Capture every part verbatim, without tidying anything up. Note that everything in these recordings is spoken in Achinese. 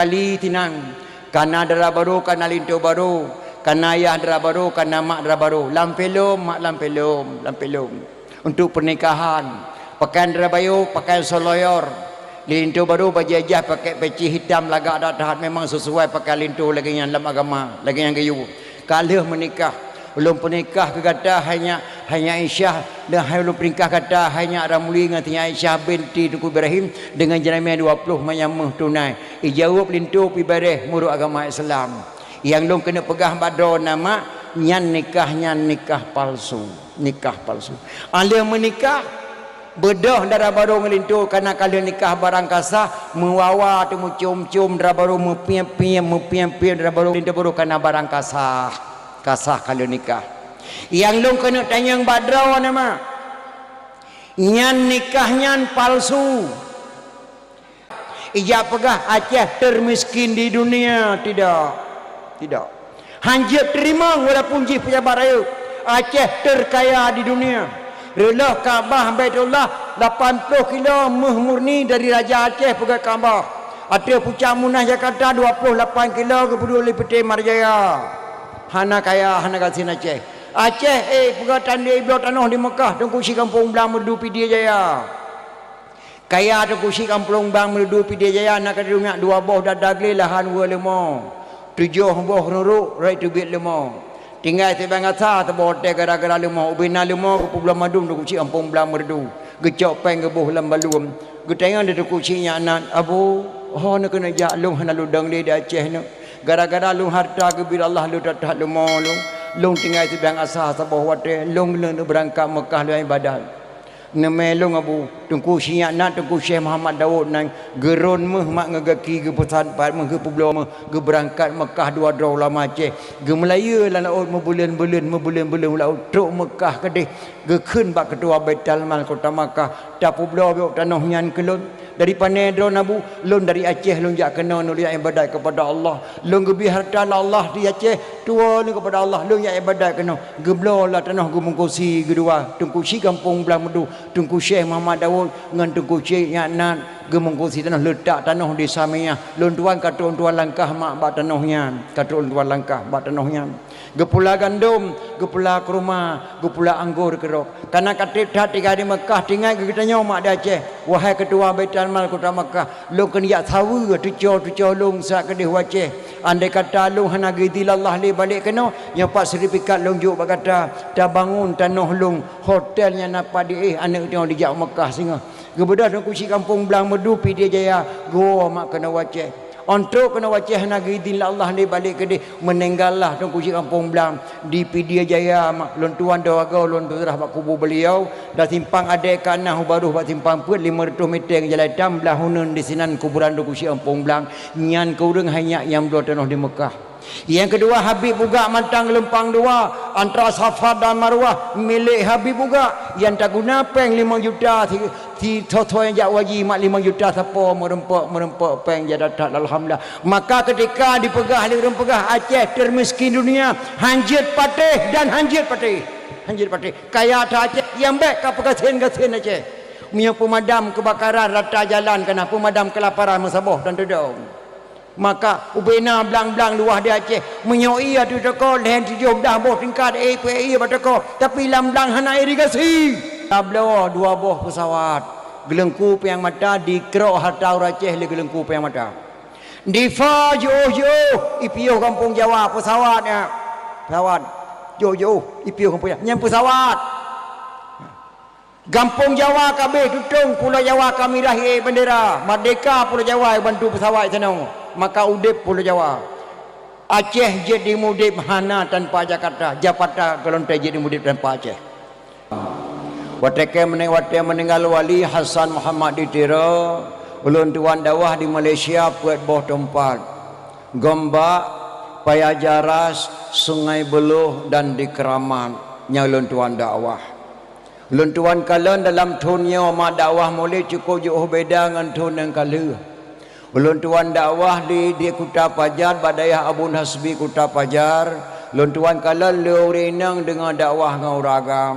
Kali tinang, kana dara barô, kana linto barô, kana ayah dara barô, kana mak dara barô. Lam filem, mak, lam filem, lam filem. Untuk pernikahan, pakaian dara bayo, pakaian soloyor. Linto barô bajèe jah pakai peci hitam lagak that-that, memang sesuai pakaian linto lagèe nyan lam agama, lagèe nyan geuyue. Ka lheueh meunikah, ulôn peunikah keu gata hai nyak, hai nyak Aisyah, dan hai ulôn peunikah gata hai nyak Ramli ngon si nyak Aisyah binti Teungku Ibrahim deungon jeuramèe dua ploh manyam méuh tunai. Ijaweueb linto pih bareh meunurot agama Islam. Nyang lôn keuneuk peugah bak droeneuh, mak, nyan nikah nyan nikah palsu, nikah palsu. Alheuh meunikah, beudôh dara barô ngon linto, kana ka lheueh nikah barang ka sah, meuwawa teumeucom-com dara barô, meupiep-piep, meupiep-piep dara barô, linto barô kana barang ka sah, ka sah ka lheueh nikah. Nyang lôn keuneuk tanyong bak droeneuh, mak, nyan nikah nyan palsu. Ijak peugah Aceh termiskin di dunia, tidak. Tidak. Hanjeuet teurimong walaupun jih pejabat rayeuk. Aceh terkaya di dunia. Reuloh Ka'bah Baitullah lapan ploh kilo méuh murni dari Raja Aceh peugöt Ka'bah. Ateueh pucak Munah Jakarta dua ploh lapan kilo geupeuduek lé Peuté Marjaya. Hana kaya, hana gasien Aceh. Aceh, eh, peugöt tandé bloe tanoh di Mekah, Teungku Chik Gampông Blang Meureudu Pidie Jaya. Kaya Teungku Chik Gampông Blang Meureudu Pidie Jaya na keudroe nyak dua boh dada glé lahan weu leumo, tujoh boh ruruk rot teubiet leumo. Tinggai sibang asa saboh watèe gara-gara leumo, ubé na leumo geupeubloe mandum Teungku Chik Gampông Blang Meureudu. Geucok péng geuboh lam baluem. Geutanyong lé Teungku Chik nyak nan, "Abu, ho neukeuneuk jak lôn hana lôn dong lé di Aceh nyoe. Gara-gara lôn hareuta geubri Allah lôn that-that leumo lôn. Lôn tinggai sibang asa saboh watèe, lôn keuneuk beurangkat Mekah lôn ibadat." "Neumè lôn, Abu." Teungku Chik nyak nan, Teungku Syekh Muhammad Daud nan, geurôn méuh mak ngon gaki geupeusan pat méuh, geupeubloe méuh, geubeurangkat Mekah dua droe ulama Aceh. Geumeulayeue lam laôt meubuleuen-buleuen, meubuleuen-buleuen lam laôt, trok Mekah keudeh, geukheun bak keutua Baitul Mal kota Makkah, "Tapeubloe biôk tanoh nyan keu lôn." "Dari pané droeneuh, Abu?" "Lôn dari Aceh, lôn jak keunoe, lôn jak ibadat keupada Allah. Lôn geubri hareuta lé Allah di Aceh, tuwoe lôn keupada Allah, lôn jak ibadat keunoe." Geubloe lah tanoh geumungkusi geudua, Teungku Chik Gampông Blang Meureudu, Teungku Syekh Muhammad Daud ngon Teungku Chik nyak nan geumungkusi tanoh, leutak tanoh di Samiyah. Lôn tuan ka trok lôn tuan langkah mak bak tanoh nyan, ka trok lôn tuan langkah bak tanoh nyan. Geupula gandom, geupula keuruma, geupula anggô keudroe. Kana ka trép that tinggai di Mekah, tinggai geutanyoe mak di Aceh, "Wahai keutua Baitul Mal kota Mekah, lôn keuneuk jak saweue tucoe-tucoe lôn sat keudeh u Aceh. Andai kata lôn hana geuidhin lé Allah lé balek keunoe, nyoe pat seurtifikat lôn jok bak gata, tabangon tanoh lôn, hotel nyang na pat di éh aneuk tanyoe dijak u Mekah singoh." Geubeudôh Teungku Chik Gampông Blang Meureudu Pidie Jaya, geuwoe mak keunoe u Aceh. Ôn trok keunoe u Aceh hana geuidhin lé Allah lé balek keudeh, meuninggal lah Teungku Chik Gampông Blang di Pidie Jaya mak, lôn tuan dua goe lôn tuan seurah bak kubu beliau, dan simpang adèe ka na u barôh bak simpang peuet limong reutôh mètè ngon jalan itam, blah uneun di sinan kuburan Teungku Chik Gampông Blang, nyan keu ureueng hai nyak nyang bloe tanoh di Mekah. Nyang keudua, Habib Bugak Mantang Geulumpang Dua, antara Safa dan Marwah, milék Habib Bugak, nyang taguna péng limong juta si, si soe-soe nyang jak haji mak limong juta sapo meureumpok-meureumpok péng jak that-that, alhamdulillah. Maka keutika dipeugah lé ureueng peugah Aceh termiskin dunia, hanjeuet patéh dan hanjeuet patéh. Hanjeuet patéh. Kaya that Aceh, nyang bèk ka peugasien-gasien Aceh. Meunyoe peumadam keubakaran rata jalan ka na, peumadam keulaparan meusaboh dan teudong. Maka ubé na blang-blang luwah di Aceh. Meunyoe ié ateueh toko lhèe tujoh blah boh tingkat, éh, peuék ié bak toko, tapi lam blang hana irigasi. Tabloe dua boh peusawat. Geuleungku Piang Mata, dikrok hareuta ureueng Aceh lé Geuleungku Piang Mata. Difa jiôh-jiôh, ipiôh gampông Jawa, peusawat nyan. Peusawat. Jiôh-jiôh, ipiôh gampông Jawa. Nyan peusawat. Gampông Jawa ka abéh tutong, Pulo Jawa ka mirah ié bandera. Merdeka Pulo Jawa bantu peusawat tanoh, maka udép Pulo Jawa. Aceh jeuet dimudép hana tanpa Jakarta, Jakarta golom jeuet dimudép tanpa Aceh. Watèe kèe meuning-, watèe meuninggal Wali Hasan Muhammad di Tiro, ulôn tuan dakwah di Malaysia peuet boh teumpat, Gombak, Paya Jaras, Sungai Buloh, dan di Keramat, nyang ulôn tuan dakwah. Lôn tuan kalon dalam thon nyoe mak dakwah mulai cukup jiôh beda ngon thon nyang ka lheueh. Lôn tuan dakwah di, di Kuta Pajar, bak dayah Abon Hasbi Kuta Pajar. Lôn tuan kalon lé ureueng inong deungoe dakwah ngon ureueng agam.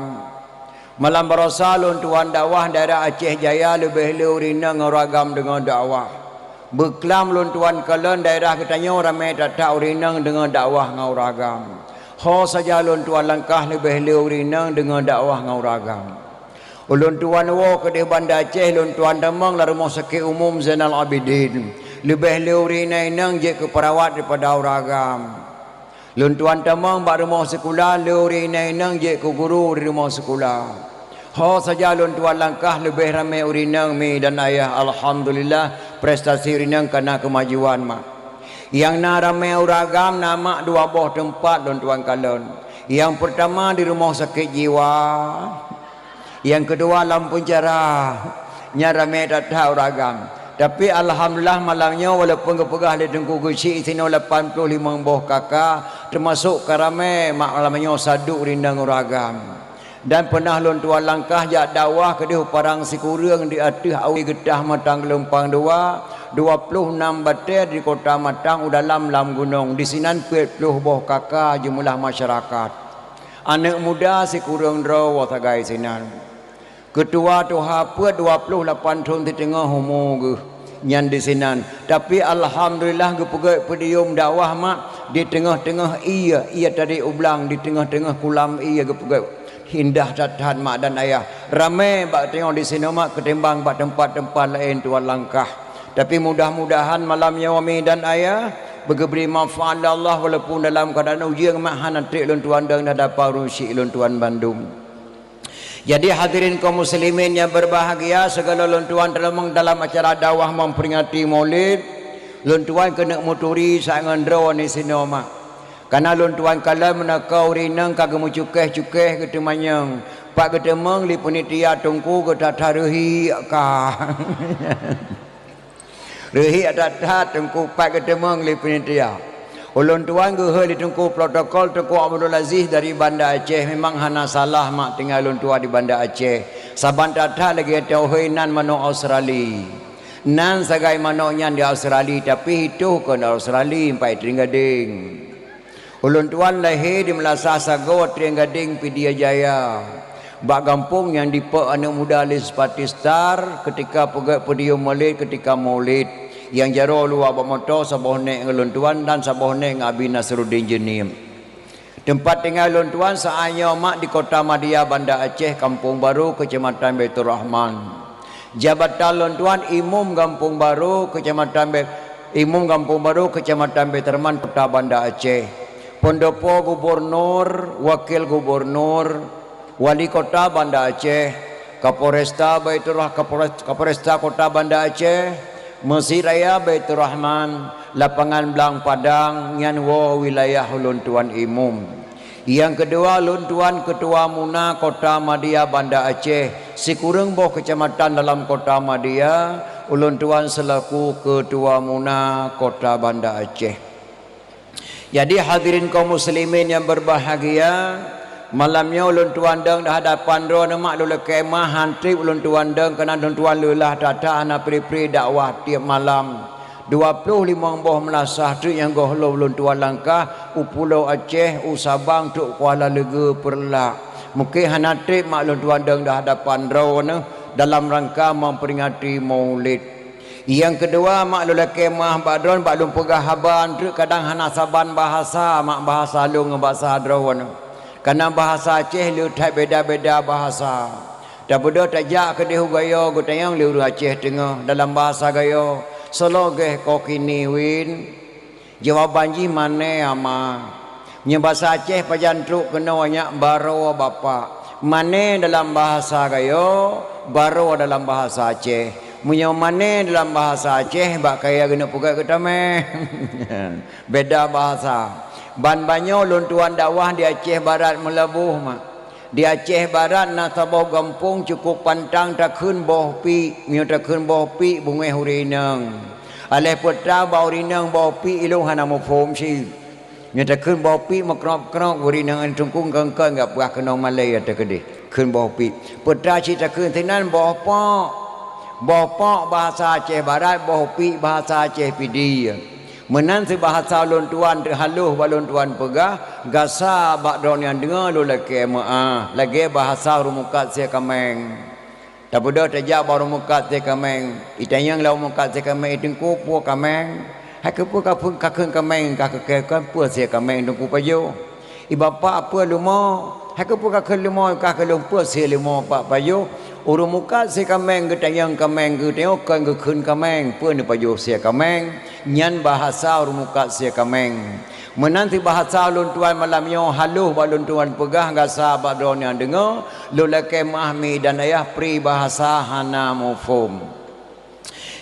Malam baroesa lôn tuan dakwah daerah Aceh Jaya, leubeh lé ureueng inong ngon ureueng agam deungoe dakwah. Beuklam lôn tuan kalon daerah geutanyoe ramé that-that ureueng inong deungon dakwah ngon ureueng agam. Ho saja lôn tuan langkah leubeh le ureueng inong deungon dakwah ngon ureueng agam. Ulôn tuan woe keudeh Banda Aceh, lôn tuan tamong lam Rumoh Sakét Umum Zainal Abidin. Leubeh le ureueng inong jeuet keu peurawat daripada ureueng agam. Lôn tuan tamong bak rumoh sikula, le ureueng inong-inong jeuet keu guru di rumoh sikula. Ho saja lôn tuan langkah leubeh ramé ureueng inong mi dan ayah, alhamdulillah, prestasi ureueng inong ka na keumajuan mak. Nyang na ramé ureueng agam na mak dua boh teumpat lôn tuan kalon. Nyang peurtama di rumoh sakét jiwa, nyang keudua lam peunjara, nyan ramé that-that ureueng agam. Tapi alhamdulillah malam nyoe walaupun geupeugah lé Teungku Geuchik sinoe lapan ploh limong boh K K, teumasok ka ramé mak malam nyoe saduek rindang ureueng agam. Dan peunah lôn tuan langkah jak dakwah keudeh u Padang Sikureueng di ateueh awe geutah Matang Geulumpang dua, dua ploh nam batée di Kota Matang u dalam lam gunong, disinan peuet ploh boh K K jeumeulah masyarakat. Aneuëk muda sikureueng droe woe sagai sinan. Keutua tuha peuet dua ploh lapan thon siteungoh umu geuh nyan disinan. Tapi alhamdulillah geupeugét podium dakwah mak di teungoh-teungoh ié, ié tadi ublang di teungoh-teungoh kulam ié geupeugét. Indah that-that mak dan ayah. Ramé bak teungoh disinoe mak keutimbang bak teumpat-teumpat laén tuan langkah. Tapi mudah-mudahan malam nyoe mi dan ayah beugeubri manfaat lé Allah walaupun dalam keuadaan ujeueng mak hana trek lôn tuan dong dah dapa rusi lôn tuan bandum. Jadi hadirin kaum muslimin nyang berbahagia, segala lôn tuan teuleumang dalam acara dakwah memperingati Maulid, lôn tuan keuneuk meuturi saát ngon droe ni sinoe mak. Kana lôn tuan kalon meunaka ureueng inong ka geumeucukéh-cukéh geuteumanyong, pat geuteumeung lé panitia teungku geutata reuhi ka. Reuhi that-that teungku pat geuteumeung lé panitia. Ulôn tuan geuhôi lé teungku protokol Teungku Abdul Aziz dari Banda Aceh, memang hana salah mak tinggai lôn tuan di Banda Aceh. Saban that-that lagée teuhôi nan manok Australi. Nan sagai manok nyan di Australi tapi itoh kon Australi empai teuing gadeng. Ulôn tuan lahé di meulasah sagoe Trienggadeng Pidie Jaya. Bak gampông nyang dipok aneuëk muda lé Sepati Star keutika peugét podium Maulid keutika Maulid. Nyang jaroe luwa bak moto saboh nék ngon lôn tuan dan saboh nék ngon Abi Nasruddin Jeunieb. Teumpat tinggai lôn tuan saát nyoe mak di Kota Madia Banda Aceh, Kampung Baru, Keucamatan Baiturrahman. Jabatan lôn tuan Imum Gampông Barô, Keucamatan Be-, Imum Gampông Barô, Keucamatan Baiturrahman, Kota Banda Aceh. Pendopo Gubernur, Wakil Gubernur, Wali Kota Banda Aceh, Kapolresta Baiturrah-, Kapolres-, Kapolresta Kota Banda Aceh, Mesjid Raya Baiturrahman, Lapangan Blang Padang, nyan woe wilayah ulôn tuan Imum. Nyang keudua, lôn tuan Keutua Muna Kota Madia Banda Aceh, sikureueng boh keucamatan dalam Kota Madia, ulôn tuan seulaku Keutua Muna Kota Banda Aceh. Jadi, hadirin kaum muslimin nyang berbahagia, malam nyoe ulôn tuan dong di hadapan droeneuh mak lôn lakée meu'ah han treb ulôn tuan dong keunan lôn tuan leulah that-that hana pri-pri dakwah tieb malam. Dua ploh limong boh meulasah treuk nyang gohlom lôn tuan langkah u Pulo Aceh, u Sabang, trok Kuala Leugeue, Peureulak. Mungken hana treb mak lôn tuan dong di hadapan droeneuh dalam rangka memperingati Maulid. Nyang keudua, mak lôn lakée meu'ah bak droeneuh bak lôn peugah haba treuk kadang hana saban bahasa, mak bahasa lôn ngon bahasa droeneuh. Kana bahasa Aceh le that beda-beda bahasa. Tabeudôh tajak keudeh u Gayo geutanyong lé ureuëng Aceh Teungoh dalam bahasa Gayo, "Soe lagée ko kini win?" Jawaban jih, "Mané ama." Nyoe bahasa Aceh pajan trok keunoe nyak, "Baroe bapak." Mané dalam bahasa Gayo, baroe dalam bahasa Aceh. Meunyoe mané dalam bahasa Aceh, bak kayée geuneuk peugah geutamé. Beda bahasa. Ban banyoe lôn tuan dakwah di Aceh Barat meulaboh mak. Di Aceh Barat na saboh gampông cukôp pantang takheun boh piek. Meunyoe takheun boh piek, beungéh ureuëng inong. Aléh peutra bak ureuëng inong boh piek ilôn hana muphom cit. Nyoe takheun boh piek meukrok-krok ureuëng inong teungku kön-kön gak peugah keunong malée ata keudeh. Kheun boh piek. Peutra cit takheun sinan boh pok. Boh pok bahasa Aceh Barat, boh piek bahasa Aceh Pidie. Meunan sibahasa lôn tuan teuhaloh bak lôn tuan peugah, gasa bak droeneuh nyang deungoe lôn lakée meu'ah, lagée bahasa ureuëng mukat sie kaméng. Tabeudôh tajak bak ureuëng mukat sie kaméng. Itanyong lé ureuëng mukat sie kaméng, "I Teungku, peue kaméng?" "Hai keupeue ka phon ka kheun kaméng, ka keu kheun peue sie kaméng Teungku pajoh?" "I Bapak, peue leumo?" "Hai keupeue ka kheun leumo, ka keu lôn peue sie leumo Pak pajoh?" Ureuëng mukat sie kaméng geutanyong kaméng, geutanyong kon geukheun kaméng, peue neupajoh sie kaméng. Nyan bahasa ureuëng mukat sie kaméng. Meunan cit bahasa ulôn tuan malam nyoe, haloh bak ulôn tuan peugah gasa bak droeneuh nyang deungoe, lôn lakée meuáh mi dan ayah pri bahasa hana muphom.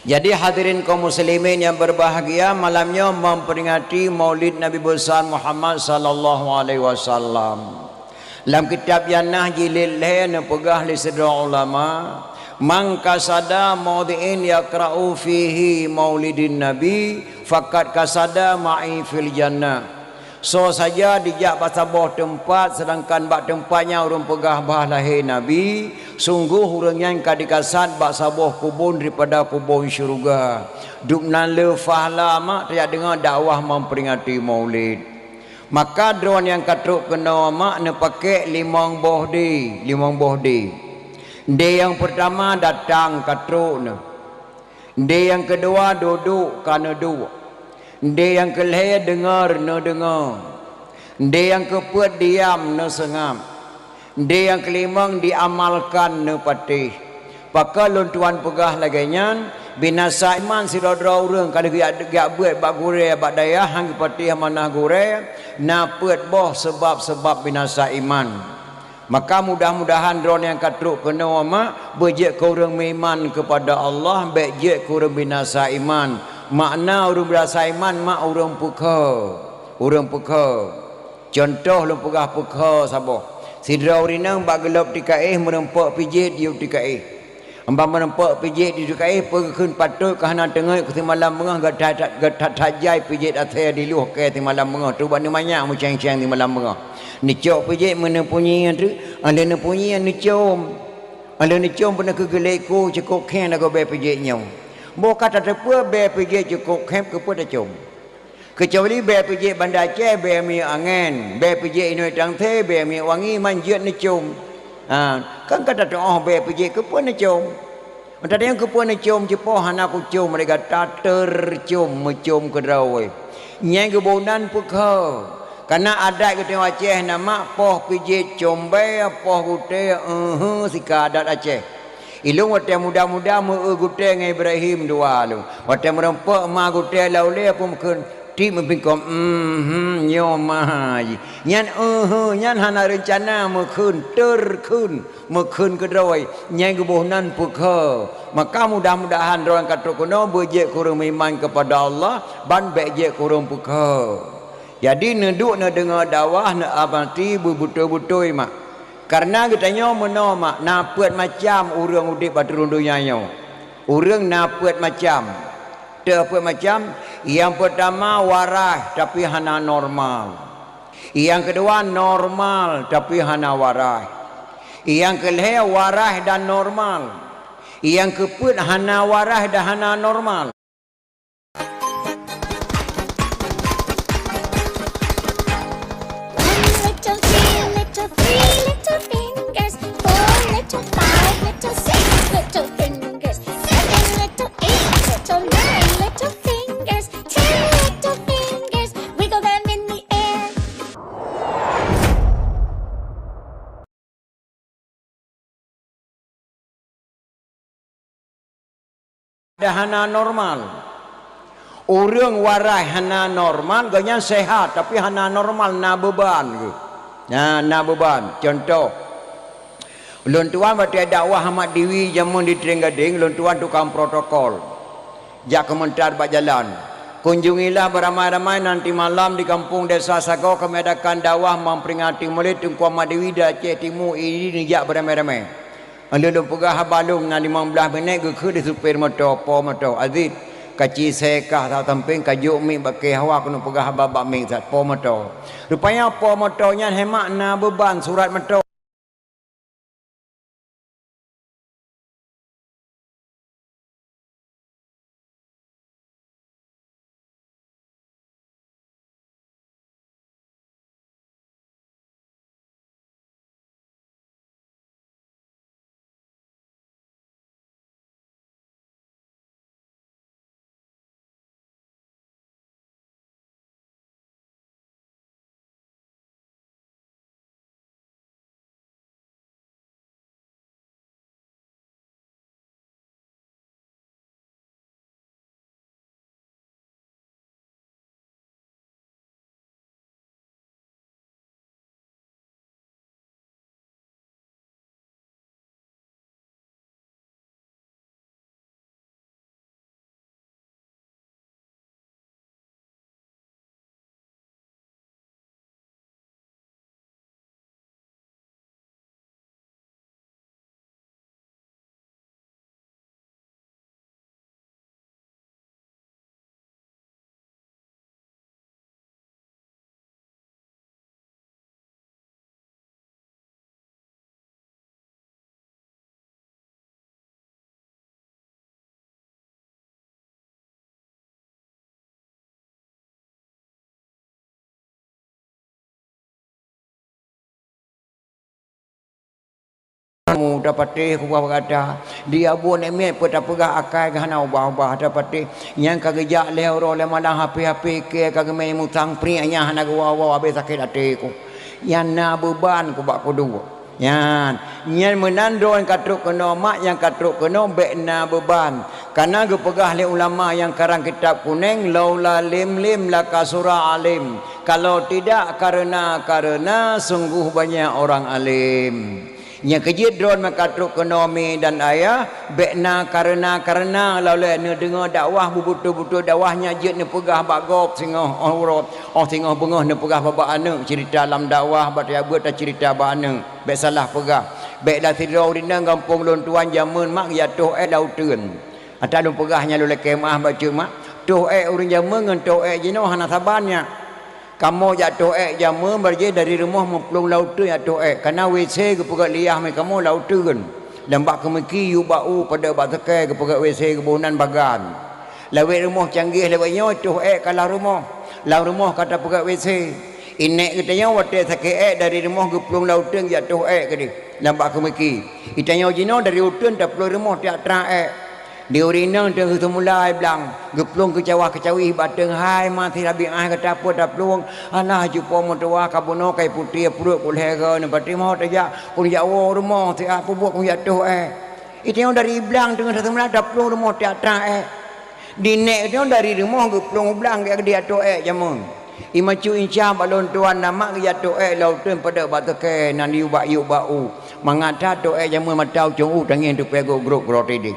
Jadi hadirin kaum muslimin yang berbahagia, malam nyoe memperingati Maulid Nabi Besar Muhammad sallallahu alaihi wasallam. Lam kitab Jannah jilid lhée neupeugah lé sidroe ulama, "Man qasada maudhi'in yaqra'u fihi maulidin nabi, faqad qasada ma'i fil jannah." Soe saja jijak bak saboh teumpat, seudangkan bak teumpat nyan ureuëng peugah bah lahé Nabi, sunggoh ureuëng nyan ka dikasad bak saboh kubon daripada kubon syeuruga. Dubnan le fahla mak tajak deungoe dakwah memperingati Maulid. Maka droeneuh nyang ka trok keunoe mak neupakék limong boh dé, limong boh dé. Dé nyang peurtama datang ka trok neuh. Dé nyang keudua duduek ka neuduek. Dé nyang keulhée deungoe neudeungoe. Dé nyang keupeuet diam neuseungab. Dé nyang keulimong diamalkan neupatéh. Pakon lôn tuan peugah lagée nyan, binasa iman sidroe-droe ureuëng ka lheueh geujak beuet bak gurée bak dayah han geupatéh amanah gurée, na peuet boh seubab-seubab binasa iman. Maka mudah-mudahan droeneuh nyang ka trok keunoe mak beujeuet keu ureuëng meuiman keupada Allah, bék jeuet keu ureuëng binasa iman. Makna ureuëng binasa iman mak ureuëng peukheue, ureuëng peukheue. Cuntoh lôn peugah peukheue saboh. Sidroe ureuëng inong bak gohlom tikaéh meurumpok pijet yue tikaéh. Ban meurumpok pijet yue tikaéh peue geukheun patot ka hana teungeut keu simalam beungoh, gata-, gata-, gata-, gata jai pijet asée diluh kée simalam beungoh, trok bak neumanyak meuceng-ceng simalam beungoh. Neucok pijet meuneupeunyie teuk, 'oh lheueh neupeunyie neucom. 'Oh lheueh neucom peuneuk keu geulée ku cukôp khéng lagoe bée pijet nyoe. Boh ka tateupeue bée pijet cukôp khéng keupeue tacom. Keucuali bée pijet Banda Aceh, bée minyeuk angén, bée pijet inoi tangse, bée minyeuk wangi, man jeuet neucom. Ha, kan ka tateu'oh bée pijet keupeue neucom. Meutateueng keupeue neucom, cit poh hana kucom lé gata, tercom meucom keudroe. Nyan geuboh nan peukheue. Kana adat geutanyoe Aceh na mak poh pijet com bée, poh gutée, eue, sika adat Aceh. Ilôn watée muda-muda meu-eu gutée ngon Ibrahim dua lôn. Watée meurumpok ma gutée lam ulée peue meukheun, tieb meupingkong, "Mhum, nyoe ma jih." Nyan, eue, nyan hana reuncana meukheun, terkheun, meukheun keudroe. Nyan geuboh nan peukheue. Maka mudah-mudahan droe nyang ka trok keunoe beujeuet keu ureuëng meuiman keupada Allah, ban bék jeuet keu ureuëng peukheue. Jadi neuduek neudeungoe dakwah, neuamati beubeutôi-beutôi mak. Kareuna geutanyoe meunoe mak, na peuet macam ureuëng udeb ateueh rhueng donya nyoe. Ureuëng na peuet macam. Teuh peuet macam, nyang peurtama waraih tapi hana normal. Nyang keudua normal tapi hana waraih. Nyang keulhée waraih dan normal. Nyang keupeuet hana waraih dan hana normal. One little, three little, three little fingers, four little, five little, six little fingers, seven little, eight little, nine little fingers, ten little fingers, wiggle them in the air. Dah hana normal. Ureuëng waraih hana normal, gobnyan sehat, tapi hana normal, na beuban geuh. Na, na beuban. Cuntoh, ulôn tuan watée dakwah Ahmad Diwi jameun di Trienggadeng, ulôn tuan tukang protokol. Jak keumeuntar bak jalan. Kunjungilah beramai-ramai nanti malam di kampung desa Sagoe kami adakan dakwah memperingati Maulid Teungku Ahmad Diwi di Aceh Timu, ini neujak beramai-ramai. Lôn peugah haba lom na limong blaih minét geukheun di supir moto, po moto, "Aziz, kaci sée kah saboh sampéng, kajok mic bak kée hawa keuneuk peugah haba bak mic sat po moto." Rupanya po moto nyan hemak na beuban surat moto. Mu tapatéh kubah gata. Di abu nemiet peuet tapeugah akai geuhana ubah-ubah tapatéh. Nyang ka geujak lhée uroe lhée malam hapé-hapé kée ka geumé musang priek nyan hana geuwoe-woe abéh sakét até ku. Nyan na beuban ku bak kudu. Nyan, nyan meunan droe nyang ka trok keunoe mak nyang ka trok keunoe bék na beuban. Kana geupeugah lé ulama nyang karang kitab kuneng, "Laula lim lim lakasura alim." Kalau tidak karena-karena sungguh banyak orang alim. Nyang keujeuet droe meuka trok keunoe mi dan ayah, bék na karena-karena lawét neudeungoe dakwah beubeutôi-beutôi dakwah nyan jeuet neupeugah bak gob singoh óh uroe, óh singoh beungoh neupeugah bak aneuk ceurita lam dakwah bak tieb beuet taceurita bak aneuk. Bék salah peugah. Bék dah sidroe ureuëng inong gampông lôn tuan jamén mak geujak toh ék lam uteuen. Ata lôn peugah nyan lôn lakée meuáh bacut mak, toh ék ureuëng jamén ngon toh ék jinoe hana saban nyan. Kamoe jak toh ék jamén barjéh dari rumoh meuplueng lam uteuen jak toh ék. Kana W C geupeugét liah mé kamoe lam uteuen. Lam bak keumiki yub bak u padub bak seukée geupeugét W C geuboh nan bagan. Lawét rumoh canggih lawét nyoe toh ék ka lam rumoh. Lam rumoh ka tapeugét W C. Inék geutanyoe watée sakét ék dari rumoh geuplueng lam uteuen jak toh ék keudeh lam bak keumiki. Itanyoe jinoe dari uteuen taplueng rumoh tiak trang ék. Di ureuëng inong teungoh seumula ai blang, geuplueng keucawah-keucawih bateng hai ma sirabi ai gata peue taplueng, alah cupo meutuwah ka bunoe kai putéh pruet ku lhée goe neupatéh moh tajak, kun jak woe rumoh siat peubuet kun jak toh ék. Itanyoe dari blang teungoh seumula taplueng rumoh tiak trang ék. Di nék nyoe dari rumoh geuplueng u blang geudiatoh ék jamén. Imacu inca bak lôn tuan na mak geujatoh ék lam uteuen padub bak seukée nan yub bak yub bak u. Mangat that toh ék jamén mata ucong u tangieng tupée gok grok groe tideh.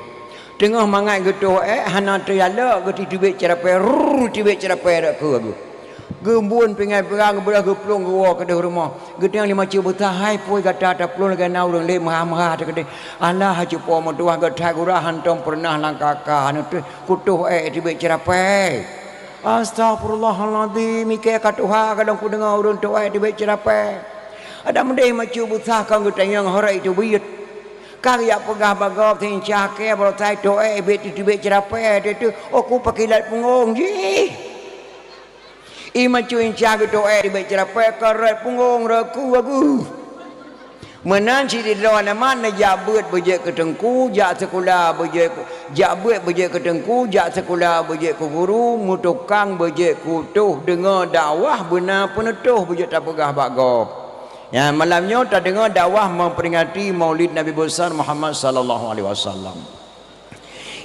Teungoh mangat geutoh ék hana teujalok geutitibék ceurapée rrrr tibék ceurapée rot keu geuh. Geubun pingai peurang geubeudôh geuplueng geuwoe keudeh rumoh. Geutanyong lé maceu beusa hai peue gata taplueng lagée na ureuëng lé meuha-meuha teukeudeh. Alah cupo meutuwah geuthai gura hántom peureunah langkaka neuteuk kutoh ék tibék ceurapée. Astagfirullahalazim ikée ka tuha kadang kudeungoe ureuëng toh ék tibék ceurapée. Ada meudeh maceu beusa ka geutanyong horok itu buyet. Ka geujak peugah bak gob seuincah kée baroe sai toh ék tibék ceurapée teuteuk oh ku pakilat punggong jih. Iman cuincah geutoh ék tibék ceurapée ka rot punggong rot ku bagus. Meunan cit sidroe aneuk mak neujak beuet beujeuet keu teungku, jak sikula beujeuet, jak beuet beujeuet keu teungku, jak sikula beujeuet keu guru, meutukang beujeuet keu toh deungoe dakwah beuna peuneutôh beujeuet tapeugah bak gob. Nyan malam nyoe tadeungoe dakwah meuperingati Maulid Nabi Besar Muhammad sallallahu alaihi wasallam.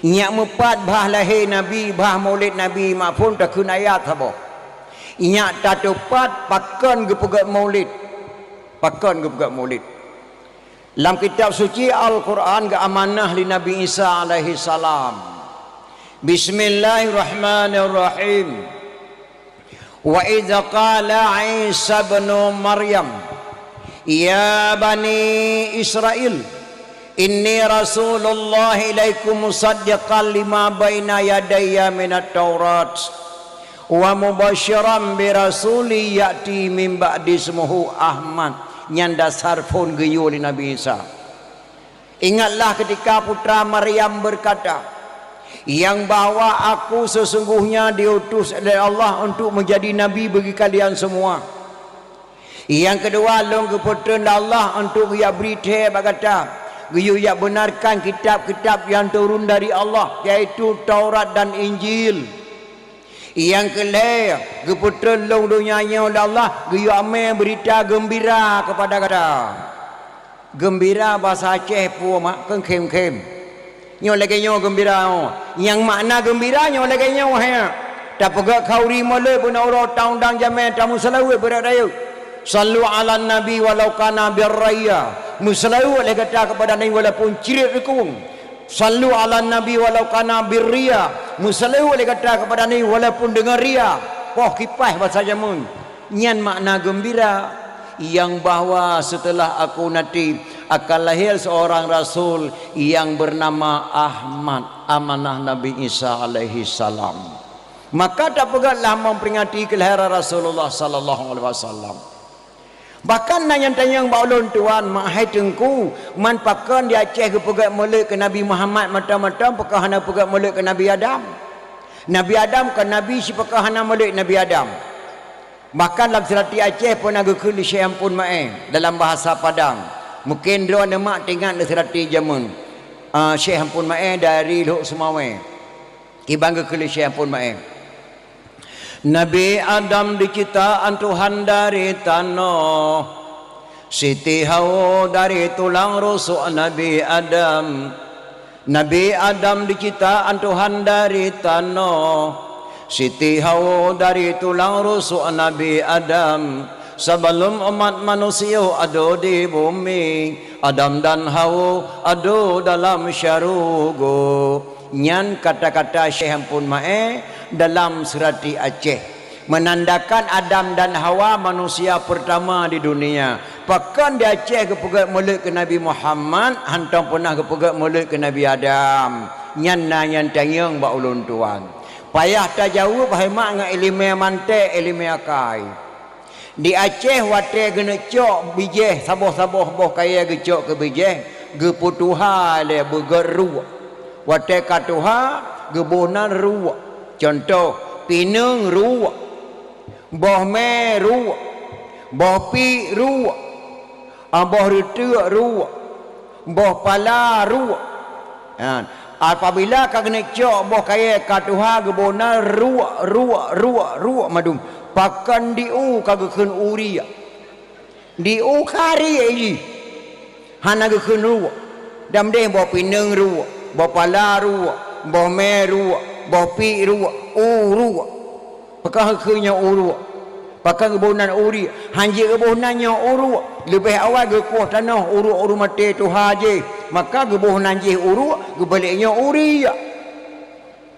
Nyak meupat bah lahé Nabi, bah Maulid Nabi, mak phon takheun ayat saboh. Nyak tateupat pakon geupeugét Maulid. Pakon geupeugét Maulid. Lam kitab suci Al-Quran geuamanah lé Nabi Isa alaihi salam. Bismillahirrahmanirrahim. Wa idz qala Isa ibnu Maryam, "Ya bani Israil, inni rasulullah ilaikum musaddiqan lima baina yadayya minat Taurat, wa mubasyiran bi rasulin ya'ti min ba'di ismuhu Ahmad." Nyan dasar phon geuyue lé Nabi Isa. Ingatlah ketika putra Maryam berkata, "Yang bahwa aku sesungguhnya diutus oleh Allah untuk menjadi nabi bagi kalian semua." Yang kedua, lôn geupeutreun lé Allah untuk geujak bri thée bak gata, geuyue jak benarkan kitab-kitab yang turun dari Allah, yaitu Taurat dan Injil. Nyang keu lhée, geupeutreun lôn donya nyoe lé Allah geuyue amé beurita geumbira keupada gata. Geumbira basa Aceh peue mak keu khém-khém. Nyoe lagée nyoe geumbira nyoe. Nyang makna geumbira nyoe lagée nyoe he. Tapeugét khauri molod beuna uroe taundang jamé tameuseulaweuet beuraya. Sallu ala nabi walau kana birraya. Meuseulaweuet lé gata keupada Nabi walaupun crit rukung. Sallu ala nabi walau kana birria, meuseulaweuet lé gata keupada Nabi walaupun deungon ria, poh kipaih basa jameun. Nyan makna geumbira, nyang bahwa seuteulah aku nanti akan lahé seurang rasul nyang beunama Ahmad, amanah Nabi Isa alaihi salam. Maka tapeugét lah memperingati keulahiran Rasulullah sallallahu alaihi wasallam. Bahkan na nyang tanyong bak ulôn tuan, "Mak hai Teungku, man pakon di Aceh geupeugét molod keu Nabi Muhammad mantong-mantong, pakon hana peugét molod keu Nabi Adam? Nabi Adam kon nabi, sipakon hana molod Nabi Adam?" Bahkan lam seulati Aceh peuna geukheun lé Syekh Ampon Maé dalam bahasa Padang, Mungken droeneuh mak teuingat lé seurati jameun, ah, Syekh Ampon Maé dari Lhok Seumawé. Kiban geukheun lé Syekh Ampon Maé. Nabi Adam diciptaan Tuhan dari tanoh. Siti Hawa dari tulang rusuk Nabi Adam. Nabi Adam diciptaan Tuhan dari tanoh. Siti Hawa dari tulang rusuk Nabi Adam. Sebelum umat manusia ada di bumi, Adam dan Hawa ada dalam syurga. Nyan kata-kata Syekh Ampon Maé dalam seurati Aceh, menandakan Adam dan Hawa manusia pertama di dunia. Pakon di Aceh geupeugét mulod keu Nabi Muhammad, hantom peunah geupeugét mulod keu Nabi Adam. Nyan na nyang tanyong bak ulôn tuan. Payah tajaweueb hai mak ngon iéleumé manték, iéleumé akai. Di Aceh watée geuneuk cok bijéh saboh-saboh boh kayée geucok keu bijéh, geupeutuha lé beugét ruek. Watée ka tuha, geuboh nan ruek. Cuntoh, pineung ruek, boh mé ruek, boh piek ruek, ah, boh reuteuk ruek, boh pala ruek. Ha, apabila ka geuneuk cok boh kayée ka tuha geuboh nan ruek, ruek, ruek, ruek mandum, pakon di u ka geukheun u riek. Di u ka riek jih, hana geukheun ruek. Dan deh boh pineung ruek, boh pala ruek, boh mé ruek, boh piek ruek, u ruek. Pakon geukheun nyoe u ruek? Pakon geuboh nan u riek? Hanjeuet geuboh nan nyoe u ruek. Leubeh awai geukueh tanoh u ruek ureuëng maté tuha jih. Maka geuboh nan jih u ruek, geubalek nyoe u riek.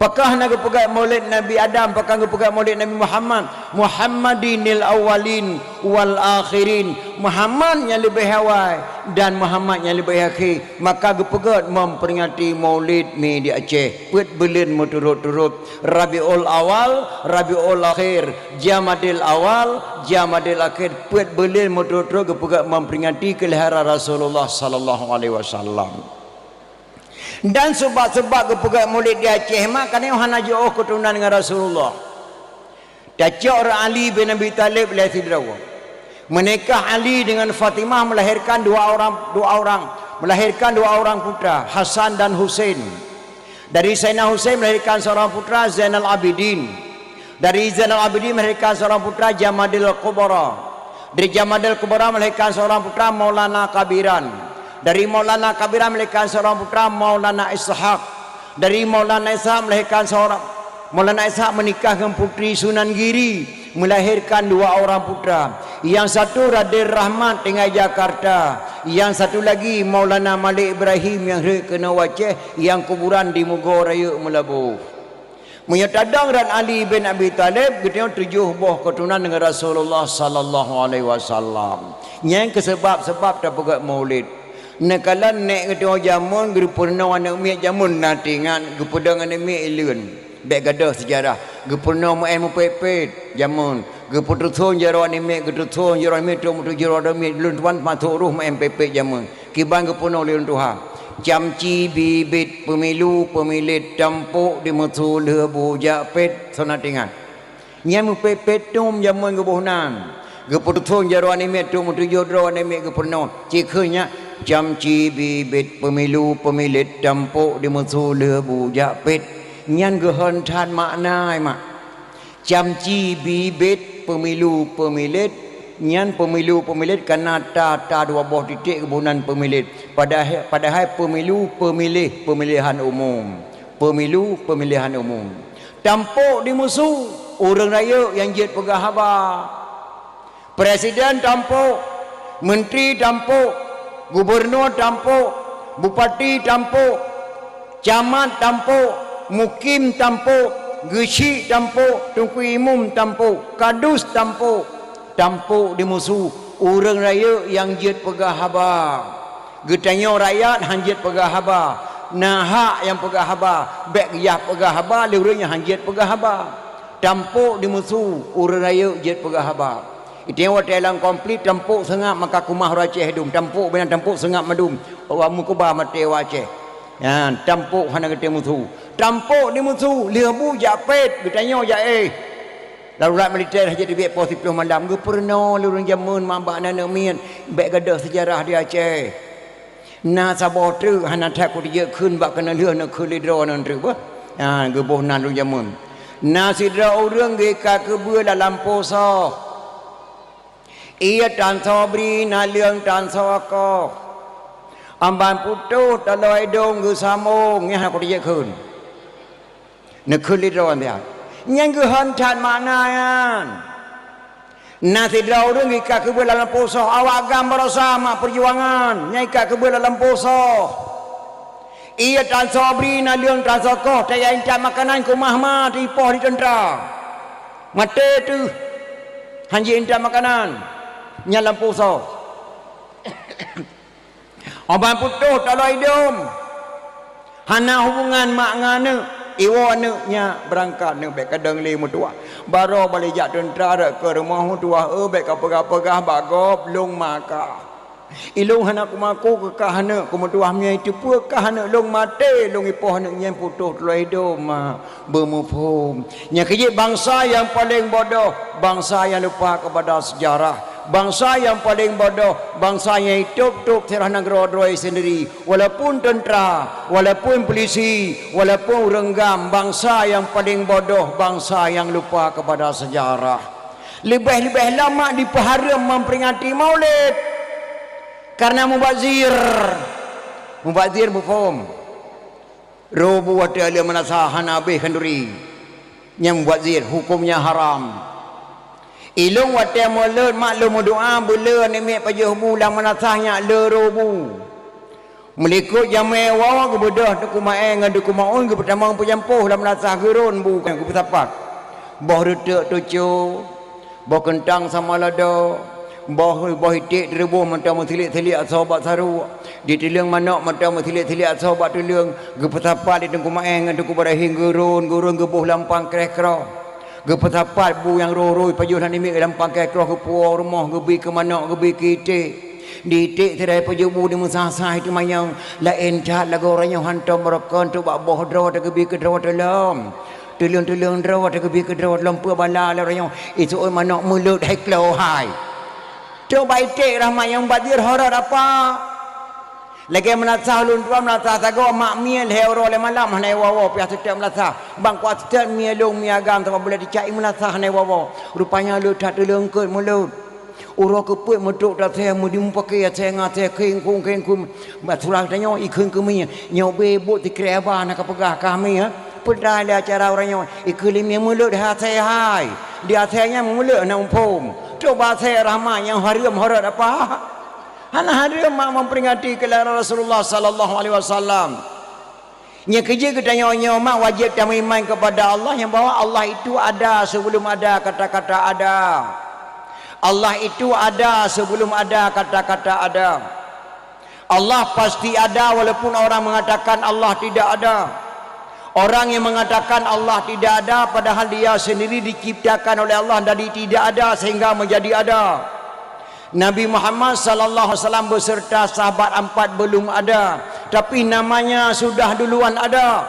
Pakon hana geupeugét mulod Nabi Adam, pakon geupeugét mulod Nabi Muhammad? Muhammadinil awwalin wal akhirin. Muhammad nyang leubeh awai dan Muhammad nyang leubeh akhé. Maka geupeugét memperingati Maulid mi di Aceh. Peuet buleuen meuturot-turot. Rabiul Awal, Rabiul Akhir, Jamadil Awal, Jamadil Akhir, peuet buleuen meuturot-turot geupeugét memperingati keulahiran Rasulullah sallallahu alaihi wasallam. Dan seubab-seubab geupeugét mulod di Aceh mak, karena hana jiôh keuturonan ngon Rasulullah. Tacok rot Ali bin Abi Thalib lé sidroe. Menikah Ali dengan Fatimah melahirkan dua orang, dua orang, melahirkan dua orang putra, Hasan dan Husain. Dari Sayyidina Husain melahirkan seorang putra, Zainal Abidin. Dari Zainal Abidin melahirkan seorang putra, Jamadil Kubra. Dari Jamadil Kubra melahirkan seorang putra, Maulana Kabiran. Dari Maulana Kabiran melahirkan seorang putra, Maulana Ishak. Dari Maulana Ishak melahirkan seorang, Maulana Ishak menikah dengan Putri Sunan Giri, melahirkan dua orang putra. Yang satu Raden Rahmat tinggai Jakarta, yang satu lagi Maulana Malik Ibrahim nyang rhot keunoe u Aceh, nyang kuburan di Mugo Rayeuk Meulaboh. Meunyoe tadong rot Ali bin Abi Thalib, geutanyoe tujoh boh keuturonan deungon Rasulullah sallallahu alaihi wasallam. Nyan keuh seubab-seubab tapeugét Maulid. Neukalon nèk geutanyoe jameun geupeurunoe aneuk miet jameun na teuingat, geupeudong aneuk miet ileuen. Bèk gadôh seujarah. Geupeurunoe meu'èn meupet-pet jameun. Geupeutuson jaroe aneuk miet, geupeutuson jaroe aneuk miet, trok meutujoh jaroe aneuk miet, lôn tuan masôk rôh meu'èn pet-pet jameun. Kiban geupeurunoe lé ureueng tuha. Camci bibit peumilu peumilet tampok di meusu lheueh bu jak pet, soe na teuingat. Nyan meupet-pet tom jameun geuboh nan. Geupeutuson jaroe aneuk miet, trok meutujoh droe aneuk miet geupeurunoe. Cikheun nyan, camci bibit peumilu peumilet tampok di meusu lheueh bu jak pet. Nyan geuhon that makna, mak. Camci bibit peumilu peumilet, nyan peumilu peumilet kana ta, ta dua boh titek geuboh nan peumilet. Padahai, padahai peumilu peumiléh, pemilihan umum. Peumilu pemilihan umum. Tampok di meusu, ureueng rayeuk nyang jeuet peugah haba. Presiden tampok, menteri tampok, gubernur tampok, bupati tampok, camat tampok, mukim tampok, geuchik tampok, teungku imum tampok, kadus tampok, tampok di meusu, ureueng rayeuk nyang jeuet peugah haba. Geutanyoe rakyat han jeuet peugah haba, na hak nyang peugah haba, bèk geuyah peugah haba lé ureueng nyang han jeuet peugah haba. Tampok di meusu, ureueng rayeuk jeuet peugah haba. Itanyoe watèe lam konflik, tampok seungab maka keumah ureueng Aceh dum, tampok binan tampok seungab mandum, ureueng meukeubah maté ureueng Aceh. Nyan, tampok hana geutém meusu. Tampok di meusu, lheueh bu jak pet, geutanyoe jak éh. Darurat militer hana jeuet teubiet poh siplôh malam, geupeurunoe lé ureuëng jameun mak bak aneuk miet, bék gadôh seujarah di Aceh. Na saboh treuk hana that kuteubiet kheun bak keuneulheueh neukheun lé droeneuh treuk beuh. Ha, geuboh nan ureuëng jameun. Na sidroe ureuëng geuikat keubeue lam lampôh soh. Ié tan soe bri, naleueng tan soe koh. Amban putôh taloe idong geusamong, nyan hana kuteubiet kheun. Neukheun lé droe nyan. Nyan geuhon that makna nyan. Na sidroe ureuëng ikat keubeue lam lampôh soh, awak GAM baroesa mak peujuangan, nyan ikat keubeue lam lampôh soh. Ié tan soe bri, naleueng tan soe koh, tajak intat makanan keu mah-mah teuipoh di teuntra. Maté teuh, hana jeuet intat makanan, nyan lampôh soh. Amban putôh taloe idong. Hana hubungan mak ngon aneuk, iwoe aneuk nyan beurangkat, aneuk bék kadang lé meutuwah. Baroe balik jak teuntra rot keu rumoh meutuwah, eu bék kapeugah-peugah bak gob, lôn maka. Ilôn hana kumaku keu kah aneuk, keu meutuwah meunyoe iteupeue kah aneuk lôn maté, lôn ipoh aneuk nyan putôh taloe idong mak. Beumuphom. Nyang keujeuet bansa nyang paleng bodoh, bansa nyang lupa kepada sejarah. Bansa nyang paleng bodoh, bansa nyang itôb-tôb sejarah nanggroe droe sendiri. Walaupun teuntra, walaupun pulisi, walaupun ureuëng GAM, bansa nyang paleng bodoh, bansa nyang lupa kepada sejarah. Leubeh-leubeh lom mak dipeuhareuem memperingati Maulid. Karena mubazir. Mubazir muphom. Rôh bu watée le meunasah hana habéh khanduri. Nyang buet zir, hukömnya haram. Ilôn watée mulod mak lôn meudoá beuleu aneuk miet pajoh bu lam meunasah nyak le rôh bu. Meulikot jamé woe geubeudôh Teungku Maé ngon Teungku Maun geupeutamong peujampôh lam meunasah geurôn bu nyang geupeusapat. Boh reuteuk tuco, boh keuntang sama lada, boh, boh iték teureubôh mantong meusilik-silik asoe bak saruek, di tuleueng manok mantong meusilik-silik asoe bak tuleueng, geupeusapat lé Teungku Maé ngon Teungku Ibrahim geurôn, geurôn geuboh lam pangkréh kroh. Geupeusapat bu nyang rôh-rôh pajoh lam namiet lam pangkréh kroh geupuwoe rumoh geubi keu manok geubi keu iték. Di iték sidroe pajoh bu di meusah-sah teumanyong, laén that lagoe uroe nyoe hantom meurokon trok bak boh droe teuh geubi keu droe teuh lom. Tuleueng-tuleueng droe teuh geubi keu droe lom peue bala lé uroe nyoe, iseuôt manok mulod hai klo hai. Trok bak iték rahmat nyang bak jih horot apa? Lagée meunasah ulôn tuan meunasah sagoe mak mie lhée uroe lhée malam hana iwoe-woe piah seutôt meunasah. Bang kuat seutôt mie lôn mie agam sabab buleuen ticak i meunasah hana iwoe-woe. Rupanya le that tuleueng keu mulod. Uroe keupeuet meutrok tasée meudi mupake asée ngon asée kheng khong kheng khong. Bak surah tanyoe ikheun keu mie, nyoe bé buet sikrek haba na kapeugah kah mie, eh? Peudai lé acara uroe nyoe, ikheun lé mie mulod hai asée hai. Di asée nyan mulod na muphom. Trok bak asée rahmat nyang hareuem horot apa? Hana hareuem mak memperingati kelahiran Rasulullah sallallahu alaihi wasallam. Nyang keujeuet geutanyoe nyoe mak wajéb tameuiman keupada Allah nyang bahwa Allah itu ada sebelum ada kata-kata ada. Allah itu ada sebelum ada kata-kata ada. Allah pasti ada walaupun orang mengatakan Allah tidak ada. Orang yang mengatakan Allah tidak ada padahal dia sendiri diciptakan oleh Allah dari tidak ada sehingga menjadi ada. Nabi Muhammad sallallahu alaihi wasallam beserta sahabat empat belum ada, tapi namanya sudah duluan ada.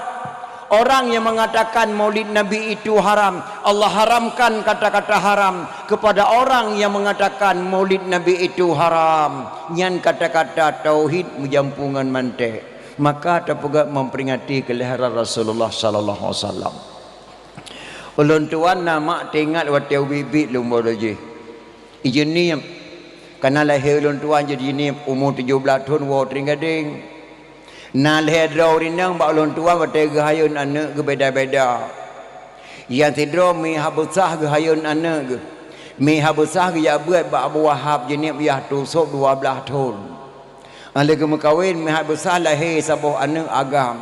Orang yang mengatakan maulid Nabi itu haram, Allah haramkan kata-kata haram kepada orang yang mengatakan maulid Nabi itu haram. Nyan kata-kata tauhid meujampu ngon mantek. Maka tapeugah memperingati kelahiran Rasulullah sallallahu alaihi wasallam. Ulôn tuan na mak teuingat watée ubit-ubit lôn baroe jih. Ijeunieb, kana lahé ulôn tuan jeuet jineub umu tujoh blaih thon woe teuing gadeng. Na lhée droe ureuëng inong bak ulôn tuan watée geuhayôn aneuëk geubeda-beda. Nyang sidroe mi Habeusyah geuhayôn aneuëk geuh. Mi Habeusyah geujak beuet bak Abu Wahab jineub yah tusôb dua blaih thon. Óh lheueh geumeukawen mi Habeusyah lahé saboh aneuëk agam.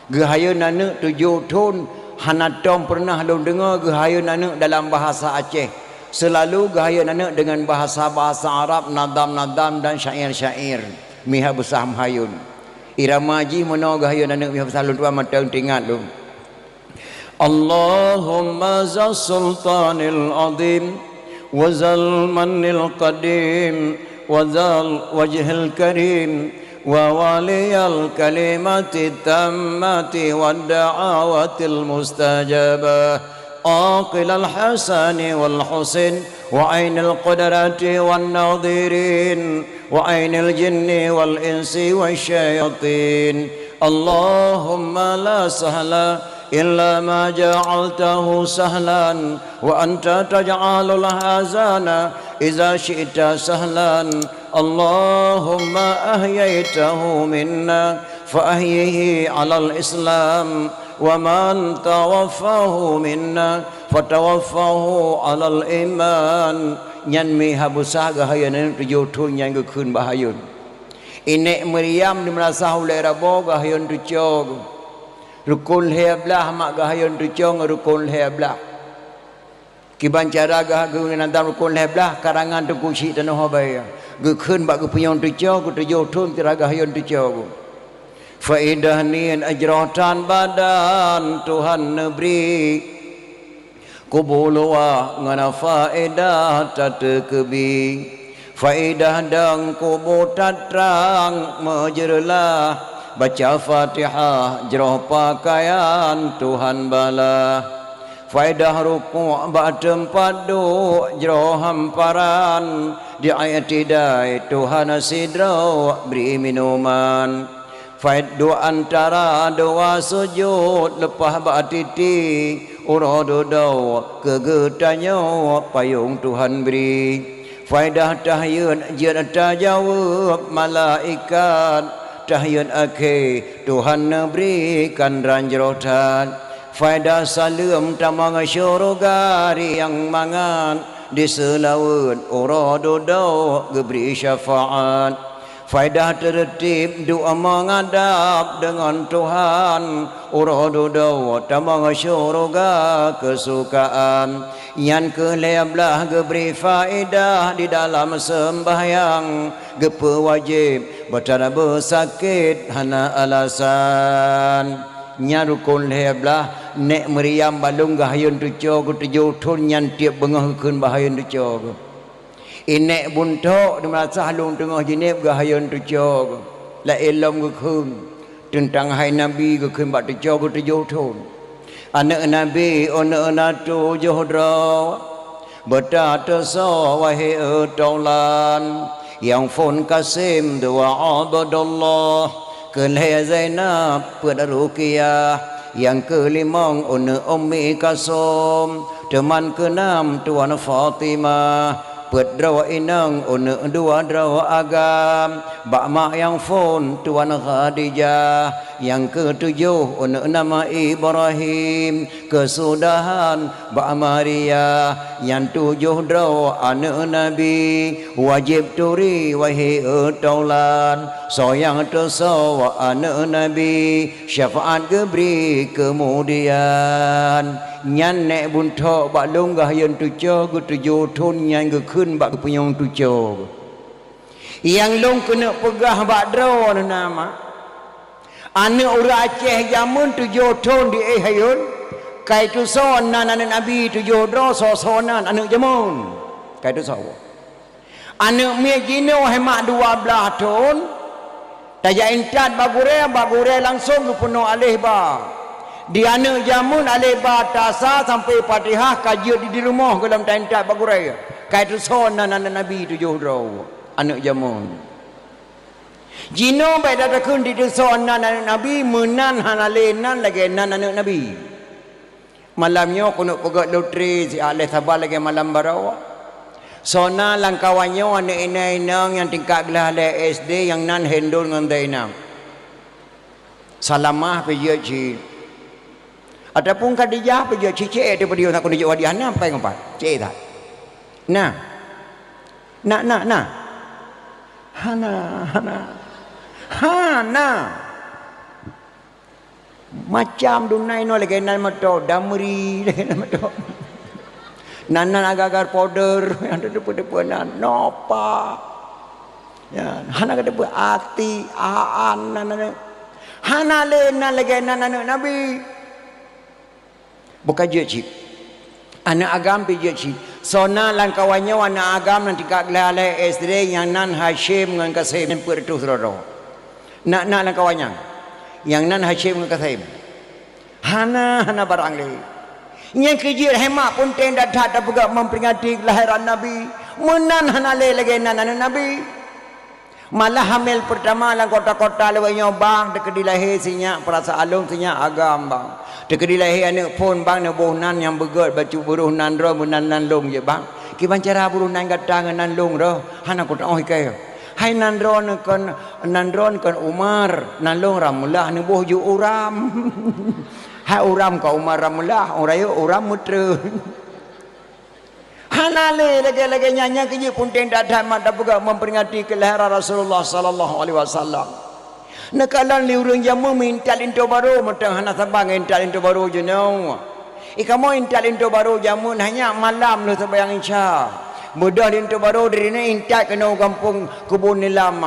Geuhayôn aneuëk tujoh thon hana tom peureunah lôn deungoe geuhayôn aneuëk dalam bahasa Aceh. Seulalu geuhayôn aneuëk deungon bahasa-bahasa Arab, nadam-nadam dan syair-syair. Mi Habeusyah meuhayôn. Irama jih meunoe geuhayôn aneuëk mi Habeusyah lôn tuan mantong teuingat lôn. اللهم ذا السلطان العظيم وذا المن القديم وذا الوجه الكريم وولي الكلمة التامة والدعوة المستجابة. عاقل الحسن والحسين وعين القدرة والناظرين وعين الجن والإنس والشياطين. اللهم لا سهل إلا ما جعلته سهلا وأنت تجعل الحزن إذا شئت سهلا. اللهم أحييته منا فأحيه على الإسلام ومن توفاه منا فتوفاه على الإيمان. Nyan mi Habsah geuhayôn aneuk tujoh thôn nyan geukheun bak hayôn. Inék Maryam di Madrasah Ulée Rabo geuhayôn tucoe. Rukon lhée blaih mak geuhayôn tucoe ngon rukon lhée blaih. Kiban cara geuh-, geuh-, geuneudam rukon lhée blaih karangan Teungku Chik Tanoh Abée. Geukheun bak geupunyueng tucoe keu tujoh thôn sira geuhayôn tucoe. Faedah niet jroh tan badan Tuhan neubri. Kubu luwah ngon faedah tateukeubi. Faedah dong kubu tatrang meujeureulah. Baca Fatihah jroh pakaian Tuhan bala. Faedah rukuk bak teumpat duek jroh hamparan, di i'tidai Tuhan sidroe bri minuman. Faed-, duek antara dua sujud leupah bak titi, uroe dudoe keu geutanyoe payong Tuhan bri. Faedah tahiyat jeuet tajaweueb malaikat, tahiyat akhé Tuhan neubri kandran jroh that. Faedah saleuem tamong syeuruga riang mangat, di seulaweuet uroe dudoe geubri syafaat. Faedah teureutib duek meungadab deungon Tuhan, uroe dudoe tamong syeuruga keusukaan. Nyan kheueh lhée blaih geubri faedah di dalam seumbahyang, geupeuwajéb beutara beusakét hana alasan. Nyan rukon lhée blaih, nék Maryam bak lôn geuhayôn tucoe keu tujoh thôn nyan tieb beungoh geukheun bak hayôn tucoe. Inék Buntok di Madrasah Lôn Teungoh Jeunieb geuhayôn tucoe, laén lom geukheun teuntang hai Nabi geukheun bak tucoe keu tujoh thôn. Aneuk Nabi, aneuk na tujoh droe, beutateusoe wahé taulan, nyang phôn Kasim dua Abdullah, keu lhée Zainab peuet Ruqayyah, nyang keulimong aneuk Ummi Kalsum, teuma keunam Tuan Fatimah, peuet droe inong aneuk dua droe agam, bak mak nyang phôn Tuan Khadijah, nyang keutujoh aneuk nama Ibrahim, keusudahan bak Maria, nyan tujoh droe aneuk Nabi, wajéb turi wahé taulan, soe nyang teusoe aneuk Nabi, syafaat geubri keumudian. Nyan nék Buntok bak lôn geuhayôn tucoe keu tujoh thôn nyan geukheun bak geupunyueng tucoe. Nyang lôn keuneuk peugah bak droeneuh na mak, aneuk ureuëng Aceh jameun tujoh thôn di éh hayôn, ka iteusoe nan aneuk Nabi tujoh droe, soe-soe nan aneuk jameun. Ka iteusoe. Aneuk miet jinoe hai mak dua blaih thôn, tajak intat bak gurée, bak gurée langsong geupeunoh aléh ba. Di aneuk jameun aléh ba tasa sampoe Fatihah ka jeuet di, di rumoh gohlom ta intat bak gurée. Ka iteusoe nan aneuk Nabi tujoh droe, aneuk jameun. Jinoe bék tatakheun di teusoe nan aneuk Nabi, meunan hana lé nan lagée nan aneuk Nabi. Malam nyoe keuneuk peugét lotri siat lé saban lagée malam baroe. Soe na lamkawan nyoe aneuk inong-inong nyang tingkat gleh lhée S D nyang nan Hindun ngon Zainab. Salamah pih jeuet cit. Ataupun Khadijah pih jeuet cit, cit, eh, teupeudiyong takon jeuet hadiah na, pai ngon pat. Cit that. Na. Na, na, na. Hana, hana. Hana. Macam dunai nyoe lagée nan meuto, Damri lagée nan meuto. Nan, nan agar-agar powder, nyang teupeue-teupeue nan, Nova. Ya, hana geuteupeue Atik, Aan, nan, nan, nan. Hana lé nan lagée nan aneuk Nabi. Buka jeuet cit. Aneuk agam pih jeuet cit. Soe na lamkawan nyoe aneuk agam nyang tingkat gleh lhée S D nyang nan Hasyim ngon Kasim peuet reutôh sidroe. Na, na lamkawan nyan. Nyang nan Hasyim ngon Kasim. Hana, hana barang lé. Nyang keu jeuet hai mak punteng that-that tapeugah memperingati kelahiran Nabi. Meunan hana lé lagée nan aneuëk Nabi. Malah hamil peurtama lam kota-kota lawét nyoe bang, teukeudi lahé sinyak peurasaan lôn, sinyak agam bang. Teukeudi lahé aneuëk phon bang, neuboh nan nyang beugét bacut buroh nan droe meunan nan lôn jeuet bang. Kiban cara buroh nan gata ngon nan lôn roh, hana kuteuoh ikée. Hai nan droe kon, nan droe kon Umar, nan lôn Ramlah neuboh ju Uram. Hai Uram kon Umar Ramlah, ureuëng rayeuk Uram meutrön. Hana lé lagée-lagée nyan, nyang keu jeuet punteng that-that mak tapeugah memperingati kelahiran Rasulullah sallallahu alaihi wasallam. Neukalon lé ureuëng jameun meuintat linto barô, mantong hana saban ngon intat linto barô jinoe. Ikamoe intat linto barô jameun hanya malam lheueh seumayang Isya. Beudôh linto barô di droeneuh intat keunoe gampông Keubon Nilam.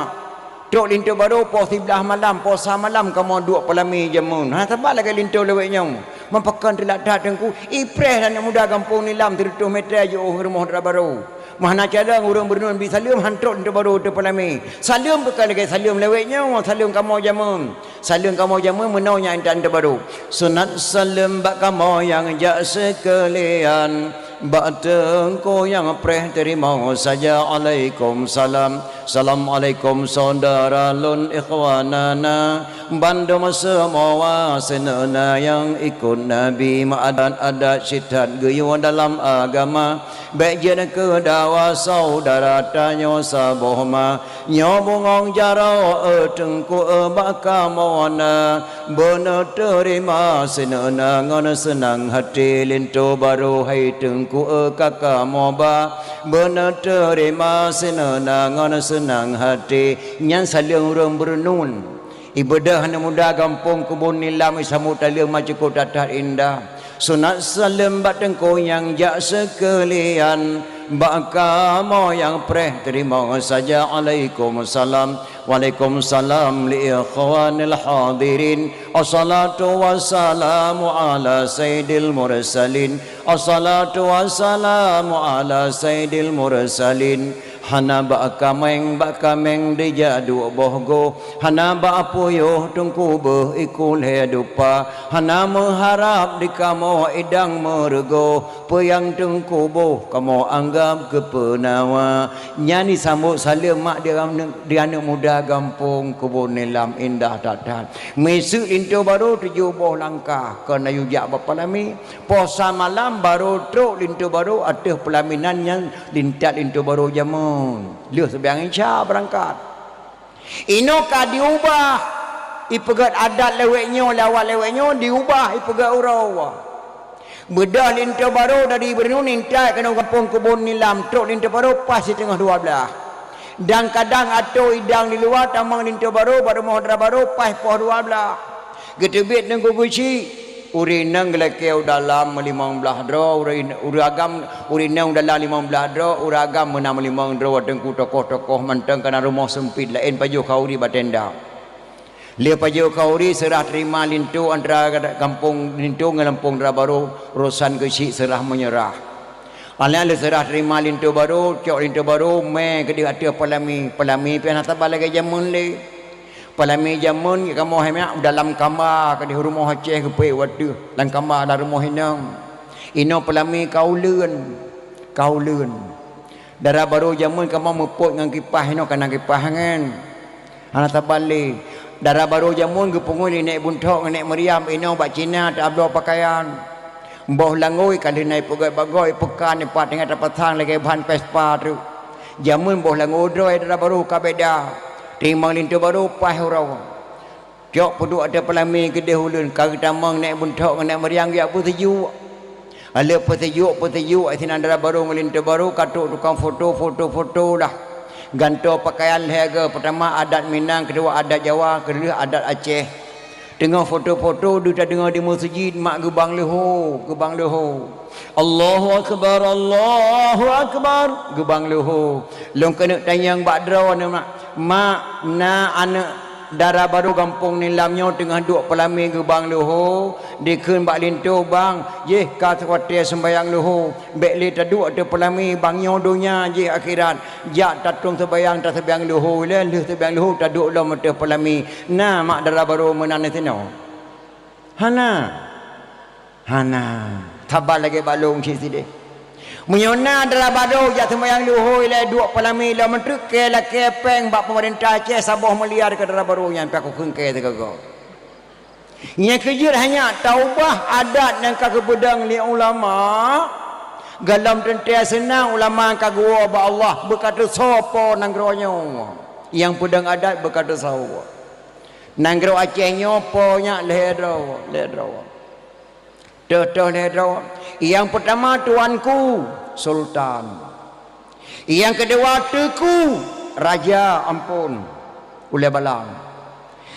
Trok linto barô poh siblaih malam, poh sa malam kamoe duek peulamé jameun. Hana saban lagée linto lawét nyoe. Meupakon teulat that teungku, ipreh aneuëk muda gampông Nilam sireutôh meter jiôh rumoh dara barô. Meuhana calon ureuëng beureunuen bi saleuem han trok linto barô teupeulamé. Saleuem bukon lagée saleuem lawét nyoe, saleuem kamoe jameun. Saleuem kamoe jameun meunoe nyang intat linto barô. Sunat saleuem bak kamoe nyang jak seukeulian. Bak teungku nyang preh teurimong saja alaikum salam. Assalamualaikum syedara lôn ikhwanana. Bandum seumoa sineuna nyang ikot Nabi meuadat-adat sitat geuyue dalam agama. Bék jeuet keu dawa syedara tanyoe saboh ma. Nyoe bungong jaroe teungku bak kamoe na. Beuneuteurima sineuna ngon seunang hati linto barô hai teungku ka kamoe ba. Beuneuteurima sineuna ngon seunang hati. Nyan saleuem ureuëng beureunuen. Ibeudôh aneuëk muda gampông Keubon Nilam isambot taleueng ma cukôp that-that indah. Sunat saleuem bak teungku nyang jak seukeulian. Bak kamoe nyang preh teurimong saja alaikum salam. Waalaikum salam li ikhwanil hadirin. Assalatu wassalamu ala sayyidil mursalin. Assalatu wassalamu ala sayyidil mursalin. Hana bak kaméng, bak kaméng dijak duek boh goh. Hana bak puyoh teungku beuh iku lhée dupa. Hana meuharab di kamoe idang meureugoh. Peue nyang teungku boh kamoe anggab keu peunawa. Nyan jisambot saleuem mak di aneuëk, di aneuëk muda gampông Keubon Nilam indah that-that. Miseuk linto barô tujoh boh langkah keuneuk jak bak peulamé. Poh sa malam barô trok linto barô ateueh peulaminan nyan lintat linto barô jameun. Lheueh seumayang Isya beurangkat. Inoe ka diubah, ipeugét adat lawét nyoe, lawét lawét nyoe diubah ipeugét uroe. Beudôh linto barô dari Beureunuen intat keunoe gampông Keubon Nilam trok linto barô paih siteungoh dua blaih. Dan kadang atô idang di luwa tamong linto barô bak rumoh dara barô paih poh dua blaih. Geuteubiet teungku geuchik, ureuëng inong geulakée u dalam meulimong blaih droe, ureuëng, ureuëng agam, ureuëng inong u dalam limong blaih droe, ureuëng agam meunan meulimong droe, teungku tokoh-tokoh mantong kana rumoh seumpit laén pajoh khauri bak tenda. Lheueh pajoh khauri seurah teurima linto antara gampông linto ngon gampông dara barô urosan geuchik seurah meunyeurah. Aneuk lheueh seurah teurima linto barô, cok linto barô mé keudeh ateueh peulamé, peulamé pih hana saban lagée jameun lé. Peulamé jameun kamoe hai mak dalam kama keudeh rumoh Aceh geupeuék wateueh lam kama lam rumoh inong. Inoe peulamé ka uleuen, ka uleuen. Dara barô jameun kamoe meupot ngon kipah inoe kana kipah angén. Hana saban lé. Dara barô jameun geupeungui lé Nék Bunthok ngon Nék Meuriam inoe bak Cina tabloe pakaian. Boh langôi ka lheueh na ipeugét bak goe, ipeukan, ipat teungoh tapasang lagée ban Vespa treuk. Jameun boh langôi droe dara barô ka beda. Timang linto barô paih uroe. Cok peuduek ateueh peulamé keudeh uleuen ka geutamong Nék Bunthok ngon Nék Meuriam geujak peuseujuk. Lheueh peuseujuk-peuseujuk sinan dara barô ngon linto barô ka trok tukang foto, foto-foto lah. Gantoe pakaian lhée goe, peutama adat Minang, keudua adat Jawa, keulheueh adat Aceh. Teungoh foto-foto deuh tadeungoe di meuseujid mak geubang leuho, geubang leuho. Allahu akbar, Allahu akbar, geubang leuho. Lôn keuneuk tanyong bak droeneuh mak, mak na aneuëk dara barô gampông Nilam nyoe teungoh duek peulamé geubang leuho, dikheun bak linto bang, jih ka seuwatée seumbayang leuho, bék lé taduek ateueh peulamé bang nyoe donya jih akhirat, jak tatong seumbayang taseumbayang leuho lé lheueh seumbayang leuho taduek lom ateueh peulamé, na mak dara barô meunan sinoe? Hana. Hana. Saban lagée bak lôn cit sideh. Meunyoe na dara barô jak seumayang luhôi lé duek peulami lom treuk kée lakée péng bak peumeurintah Aceh saboh miliar keu dara barô nyan pih kukheun kée teugogo. Nyang keujeuet hanya taubah adat nyang ka geupeudong lé ulama. Gohlom teuntée seunang ulama ka geuwoe bak Allah beukateusoe po nanggroe nyoe. Nyang peudong adat beukateusoe. Nanggroe Aceh nyoe po nyak lhée droe, lhée droe. Teuh-teuh lhée droe. Nyang peutama tuanku, sultan. Nyang keudua teuku, raja, ampôn, ulée balang.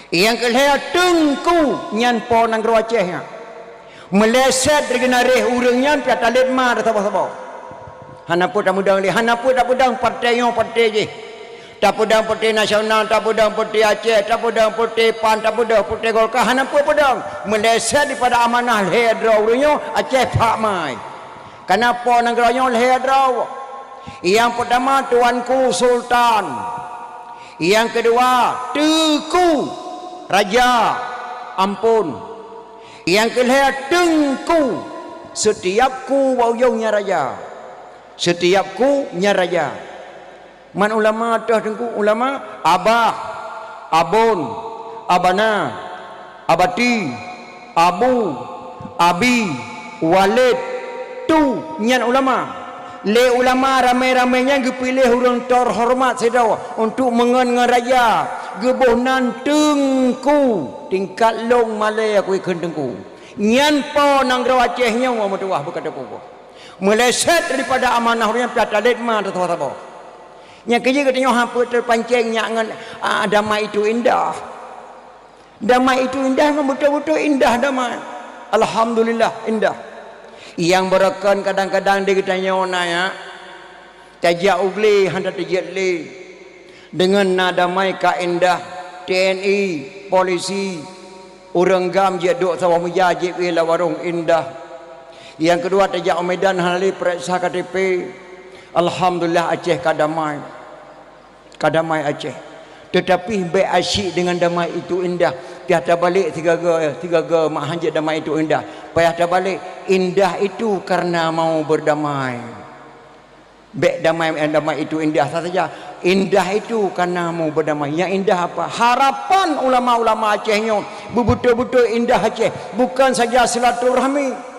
Nyang keulhée teungku, nyan po nanggroe Aceh nyan. Meuleset di geunaréh ureuëng nyan pih talét ma saboh-saboh. Hana peue tapeudong lé, hana peue tapeudong partai nyoe partai jih. Tapeudong partai nasional, tapeudong partai Aceh, tapeudong partai pan, tapeudong partai Golkar, hana peue peudong. Meuleset dipada amanah lhée droe ureuëng nyoe, Aceh phak mai. Kana po nanggroe nyoe lhée droe. Nyang peutama tuanku sultan. Nyang keudua teuku raja, ampôn. Nyang keulhée teungku, setiap ku bak ujong nyan raja. Setiap ku nyan raja. Man ulama teuh teungku, ulama abah, abon, abana, abati, abu, abi, walid, tu nyan ulama. Lé ulama ramé-ramé nyan geupiléh ureuëng teuhoreumat sidroe untuk meungon ngon raja, geuboh nan teungku, tingkat lôn malée kukheun teungku. Nyan po nanggroe Aceh nyoe meutuwah beukata puboh. Meuleset daripada amanah ureuëng nyang pih talét ma teuh saboh-saboh. Nyang keujeuet geutanyoe hana peue teupancéng nyak ngon, ah, damai itu indah. Damai itu indah, memang betul-betul indah damai. Alhamdulillah, indah. Nyang beureukan kadang-kadang di geutanyoe na, ya, tajak u glé hana tajeuet lé. Deungon na damai ka indah, T N I, polisi, ureuëng gam jeuet duek saboh meja jeuet wéh lam warong indah. Nyang keudua tajak u Medan hana lé peuriksa K T P. Alhamdulillah Aceh ka damai. Ka damai Aceh. Teutapi bék asyik deungon damai itu indah. Payah tabalek sigaga, sigaga mak hanjeuet damai itu indah. Payah tabalek, indah itu karena mau berdamai. Bék damai, damai itu indah saja. Indah itu karena mau berdamai. Yang indah apa? Harapan ulama-ulama Aceh nyoe beubeutôi-beutôi indah Aceh. Bukan saja silaturahmi.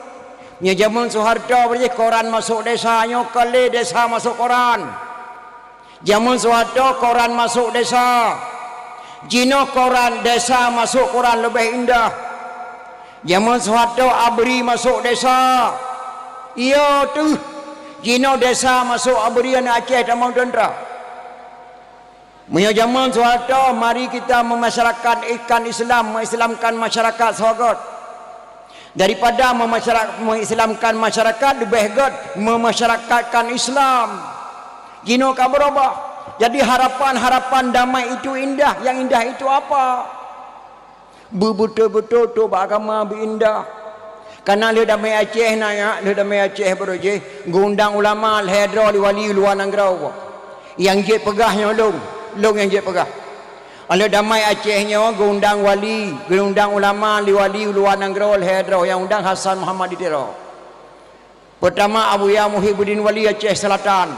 Nyoe jameun Soeharto beuréh koran masuk desa nyoe kali desa masuk koran. Jameun Soeharto koran masuk desa. Jinoe koran desa masuk koran leubeh indah. Jameun Soeharto abri masuk desa. Iya teuh. Jinoe desa masuk abri aneuk Aceh tamong teuntara. Meunyoe jameun Soeharto, mari kita memasyarakat ikan Islam, mengislamkan masyarakat sagoe. Daripada memasyara-, mengislamkan masyarakat, leubeh göt memasyarakatkan Islam. Jinoe ka berubah. Jadi harapan-harapan damai itu indah, yang indah itu apa? Beubeutôi-beutôi trok bak agama beuindah. Kana lheueh damai Aceh na, ya, lheueh damai Aceh baroe jih, geuundang ulama lhée droe lé wali luwa nanggroe. Nyang jeuet peugah nyoe lôn, lôn nyang jeuet peugah. Lheueh damai Aceh nyoe geuundang wali, geuundang ulama lé wali luwa nanggroe lhée droe nyang undang Hasan Muhammad di Tiro. Peutama Abuya Muhibuddin Wali Aceh Selatan.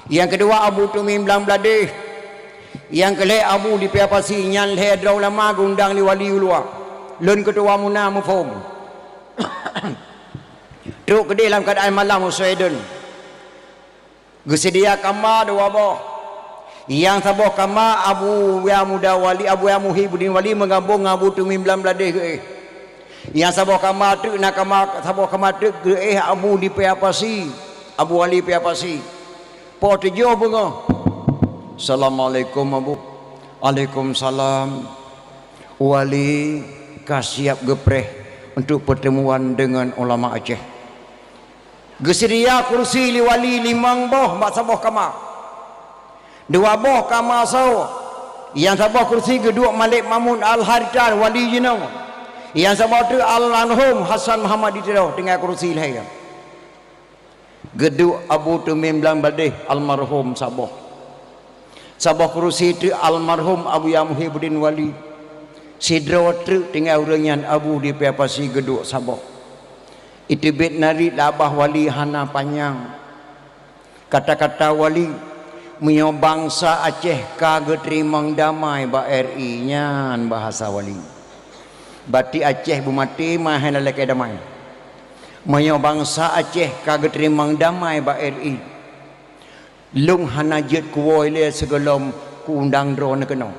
Nyang keudua Abu Tumim Blang Bladeh. Nyang keulhée Abu di Paya Pasi nyan lhée droe ulama geuundang lé wali u luwa. Lôn keutuwa muna muphom. Trok keudeh lam keuadaan malam u Sweden. Geuseudia kama dua boh. Nyang saboh kama Abuya Muda Wali, Abuya Muhibuddin Wali meugabong ngon Abu Tumim Blang Bladeh geuéh. Nyang saboh kama treuk na kama, saboh kama treuk geuéh Abu di Paya Pasi, Abu Wali Paya Pasi. Po teujoh beungoh. Assalamualaikum, Abu. Waalaikumsalam. Wali ka siap geupreh untuk pertemuan dengan ulama Aceh. Geuseudia kursi lé wali limong boh bak saboh kama. Dua boh kama soe. Nyang saboh kursi geuduek Malik Mahmud Al-Haritan wali jinoe. Nyang saboh treuk almarhum Hasan Muhammad di Tiro tinggai kursi lhée. Geuduek Abu Tumim Blang Bladeh almarhum saboh. Saboh kursi treuk almarhum Abuya Muhibuddin Wali. Sidroe treuk tinggai ureuëng nyan Abu di Paya Pasi geuduek saboh. Iteubiet narit lam babah wali hana panyang. Kata-kata wali, meunyoe bansa Aceh ka geuteurimong damai bak R I, nyan bahasa wali. Batik Aceh beumaté meuhai lalakée damai. Meunyoe bansa Aceh ka geuteurimong damai bak R I, lôn hana jeuet kuwoe lé sigohlom kuundang droeneuh keunoe.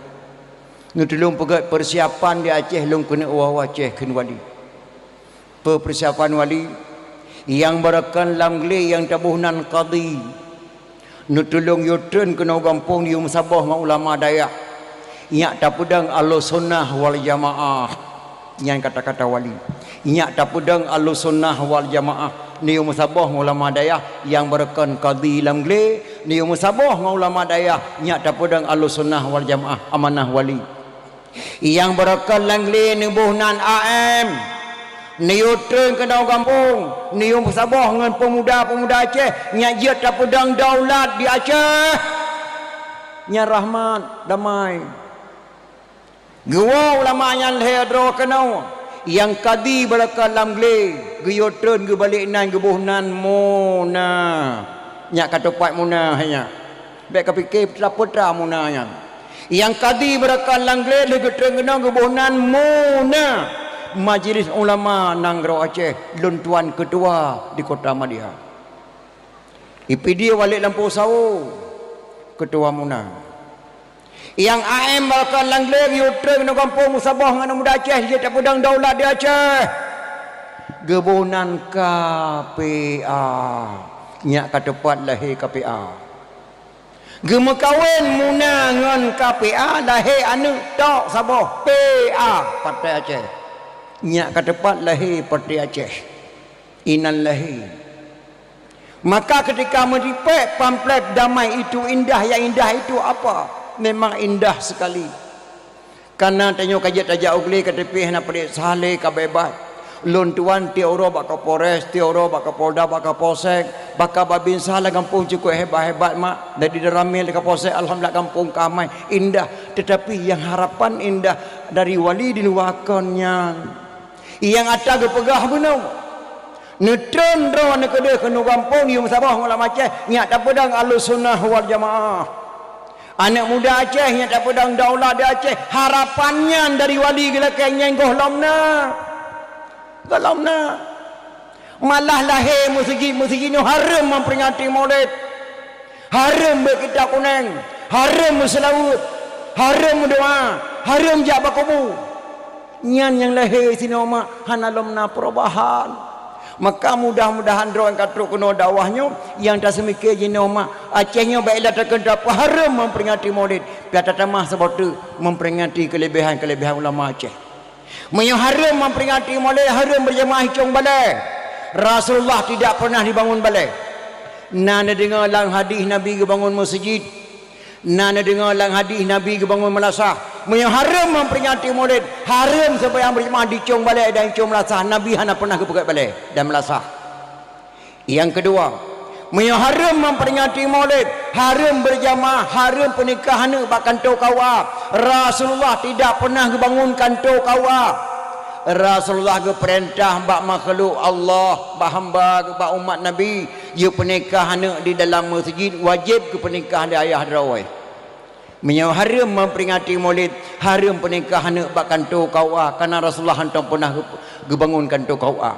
Neutulông peugét peusiapan di Aceh lôn keuneuk woe Aceh kheun wali. Peue peusiapan wali? Nyang beureukan lam glé nyang taboh nan kadi. Neutulông yue treun keunoe gampông yue meusaboh ngon ulama dayah. Nyak tapeudong Ahlussunnah wal Jamaah. Nyan kata-kata wali. Nyak tapeudong Ahlussunnah wal Jamaah. Neuyue meusaboh ngon ulama dayah nyang beureukan kadi lam glé, neuyue meusaboh ngon ulama dayah nyak tapeudong Ahlussunnah wal Jamaah, amanah wali. Nyang beureukan lam glé neuboh nan A M. Neuyue treun keunoe gampông, neuyue meusaboh ngon peumuda-peumuda Aceh, nyak jeuet tapeudong daulat di Aceh. Nyan rahmat, damai. Geuwoe ulama nyan lhée droe keunoe, nyang kadi beureukan lam glé, geuyue treun geubalek nan geuboh nan Muna. Nyak ka teupat Muna hai nyak. Bék kapike peue-peue Muna nyan. Nyang kadi beureukan lam glé lheueh geutreun keunoe geuboh nan Muna, Majlis Ulama Nanggroe Aceh, lôn tuan keutua di Kota Madya. I Pidie Walid Lampôh Sawo, keutua Muna. Nyang A M beureukan lam glé geuyue treun keunoe gampông meusaboh ngon aneuk muda Aceh jeuet tapeudong daulat di Aceh. Geuboh nan K P A. Nyak ka teupat lahé K P A. Geumeukawen Muna ngon K P A, lahé aneuk tok saboh, P A, Partai Aceh. Nyak ka teupat lahé Partai Aceh. Inan lahé. Maka ketika meuripek pamflet Damai Itu Indah, yang indah itu apa? Memang indah sekali. Kana tanyoe ka jeuet tajak u glé ka teupih hana padub saha lé ka beubat. Lôn tuan tiep uroe bak Kapolres, tiep uroe bak Kapolda, bak Kapolsek, bak Kababinsa lam gampông cukup hebat-hebat mak. Dari Danramil, Kapolsek, alhamdulillah gampông ka amai, indah. Tetapi yang harapan indah dari wali di luwa kon nyan. Nyang ata geupeugah bunoe. Neutreun droeneuh keudeh keunoe gampông yue meusaboh ngon ulama Aceh, nyak tapeudong Ahlussunnah wal Jamaah. Aneuk muda Aceh nyak tapeudong daulat di Aceh, harapan nyan dari wali geulakée nyan gohlom na. Gohlom na. Malah lahé meuseujid-meuseujid nyoe hareuem memperingati Maulid. Hareuem beuet kitab kuneng, hareuem meuseulaweuet, hareuem meudoa, hareuem jak bak kubu. Nyan nyang lahé sinoe mak hana lom na perubahan. Maka mudah-mudahan droe nyang ka trok keunoe dakwah nyoe, nyang taseumiké jinoe mak, Aceh nyoe bèk lé takheun tapeuhareuem memperingati Maulid, pih tatamah saboh teuk memperingati keuleubèhan-keuleubèhan ulama Aceh. Meunyoe hareuem memperingati Maulid, hareuem beujamaah i cong balèe. Rasulullah tidak pernah dibangun balèe. Na neudeungoe lam hadih Nabi geubangun meuseujid. Na neudeungoe lam hadih Nabi geubangun meulasah. Meunyoe hareuem memperingati Maulid, hareuem seumayang beujamaah di cong balèe dan cong meulasah. Nabi hana pernah geupeugèt balèe dan meulasah. Nyang keudua, meunyoe hareuem memperingati Maulid, hareuem beujamaah, hareuem peunikah aneuk bak kantô K U A. Rasulullah tidak pernah geubangun kantô K U A. Rasulullah geupeurintah bak makhluk Allah, bak hamba, bak umat Nabi, jeuet peunikah aneuk di dalam meuseujid, wajéb geupeunikah lé ayah droe. Meunyoe hareuem memperingati Maulid, hareuem peunikah aneuk bak kantô K U A, kareuna Rasulullah hántom peunah geu-, geubangun kantô K U A.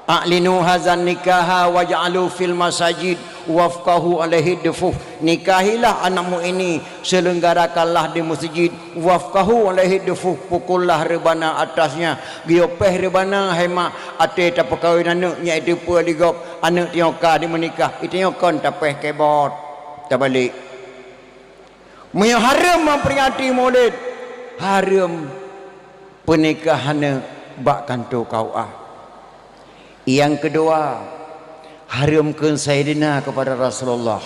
"A'linu hazan nikaha waj'alu fil masajid wafqahu alaihi dufuf." Nikahilah anakmu ini, seulenggarakanlah di meuseujid, wafqahu alaihi dufuf, pukullah reubana atasnya. Geuyue péh reubana, hai mak, até tapeukawen aneuk nyan, itu peue li gob, aneuk tanyoe ka dimeunikah, itu nyoe kon tapéh kebot, tabalek. Meunyoe hareuem memperingati Maulid, hareuem peunikah aneuk bak kantô K U A. Nyang keudua, hareuem kheun Saidina keupada Rasulullah.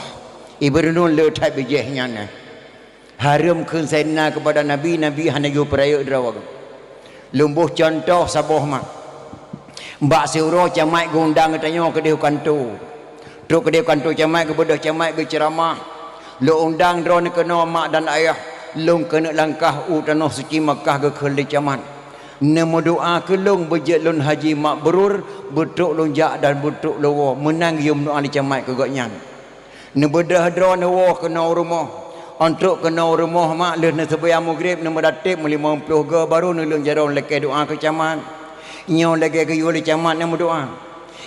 Ibeureunon le that bijéh nyan, eh. Hareuem kheun Saidina keupada Nabi, Nabi hana geuyue peurayeuk droe. Lôn boh cuntoh saboh mak. Bak siuroe camat geuundang geutanyoe keudeh u kantô. Trok keudeh u kantô camat, geubeudôh camat geuceuramah. Lôn undang droeneuh keunoe mak dan ayah, lôn keuneuk langkah u tanoh suci Makkah geukheun lé camat. Neumeudoá keu lôn beujeuet lôn haji mabrur, beutrok lôn jak dan beutrok lôn woe, meunan geuyue meudoá lé camat keu gobnyan. Neubeudôh droeneuh woe keunoe u rumoh. Ôn trok keunoe u rumoh mak lheueh neuseumayang Maghrib, neumeudateb meulimong ploh goe, barô neulôn jaroe lakée doá keu camat. Nyoe lagée geuyue lé camat neumeudoá.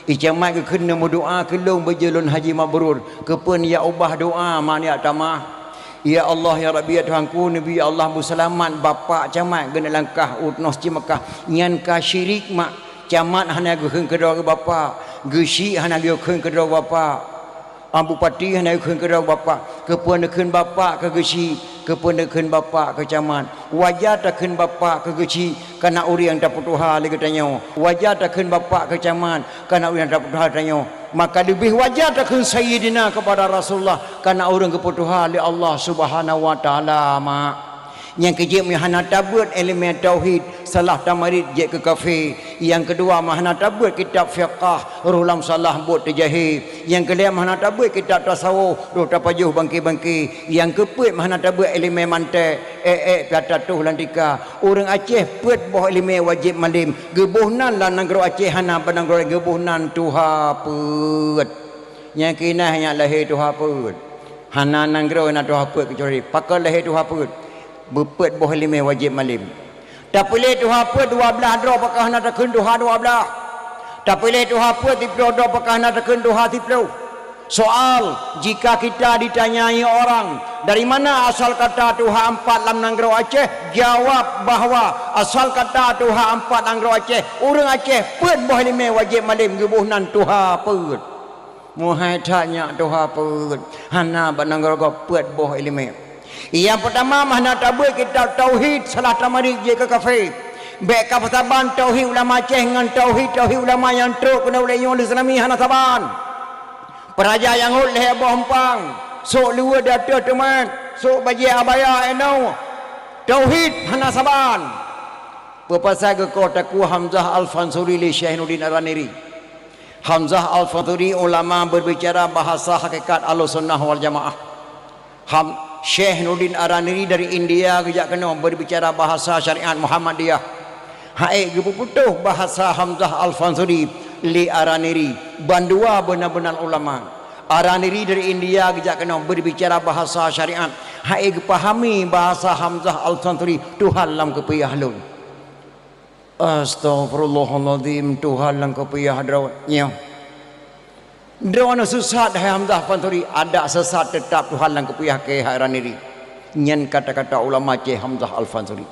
I camat geukheun neumeudoá keu lôn beujeuet lôn haji mabrur. Keupeue neujak ubah doá mak neujak tamah? Ya Allah, ya Rabbi, ya Tuhanku, neubi ya Allah beuseulamat bapak camat geuneuk langkah u tanoh suci Makkah. Nyan ka syirik mak. Camat hana geukheun keudroe bapak, geuchik hana geukheun keudroe bapak, a, bupati hana geukheun keudroe bapak. Keupeue neukheun bapak keu geuchik? Keupeue neukheun bapak keu camat? Wajar takheun bapak keu geuchik, kana ureuëng tapeutuha lé geutanyoe. Wajar takheun bapak keu camat, kana ureuëng tapeutuha tanyoe. Maka leubeh wajar takheun sayyidina keupada Rasulullah, kana ureuëng geupeutuha lé Allah Subhanahu wa Taala mak. Nyang keujeuet meunyoe hana tabeuet iéleumé tauhid, salah tamarit jeuet keu kafé. Nyang keudua, meunyoe hana tabeuet kitab fiqah, roh lam salah buet teujahé. Nyang keulhèe, meunyoe hana tabeuet kitab tasawuf, roh tapajoh bangké-bangké. Nyang keupeuet, meunyoe hana tabeuet iéleumé mantek, ék-ék pih atra toh lam tika. Ureuëng Aceh peuet boh iéleumé wajéb malém. Geuboh nan lam nanggroe Aceh hana bak nanggroe laén, geuboh nan tuha peuet. Nyang keunan nyan lahé tuha peuet. Hana nanggroe na tuha peuet keucuali. Pakon lahé tuha peuet? Beupeuet boh iéleumé wajéb malém. Tapiléh tuha peuet dua blaih droe pakon hana takheun tuha dua blaih. Tapiléh tuha peuet siploh droe pakon hana takheun tuha siploh. Soal, jika kita ditanyai orang, "Dari mana asal kata tuha ampat lam nanggroe Aceh?" Jawab bahwa asal kata tuha ampat nanggroe Aceh, ureuëng Aceh peuet boh iéleumé wajéb malém geuboh nan tuha peuet. Meuhai that nyak tuha peuet, hana bak nanggroe gob peuet boh iéleumé. Nyang peutama, meunyoe hana tabeuet kitab tauhid, salah tamarit jeuet keu kafé. Bék kapeusaban tauhid ulama Aceh ngon tauhid, tauhid ulama nyang trok keunoe lé nyoe lé Islami hana saban. Peuraja nyang ngôt lhèe boh eumpang, sôk luweue di ateueh teumat, sôk bajèe abaya inoe. Tauhid hana saban. Peue pasai geukoh Teungku Hamzah Al-Fansuri lé Syekh Nuruddin Araniri? Hamzah Al-Fansuri ulama berbicara bahasa hakikat Ahlussunnah wal Jamaah. Ham-, Syekh Nuruddin Araniri dari India geujak keunoe berbicara bahasa syariat Muhammadiyah. Hai geupeuputoh bahasa Hamzah Al-Fansuri lé Araniri, bandua beuna-beuna ulama. Araniri dari India geujak keunoe berbicara bahasa syariat. Hai geupahami bahasa Hamzah Al-Fansuri, Tuhan lam keupiah lôn. Astaghfirullahalazim, Tuhan lam keupiah droe nyoe. Droeneuh sesat hai Hamzah Fansuri, adak sesat teutap Tuhan lam keupiah keu hai Araniri. Nyan kata-kata ulama Syekh Hamzah Al-Fansuri.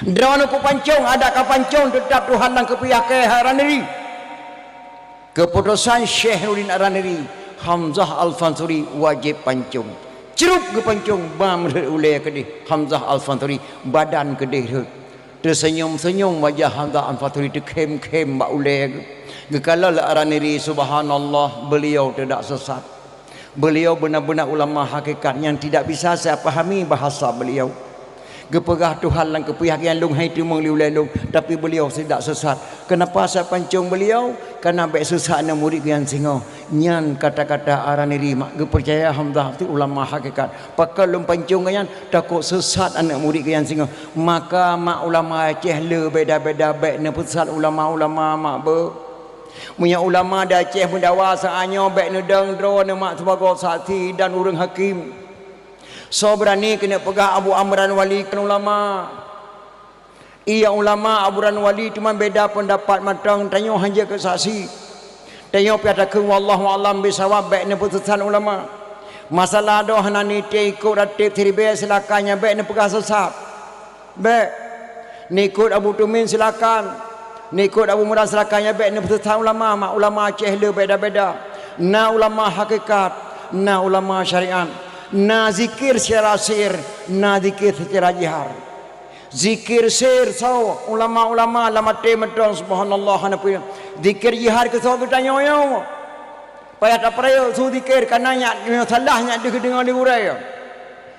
Droeneuh kupancong, adak kapancong teutap Tuhan lam keupiah keu hai Araniri. Keuputosan Syekh Nuruddin Araniri, Hamzah Al-Fansuri wajéb pancong. Crup geupancong, bam rhot ulèe keudeh Hamzah Al-Fansuri, badan keudeh rhot. Teuseunyom-seunyom wajah Hamzah Al-Fansuri, teukhém-khém bak ulèe geuh. Geukalon lé Araniri, subhanallah, beliau tidak sesat. Beliau beuna-beuna ulama hakikat nyang tidak bisa saya pahami bahasa beliau. Geupeugah Tuhan lam keupiah geuh, lôn hai teumeung lé ulèe lôn, tapi beliau tidak sesat. Kenapa saya pancong beliau? Karena bèk sesat aneuk murit geuh nyang singoh. Nyan kata-kata Araniri mak geupeucaya Hamzah tu ulama hakikat. Pakon lôn pancong geuh nyan? Takot sesat aneuk murit geuh nyang singoh. Maka mak ulama Aceh le beda-beda, bèk neupeusesat ulama-ulama mak beuh. Meunyoe ulama di Aceh meudawa saát nyoe, bèk neudong droeneuh mak sibagoe saksi dan ureueng hakém. Soe beurani keuneuk peugah Abu Amran Wali kon ulama? Iya ulama Abu Amran Wali, teuma beda peundapat mantong, tanyoe hana jeuet keu saksi. Tanyoe pih takheun wallahu a'lam bissawab, bèk neupeusesat ulama. Masalah droe hana nitém ikot rateb siribèe, silakan, nyan bèk neupeugah sesat. Bèk. Neuikot Abu Tumin silakan. Neuikot Abu Murad silakan, nyan bèk neupeusesat ulama, mak ulama Aceh le beda-beda. Na ulama hakikat, na ulama syariat, na zikir secara sir, na zikir secara jihar. Zikir sir soe? Ulama-ulama lam até mantong, subhanallah, hana peue. Zikir jihar keu soe geutanyoe nyoe? Payah tapeurayeuk su zikir, kana nyak, nyoe salah nyak deuh deungoe lé gurèe.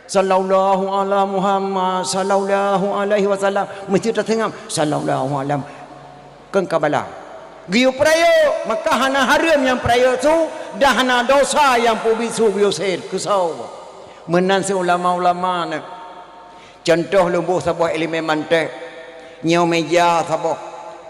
Sallallahu ala Muhammad, sallallahu alaihi wasallam. Meusti taseungab, sallallahu alam. Kon ka bala. Geuyue peurayeuk, maka hana hareuem nyang peurayeuk su, dan hana dosa nyang peubiet su geuyue sir. Keu soe? Meunan cit ulama-ulama nyan. Cuntoh lôn boh saboh ileumèe mantek. Nyoe meja saboh.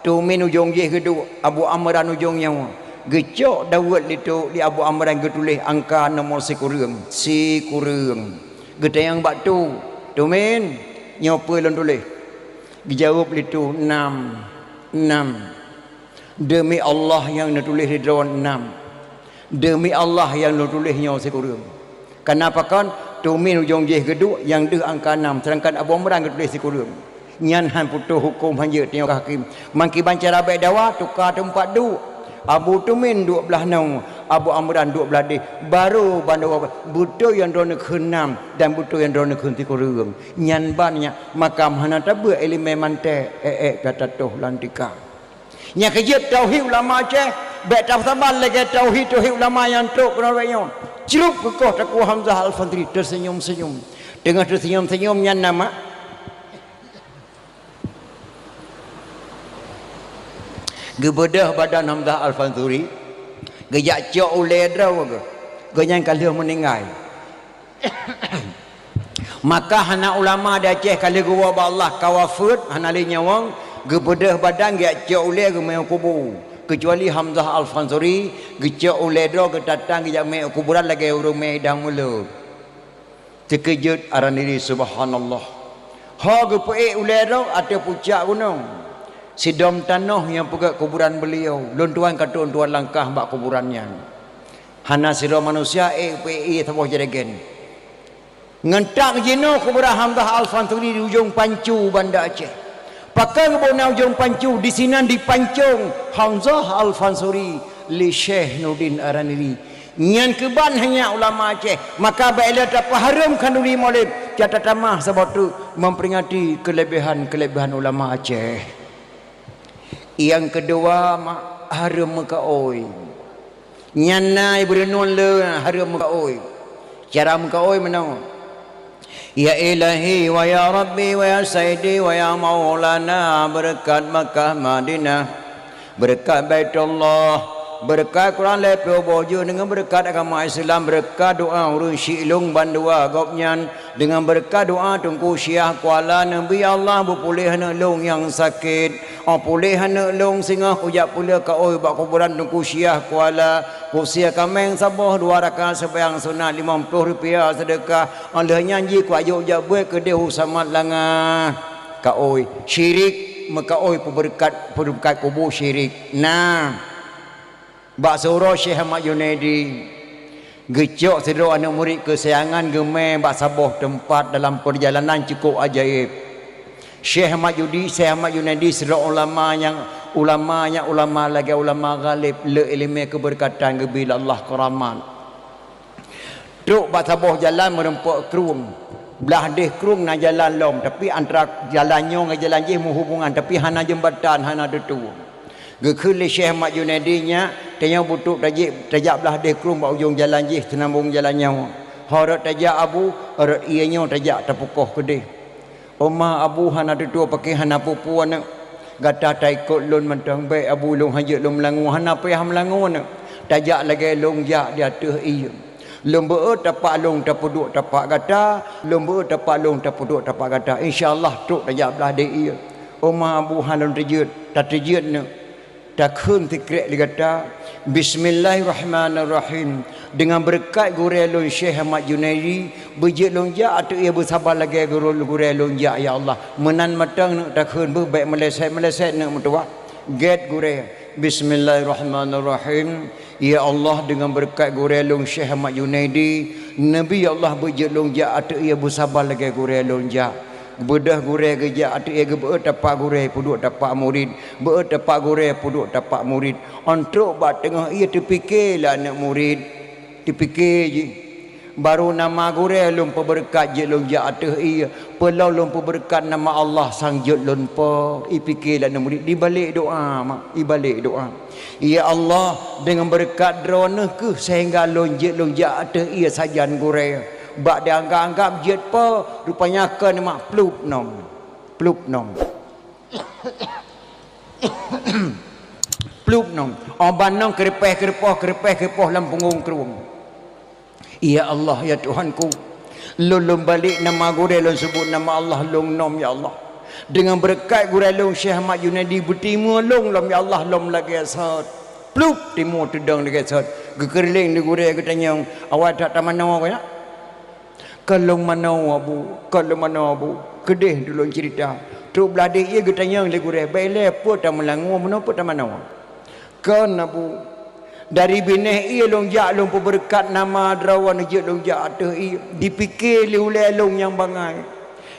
Tumin ujong jih geuduek, Abu Amran ujong nyoe. Geucok daweuet lé tu, lé Abu Amran geutuléh angka nomor sikureueng. Sikureueng. Geutanyong bak tu, "Tumin, nyoe peue lôn tuléh?" Geujaweueb lé tu, "Nam, nam." "Deumi Allah nyang neutuléh di droe nam. Deumi Allah nyang neutuléh nyoe sikureueng." Kana pakon, Tumin ujong jih geuduek nyang deuh angka nam, seudangkan Abu Amran geutuléh sikureueng. Nyan han putôh huköm hanjeuet tanyoe keu hakém. Mangkiban cara bèk dawa, tuka teumpat duek. Abu Tumin duek blah noe, Abu Amran duek blah deh. Barô bandua beutôi nyang droeneuh kheun nam dan beutôi nyang droeneuh kheun sikureueng. Nyan ban nyan makam hana tabeuet ileumèe manté, ék-ék ka tatoh lam tika. Nyang keujeuet tauhid ulama Aceh, bèk tasaban lagèe tauhid-tauhid ulama nyang trok keunoe bèk nyoe. Crup keukoh Teungku Hamzah Al-Fansuri teusenyum-senyum. Teungoh teusenyum-senyum nyan nama geubeudôh badan Hamzah Al-Fansuri, geujak cok ulèe droe geuh. Gobnyan ka lheueh meuninggai. Maka hana ulama di Aceh ka lheueh geuwoe bak Allah ka wafeuet, hana lé nyawöng, geubeudôh badan geujak cok ulèe geumè u kubu. Keucuali Hamzah Al-Fansuri, geucok ulèe droe geutatang geujak mè u kuburan lagèe ureueng mè idang mulod. Teukeujot Araniri, subhanallah. Ho geupeuék ulèe droe ateueh pucak gunong. Sidom tanoh nyang peugöt kuburan beuliau, lôn tuan ka trok tuan langkah bak kuburan nyan. Hana sidroe manusia ék peuék ié saboh jregen. Ngon tak jinoe kuburan Hamzah Al-Fansuri di ujong pancu Banda Aceh. Pakon geuboh na ujong pancu, disinan dipancong Hamzah Al-Fansuri lé Syekh Nurdin Araniri. Nyan keuban hanya ulama Aceh. Maka bèk lé tapeuhareuem khanduri Maulid, ka tatamah saboh teuk memperingati keulebihan-keulebihan ulama Aceh. Nyang keudua, mak, hareuem meukaôi. Nyan na ié beureunuen le hareuem meukaôi. Cara meukaôi meunoe, "Ya Ilahi, wa ya Rabbi, wa ya Sayyidi, wa ya Maulana, beureukat Makkah Madinah, beureukat Baitullah, beureukat Quran lhèe plôh boh jeuem, deungon beureukat agama Islam, beureukat doa ureueng syiek lôn bandua gobnyan, deungon beureukat doa Teungku Syiah Kuala, Nabi Allah beupuléh aneuk lôn nyang sakét." Oh, puléh aneuk lôn singoh kujak peuleueh kaôi bak kuburan Teungku Syiah Kuala, kusie kaméng saboh, dua rakaat seumayang sunat, limong ploh rupiah seudeukah. Oh, lheueh nyan jih kuajok jak beuet keudeh u Samat Langa. Kaôi, syirik, meukaôi peubeureukat, peubeureukat kubu syirik. Nah. Bak siuroe Syekh Ahmad Junaidi geucok sidroe aneuk murit keusayangan geumè bak saboh teumpat dalam peurjalanan cukôp ajaéb. Syekh Ahmad Judi-, Syekh Ahmad Junaidi sidroe ulama nyang, ulama nyang ulama lagèe ulama ghalib, le ileumèe keubeureukatan, geubri lé Allah keuramat. Trok bak saboh jalan meureumpok krueng. Blah deh krueng na jalan lom, tapi antara jalan nyoe ngon jalan jih meuhubungan, tapi hana jeumbatan, hana teutue. Geukheun lé Syekh Ahmad Junaidi, "Nyak, tanyoe beutrok tajak, tajak blah deh krueng bak ujong jalan jih, seunambong jalan nyoe. Ho rot tajak, Abu, rot ié nyoe tajak tapeukoh keudeh." "Oma, Abu, hana teutue pakè hana peue-peue aneuk. Gata taikot lôn mantong bèk, Abu, lôn hanjeuet lôn meulangue, hana payah meulangue aneuk. Tajak lagèe lôn jak di ateueh ié. Lôn beuet tapak lôn tapeuduek tapak gata, lôn beuet tapak lôn tapeuduek tapak gata. Insya Allah trok tajak blah deh ié." "Oma, Abu, hana lôn teujeuet." "Tateujeuet neuk." Takheun sikrek lé gata, "Bismillahirrahmanirrahim. Deungon beureukat gurèe lôn Syekh Ahmad Junaidi, beujeuet lôn jak ateueh ié beusaba lagèe gurèe lôn jak, ya Allah." Meunan mantong neuk takheun beuh, bèk meuleset-meuleset neuk meutuwah. Gèt gurèe, "Bismillahirrahmanirrahim. Ya Allah, deungon beureukat gurèe lôn Syekh Ahmad Junaidi, Nabi, ya Allah, beujeuet lôn jak ateueh ié beusaba lagèe gurèe lôn jak." Beudôh gurèe geujak ateueh ié, geubeuet tapak gurèe, peuduek tapak murit. Beuet tapak gurèe, peuduek tapak murit. Ôn trok bak teungoh ié, teupike lé aneuk murit. Teupike jih, "Barô nama gurèe lôn peubeureukat jeuet lôn jak ateueh ié. Peulom lôn peubeureukat nama Allah sang jeuet lôn po." Ipike lé aneuk murit, ibalek doa, mak, ibalek doa. "Ya Allah, deungon beureukat Droeneuh kheueh sehingga lôn jeuet lôn jak ateueh ié sajan gurèe. Bak dianggap-anggap jeuet po, rupanya kon mak plup nom. Plup nom. Plup nom. Oban nom keureupaih-keureupoh, keureupaih-keureupoh lam punggong krueng." "Ya Allah, ya Tuhanku, lôn, lôn balek nama gurèe, lôn seubut nama Allah lôn nom, ya Allah. Deungon beureukat gurée lôn Syekh Ahmad Junaidi, beutimeue lôn lom, ya Allah, lom lagée sot. Plup, timeue teudong lagée sot. Geukeureuléng di gurée geutanyong, "Awai that tamanoe kah nyak?" "Kon lôn manoe, Abu, kon lôn manoe, Abu." Keudeh tulôn ceurita. Trok blah dék ié geutanyong lé gurée, "Bék ilée, peue tameulangue, meunoe peue tamanoe?" "Kon, Abu. Dari binéh ié lôn jak lôn peubeureukat nama droe, jeuet lôn jak ateueh ié. Dipike lé ulée lôn nyang bangai.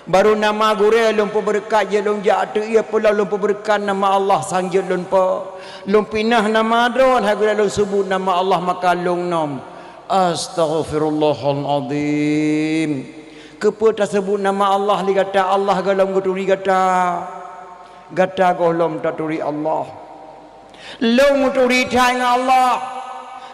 Barô nama gurée lôn peubeureukat, jeuet lôn jak ateueh ié, peulom lôn peubeureukat nama Allah sang jeuet lôn po. Lôn pinah nama droe, hai gurée lôn seubut nama Allah maka lôn nom." Astaghfirullahalazim. Keupeue taseubut nama Allah lé gata? Allah gohlom geuturi gata. Gata gohlom taturi Allah. Lôn meuturi that ngon Allah.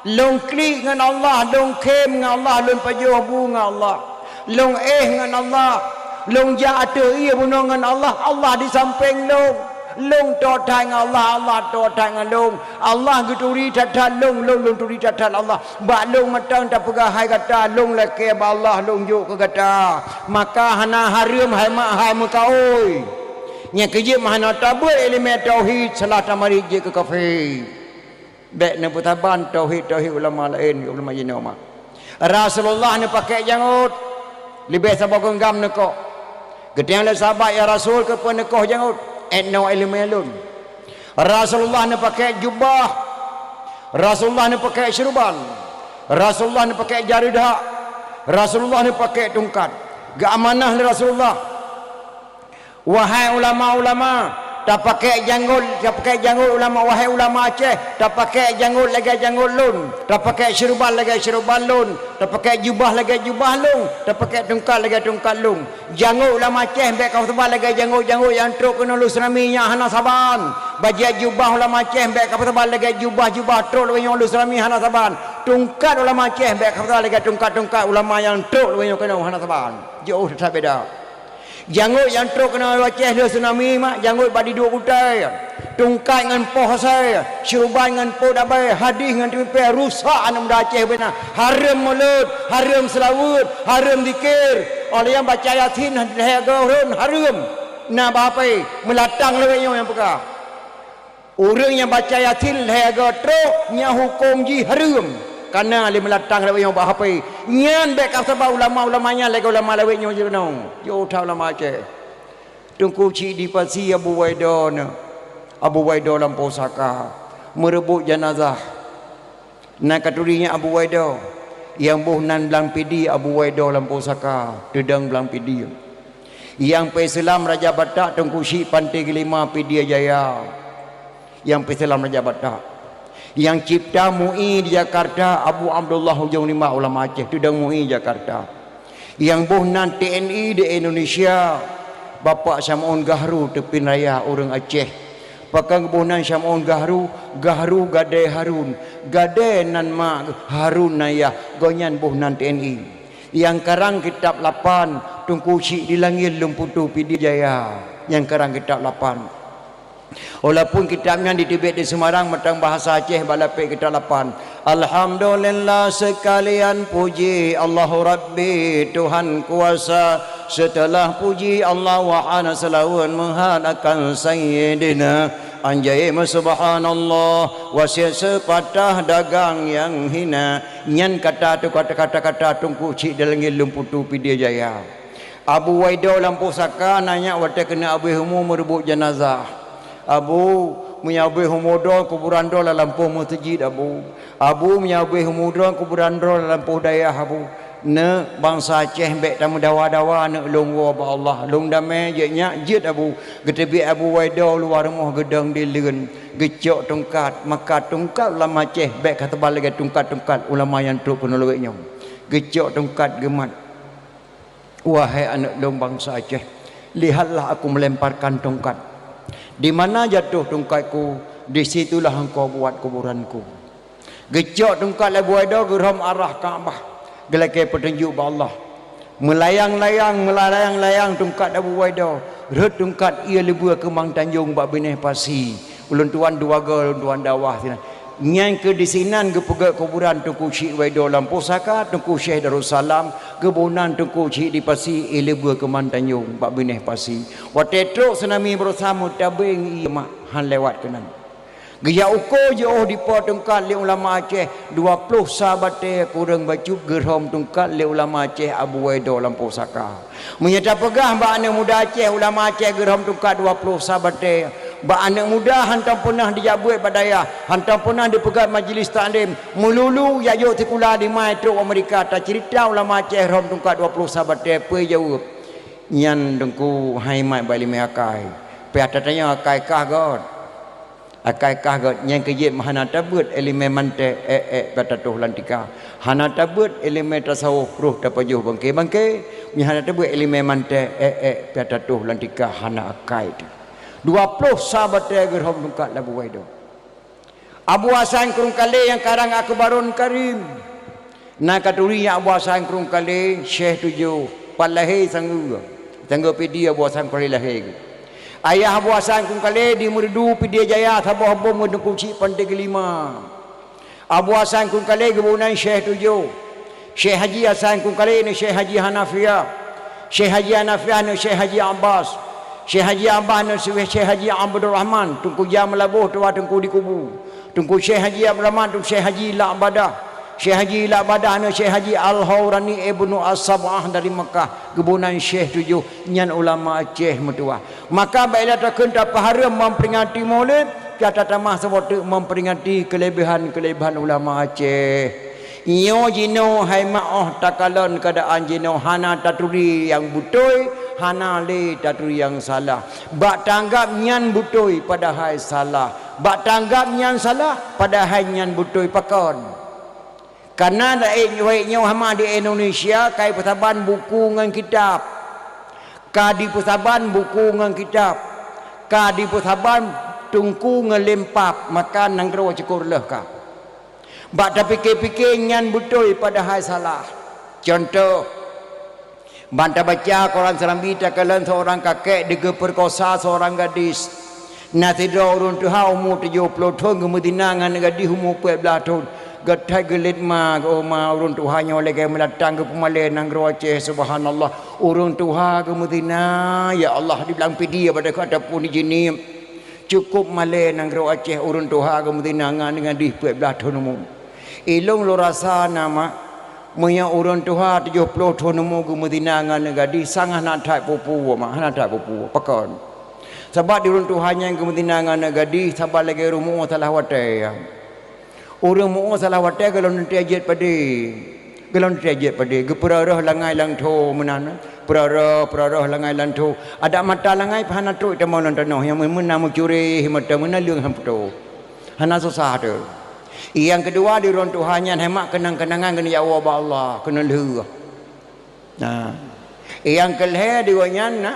Lôn klik ngon Allah, lôn khém ngon Allah, lôn pajoh bu ngon Allah. Lôn éh ngon Allah. Lôn jak ateueh ié bunoe ngon Allah. Allah di sampéng lôn. Lôn toe that ngon Allah, Allah toe that ngon lôn. Allah geuturi that-that lôn, lôn, lôn turi that-that Allah. Bak lôn mantong tapeugah hai gata, lôn lakée bak Allah, lôn jok keu gata. Maka hana hareuem hai mak hai meukaôi. Nyang keujeuet meuhana tabeuet iéleumé tauhid, salah tamarit jeuet keu kafé. Bék neupeusaban tauhid-tauhid ulama laén, ulama jinoe mak. Rasulullah neupakée jangôt, leubeh saboh geunggam neukoh. Geutanyong lé sahabat, "Ya Rasul, keupeue neukoh jangôt?" "Étnoe iéleumé lôn." Rasulullah neupakée jubah, Rasulullah neupakée syeuruban, Rasulullah neupakée jari dahak, Rasulullah neupakée tungkat. Geuamanah lé Rasulullah, "Wahai ulama-ulama, tapakée jangôt, tapakée jangôt ulama, wahai ulama Aceh, tapakée jangôt lagée jangôt lôn, tapakée syeuruban lagée syeuruban lôn, tapakée jubah lagée jubah lôn, tapakée tungkat lagée tungkat lôn." Jangôt ulama Aceh bék kapeusaban lagée jangôt-jangôt nyang trok keunoe lôn seurami, nyan hana saban. Bajée jubah ulama Aceh bék kapeusaban lagée jubah-jubah trok lagée nyoe lôn seurami, hana saban. Tungkat ulama Aceh bék kapeusaban lagée tungkat-tungkat ulama nyang trok lagée nyoe keunoe, hana saban. Jiôh that beda. Jangôt nyang trok keunoe lôn Aceh lôn seurami mak, jangôt bak diduek kutai. Tungkat ngon poh asai, syeuruban ngon po dabai, hadih ngon teumipée, rusak aneuk muda Aceh bubena. Hareuem mulod, hareuem seulaweuet, hareuem zikir. Óh lheueh nyan baca Yasin lhée goe rhon, hareuem. Na bak hapé, meulatang lawét nyoe nyang peugah. Ureuëng nyang baca Yasin lhée goe trok, nyan huköm jih hareuem. Kana lé meulatang lawét nyoe bak hapé. Nyan bék kapeusaban ulama-ulama nyan lagée ulama lawét nyoe jinoe. Jiôh that ulama Aceh. Teungku Chik di Pasi Abu Waido na, Abu Waido lam pusaka, meureubot janazah. Na katuri nyan Abu Waido, nyang boh nan Blang Pidie Abu Waido lam pusaka, teudong Blang Pidie. Nyang peuselam Raja Batak Teungku Chik Panté Geulima Pidie Jaya, nyang peuselam Raja Batak. Nyang cipta MUI di Jakarta Abu Abdullah Ujong Rimba ulama Aceh, teudong MUI Jakarta. Nyang boh nan T N I di Indonesia, Bapak Syam'un Gahru Teupin Raya ureuëng Aceh. Pakon geuboh nan Syam'un Gahru, Gahru gadée Harun, gadée nan ma Harun nan yah, gobnyan boh nan T N I. Nyang karang kitab lapan, Teungku Chik di Langét Lôn Putu Pidie Jaya, nyang karang kitab lapan. Walaupun kitab nyan diteubiet di Semarang mantong bahasa Aceh bak lapék kitab lapan. Alhamdulillah seukalian puji Allahu Rabbi Tuhan kuasa. Seuteulah puji Allah wahana seulaweuet meuhat akan Sayyidina. Anjai meusubhanallah, wasiet seupatah dagang nyang hina. Nyan kata tu kata-kata Teungku Chik di Langét Lôn Putu Pidie Jaya. Abu Waido lam pusaka na nyak watée keuneuk abéh umu meureubot janazah. Abu, meunyoe abéh umu droe kuburan droe lam lampôh meuseujid, Abu. Abu, meunyoe abéh umu droe kuburan droe lam lampôh dayah, Abu. Neuk, bansa Aceh bék tameudawa-dawa, neuk lôn woe bak Allah. Lôn damé jeuet nyak, jeuet Abu. Geuteubiet Abu Waido luwa rumoh geudong di leuen. Geucok tungkat, maka tungkat ulama Aceh bék ka teuba lagée tungkat-tungkat ulama nyang trok keunoe lawét nyoe. Geucok tungkat geumat. Wahai aneuëk lôn bansa Aceh, lihatlah aku melemparkan tongkat. Di mana jatuh tongkatku, di situlah engkau buat kuburanku. Geucok tongkat lé Abu Waido geurhom arah Ka'bah, geulakée peutunjuk bak Allah. Meulayang-layang, meulayang-layang tongkat Abu Waido, rhot tongkat ié leubue keumang tanjong bak binéh pasi. Ulôn tuan dua goe, ulôn tuan dakwah sinan. Nyan keuh disinan geupeugét kuburan Teungku Chik Waido lam pusaka, Teungku Syekh Darussalam, geuboh nan Teungku Chik di Pasi, i leubeh keuman Tanjong bak binéh Pasi. Watée trok tsunami baroesa meutabeng ié mak han lewat keunan. Geujak uko jiôh dipo tungkat lé ulama Aceh, dua ploh sa batée kureueng bacut geurhom tungkat lé ulama Aceh Abu Waido lam pusaka. Meunyoe tapeugah bak aneuëk muda Aceh, ulama Aceh geurhom tungkat dua ploh sa batée. Bak aneuëk muda hantom peunah dijak buet bak dayah, hantom peunah dipeugét majlis taklim, meululu jak jok sikula dimai trok Amerika, taceurita ulama Aceh rhom tungkat dua ploh sa batée, peue jaweueb? Nyan Teungku hai mat bak iéleumé akai. Pih ata tanyong akai kah gét. Akai kah gét nyang keujeuet hana tabeuet iéleumé manté ék-ék pih tatoh lam tika. Hana tabeuet iéleumé tasawuf roh tapajoh bangke-bangke, meunyoe hana tabeuet iéleumé manté ék-ék pih tatoh lam tika hana akai teuh. Dua ploh sa batée geurhom tungkat lé Abu Waido. Abu Hasan Krueng Kalé nyang karang Akbarun Karim. Na katuri nyan Abu Hasan Krueng Kalé, Syekh Tujoh, pat lahé sanggeue. Sanggeue Pidie Abu Hasan Krueng Kalé lahé geuh. Ayah Abu Hasan Krueng Kalé di Meureudu Pidie Jaya saboh bom ngon Teungku Chik Panté Keulima. Abu Hasan Krueng Kalé geuboh nan Syekh Tujoh. Syekh Haji Hasan Krueng Kalé neu Syekh Haji Hanafiah. Syekh Haji Hanafiah neu Syekh Haji Abbas. Syekh Haji Abbas neu Syekh Haji Abdul Rahman, Teungku Jah Meulaboh tuha Teungku di Kubu. Teungku Syekh Haji Abdul Rahman, Teungku Syekh Haji Lak Badah. Syekh Haji Lak Badah neu Syekh Haji Al-Haurani Ibnu As-Sab'ah dari Makkah, geuboh nan Syekh Tujoh, nyan ulama Aceh meutuwah. Maka bèk lé takheun tapeuhareuem memperingati Maulid, ka tatamah saboh teuk memperingati keuleubèhan-keuleubèhan ulama Aceh. Nyoe jinoe hai mak oh takalon keuadaan jinoe hana taturi nyang beutôi, hana lé taturi nyang salah. Bak tanggab nyan beutôi padahai salah. Bak tanggab nyan salah padahai nyan beutôi pakon. Kareuna laén nyoe hama di Indonesia ka jipeusaban buku ngon kitab. Ka jipeusaban buku ngon kitab. Ka jipeusaban teungku ngon lempap, maka nanggroe cukôp reuloh ka. Bak tapike-pike nyan beutôi padahai salah. Cuntoh, ban tabaca Quran Serambi takalon seurang kakek digeupeukosa seurang gadis. Na sidroe ureuëng tuha umu tujoh ploh thon geumeuzina ngon gadis umu peuet blaih thon. Geuthai geulet ma, geuh ma ureuëng tuha nyoe lagée meulatang geupeumalée nanggroe Aceh, subhanallah. Ureuëng tuha geumeuzina, ya Allah, di blang Pidie pada ka tapun di jinie. Cukôp malée nanggroe Aceh ureuëng tuha geumeuzina ngon gadis peuet blaih thon umu. Ilong lôn rasa na mak, meunyoe ureuëng tuha tujoh ploh thon umu geumeuzina ngon gadis, sang hana that peue-peue mak, hana that peue-peue. Pakon? Sabab di ureuëng tuha nyang geumeuzina ngon gadis, saban lagée ureuëng muoh salah watée. Ureuëng muoh salah watée gohlom teuntée jeuet padé. Gohlom teuntée jeuet padé. Geupeurah-rah langai lam tho meunan. Peurah-rah, peurah-rah langai lam tho. Adak mata langai pih hana trok tamong lam tanoh. Nyang meunan meucureh mata meunan leueng han putôh. Hana susah teuh. Nyang keudua di ureuëng tuha nyan hai mak keunang-keunangan keuneuk jak woe bak Allah, keuneuk lheueh. Nah. Nyang keulhée di gobnyan na,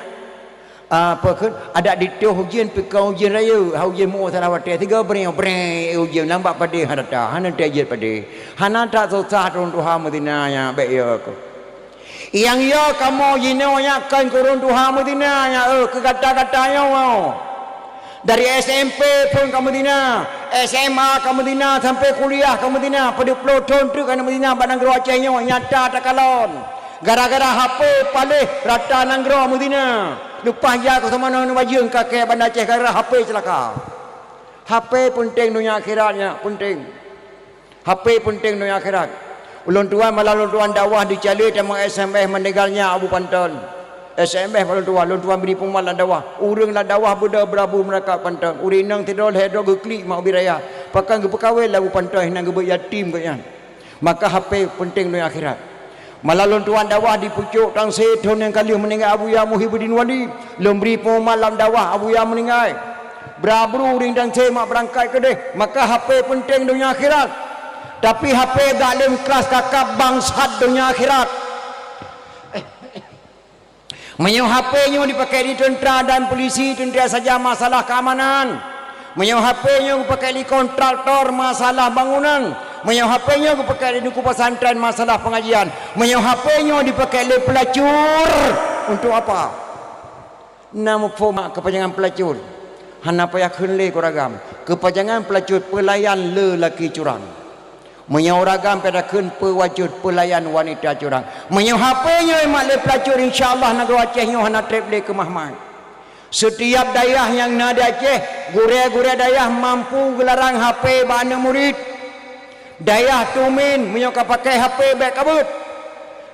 apa kheun, adak ditoh ujeuen, pih kon ujeuen rayeuk, ha ujeuen muoh salah watée, sigoe breng, breng, ujeuen lam bak padé hana that, hana teuntée jeuet padé. Hana that susah ureuëng tuha meuzina nyan, bék yo keuh. Nyang yo kamoe jinoe nyan kon keu ureuëng tuha meuzina nyan, eh, keu gata-gata nyoe. Dari S M P phon ka meuzina, S M A ka meuzina, sampoe kuliah ka meuzina, padub ploh thon treuk ka meuzina bak nanggroe Aceh nyoe, nyata takalon. Gara-gara H P paléh rata nanggroe meuzina. Leupah jak keu seumanoe neubajeueng kakée Banda Aceh gara-gara H P ceulaka. H P peunteng donya akhirat nyan, peunteng. H P peunteng donya akhirat. Ulôn tuan malam lôn tuan dakwah di Calée tamong S M S meuninggal nyan Abu Panton. S M S bak lôn tuan, lôn tuan bri peumat lam dakwah. Ureuëng lam dakwah beudôh beurabu meurakat Panton. Ureuëng inong sidroe lhée droe geuklik mak ubit raya. Pakon geupeukawén lé Abu Panton hana geubeuet yatim gobnyan. Maka H P peunteng donya akhirat. Malam lôn tuan dakwah di pucôk Tangse thon nyang ka lheueh meuninggai Abuya Muhyibuddin Wali. Lôn bri peumat lam dakwah Abuya meuninggai. Bra bru ureuëng Tangse mak beurangkat keudeh, maka H P peunteng donya akhirat. Tapi H P dak lom kras kakab bangsat donya akhirat. Meunyoe H P nyoe dipakai di teuntra dan polisi, teuntra saja masalah keamanan. Meunyoe H P nyoe geupakai di kontraktor, masalah bangunan. Meunyoe H P nyoe geupakai di teungku pesantren, masalah pengajian. Meunyoe H P nyoe dipakai lé pelacur, untuk apa? Na muphom kepanjangan pelacur. Hana payah kheun lé keu ureueng agam. Keupanjangan peulacur, peulayan lelaki curang. Meunyoe ureueng agam payah kheun, peulacur, peulayan wanita curang. Meunyoe H P nyoe mat lé peulacur, insya Allah nanggroe Aceh nyoe hana treb lé keumah-mah. Setiap dayah nyang na di Aceh, gurée-gurée dayah mampu geularang H P bak aneuk murit. Dayah Tumin, meunyoe ka pakai H P, bék ka beuet.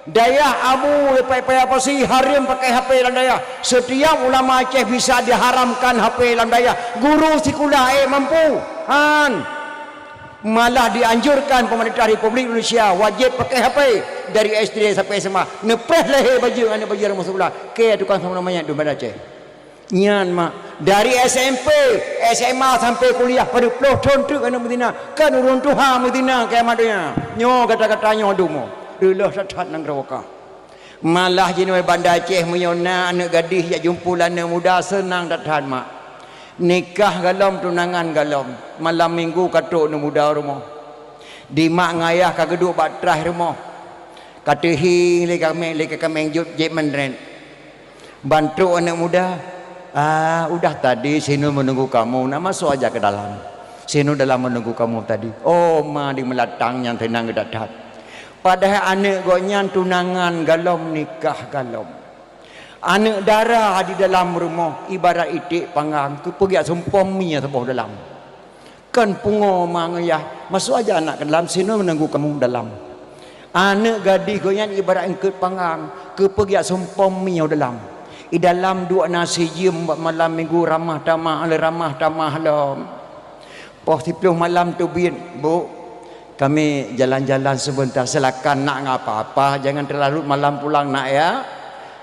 Dayah Abu, payah-payah pasi, hareuem pakai H P lam dayah. Setiap ulama Aceh bisa diharamkan H P lam dayah. Guru sikula ék mampu. Han. Malah dianjurkan pemerintah Republik Indonesia wajib pakai H P dari S D sampai S M A. Neupreh lehée bajeueng aneuk bajeueng masuk sikula. Keu tukang sama manyét di Banda Aceh. Nyan mak, dari S M P, S M A sampai kuliah, padub ploh thon teuk aneuk meuzina, kan ureueng tuha meuzina kiamat donya. Nyoe gata-gata nyoe dumo, reuloh that-that nanggroe ka. Malah jinoe Banda Aceh meunyoe na aneuk gadih jak jumpu lé aneuk muda seunang that-that mak. Nikah galom, tunangan galom, malam minggu ka trok aneuk muda rumoh. Di mak ngon ayah ka geuduek bak traih rumoh. Ka teuhieng lé kaméng, lé kaméng jeuet, jeuet meunrét. Ban trok aneuk muda, "Ah, udah tadi si Nun menunggu kamu, nak masuk aja ke dalam. Si Nun dalam menunggu kamu tadi." Oh, ma di meulatang nyan teunang geudat that. Padahai aneuk gobnyan tunangan galom, nikah galom. Aneuk dara di dalam rumoh ibarat iték panggang, keupeue geujak sumpom mie saboh dalam. Kon pungo ma ngon ayah, masuk aja anak ke dalam, si Nun menunggu kamu dalam. Aneuk gadih gobnyan ibarat eungkôt panggang, keupeue geujak sumpom mie dalam. I dalam duek na si jeuem bak malam minggu ramah tamah, lé ramah tamah lom. Poh siplôh malam teubiet, "Bu, kami jalan-jalan sebentar, silakan nak, nggak apa-apa, jangan terlarut malam pulang nak ya."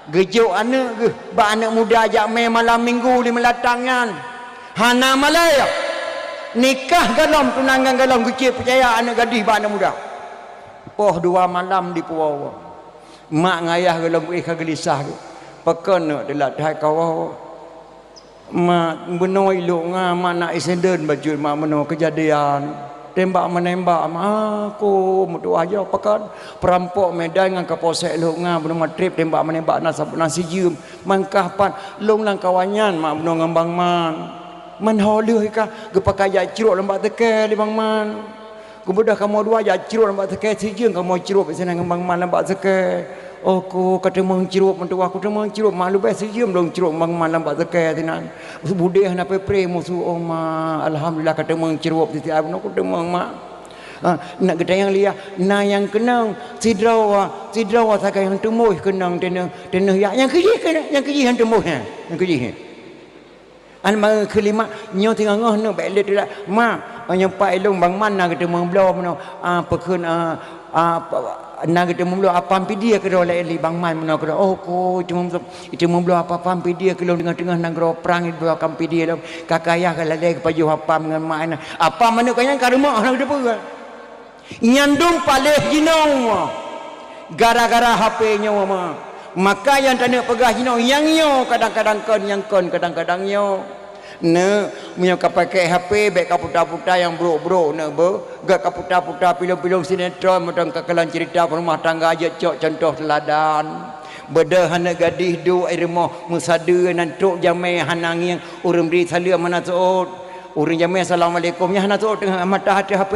Geujok aneuk geuh bak aneuk muda jak mè malam minggu di meulatang nyan. Hana malèe. Nikah galom, tunangan galom, geucit peucaya aneuk gadih bak aneuk muda. Poh dua malam dipuwoe. Mak ngon ayah galom éh ka geulisah geuh. Pakon neuk teulat that kawoe. Mak, bunoe ilok nga, mak, na insiden bacut, mak, bunoe keujadian tembak menembak, mak. Ah, ko meutuah jih pakon. Peurampok Medan ngon Kapolsek lhok nga, bunoe magrib tembak menembak na sab-, na si jeuem. Mangkah pat lôn lam kawan nyan, mak, bunoe ngon Bang Man. Man ho lheueh ka geupakat jak crok lam bak seukée lé Bang Man. Geubeudôh kamoe dua jak crok lam bak seukée, si jeuem kamoe crok sinan ngon Bang Man lam bak seukée. Oh ko, ka teumeung crok meutuah, ku teumeung crok, mak, leubeh si jeuem lôn crok Bang Man lam bak seukée sinan. Budeh hana preh-preh musoh, oh ma, alhamdulillah ka teumeung crok, siti ai bunoe ku teumeung, mak. Ha, nak geutanyong liah, na nyang keunong sidroe, sidroe sagai nyang teumoh keunong teunoh, teunoh yak, nyang keujih keunong, nyang keujih nyang teumoh nyan, nyang keujih nyan. An meukeulima, nyoe singoh-ngoh neuk bèk lé teulat. Mak, nyoe pat ilôn Bang Man na geuteumeung bloe meunoe, ah, peukheun, ah, ah, pa-, na geuteumeung bloe apam pidie keudroe lé, lé Bang Man meunoe keudroe. Oh, ko, iteumeung bloe, iteumeung bloe apam pidie keu lôn teungoh-teungoh nanggroe prang, iteumeung bloe apam pidie lôn. Ka kayah ka lalée geupajoh apam ngon mak na. Apam aneuk ka nyan ka rumoh na geuteupeue. Nyan dum paléh jinoe, gara-gara H P nyoe ma. Maka nyang taneuk peugah jinoe, nyang nyoe kadang-kadang kon, nyang kon kadang-kadang nyoe. Neuk, meunyoe ka pakai H P, bèk ka puta-puta nyang brok-brok neuk beuh. Gèt ka puta-puta pilông-pilông sinetron, mantong ka kalon cerita rumah tangga, jeuet cok contoh teuladan. Beudôh aneuk gadih duek i rumoh meusadeue nan trok jamèe hana ngieng, ureueng bri saleuem hana seuôt. Ureueng jamèe, "Assalamualaikum." Nyan hana seuôt, teungoh mata ateueh H P.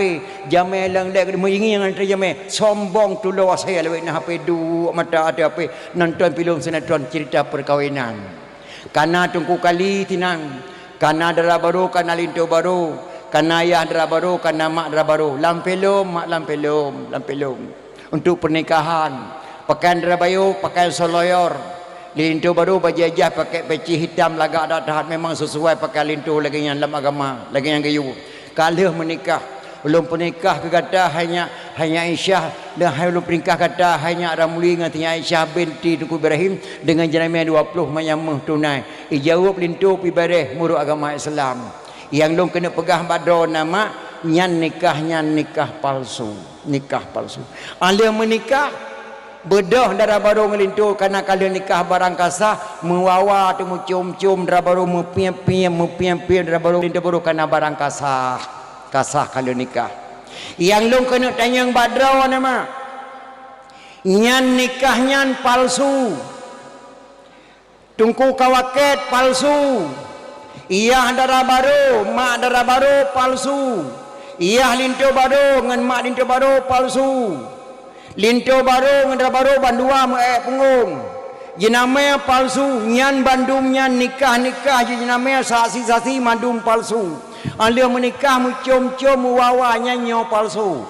Jamèe leueng lé meuingieng ateueh jamèe. Sombong tulo asai lawét na H P, duek mata ateueh H P. Nonton filem sinetron cerita perkawinan. Kana Teungku Kali sinan. Kana dara barô, kana linto barô. Kana yah dara barô, kana mak dara barô. Lam filem, mak, lam filem, lam filem. Untuk pernikahan, pakaian dara barô, pakaian soloyor. Di linto barô bajèe jih pakai peci hitam lagak that-that, memang sesuai pakaian linto lagèe nyan lam agama, lagèe nyan geuyue. Ka lheueh meunikah, ulôn peunikah keu gata hai nyak, hai nyak Aisyah, dan hai ulôn peunikah gata hai nyak Ramli ngon si nyak Aisyah binti Teungku Ibrahim deungon jeunamèe dua ploh manyam meuh tunai. Ijaweueb linto pih bareh meunurot agama Islam. Nyang lôn keuneuk peugah bak droeneuh na mak, nyan nikah nyan nikah palsu. Nikah palsu. Alèh meunikah, beudôh dara barô ngon linto, kana ka lheueh nikah barang ka sah, meuwawa teumeucôm-côm dara barô, meupiep-piep, meupiep-piep dara barô, linto barô kana barang ka sah. Ka sah ka lheueh nikah. Nyang lôn keuneuk tanyong bak droeneuh na mak, nyan nikah nyan palsu. Teungku Kawakét palsu. Yah dara barô, mak dara barô palsu. Yah linto barô ngon mak linto barô palsu. Linto barô ngon dara barô bandua meu-ék punggong. Jeunamé palsu, nyan bandum nyan nikah-nikah jih jeunamé, saksi-saksi mandum palsu. Óh lheueh meunikah meucom-com meuwa-wa nyan nyoe palsu.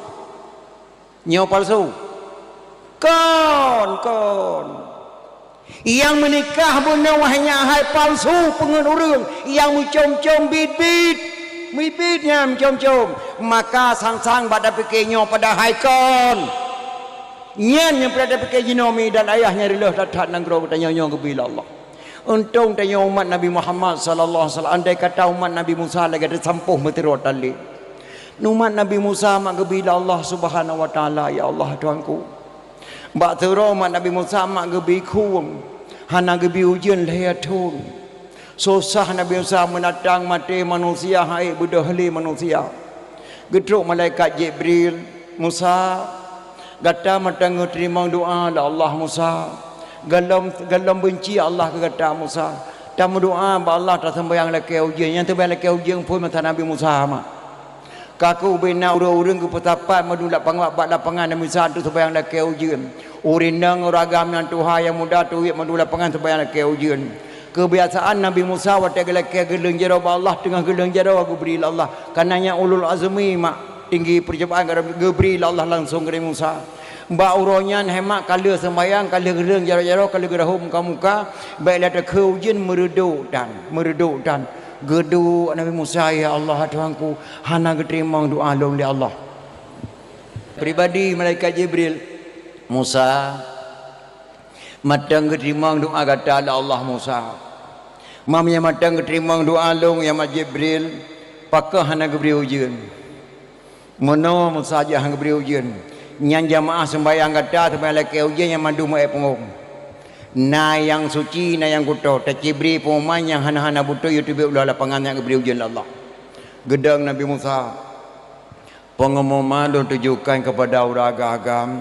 Nyoe palsu. Kon, kon. Nyang meunikah bunoe hai nyan hai palsu peungeut ureuëng, nyang meucom-com biet-biet. Biet-biet nyan meucom-com. Maka sang-sang bak tapike nyoe padahai kon. Nyan nyang peureulée tapike jinoe mi dan ayah nyang reuloh that-that nanggroe geutanyoe nyoe geubri lé Allah. Untông tanyoe umat Nabi Muhammad sallallahu alaihi wasallam, andai kata umat Nabi Musa lagée teusampôh meuteuro tali. Umat Nabi Musa mak geubri lé Allah Subhanahu wa Taala, ya Allah Tuhanku. Bak teuro mak Nabi Musa mak geubri khueng, hana geubri ujeuen lhée thon. Susah Nabi Musa meunatang maté manusia hai beudôh lé manusia. Geutrok malaikat Jibril, "Musa, gata mantong geuteurimong doa lé Allah Musa. Golom, golom beunci Allah keu gata Musa. Tameudoa bak Allah taseumbahyang lakée ujeuen." Nyang seumbahyang lakée ujeuen phon masa Nabi Musa mak. Ka keuh ubena ureuëng-ureuëng geupeusapat mandum lapangan bak lapangan Nabi Musa tu seumbahyang lakée ujeuen. Ureuëng inong ureuëng agam nyang tuha nyang muda tuwét mandum lapangan seumbahyang lakée ujeuen. Keubiasaan Nabi Musa watée geulakée geuleueng jaroe bak Allah teungoh geuleueng jaroe geubri lé Allah. Kareuna nyan ulul azmi mak tinggi peucobaan geubri lé Allah langsong keu Nabi Musa. Bak uroe nyan hai mak ka lheueh seumbahyang, ka lheueh geuleueng jaroe-jaroe, ka lheueh geurahom muka-muka, bék lé takheun ujeuen meureudok tan, meureudok tan. Geuduek Nabi Musa, "Ya Allah Tuhanku, hana geuteurimong doa lôn lé Allah." Pribadi malaikat Jibril, "Musa, mantong geuteurimong doa gata lé Allah Musa. Meunyoe mantong geuteurimong doa lôn ya mak Jibril, pakon hana geubri ujeuen?" Meunoe Musa jak han geubri ujeuen, nyan jamaah seumbahyang gata seumbahyang lakée ujeuen nyang mandum meu-ék punggong. Na nyang suci, na nyang kutoe, tacibri peungumuman nyang hana-hana beutôi yue teubiet u luwa lapangan nyang geubri ujeuen lé Allah. Geudong Nabi Musa, "Peungumuman lôn tujukan keupada ureuëng agam-agam,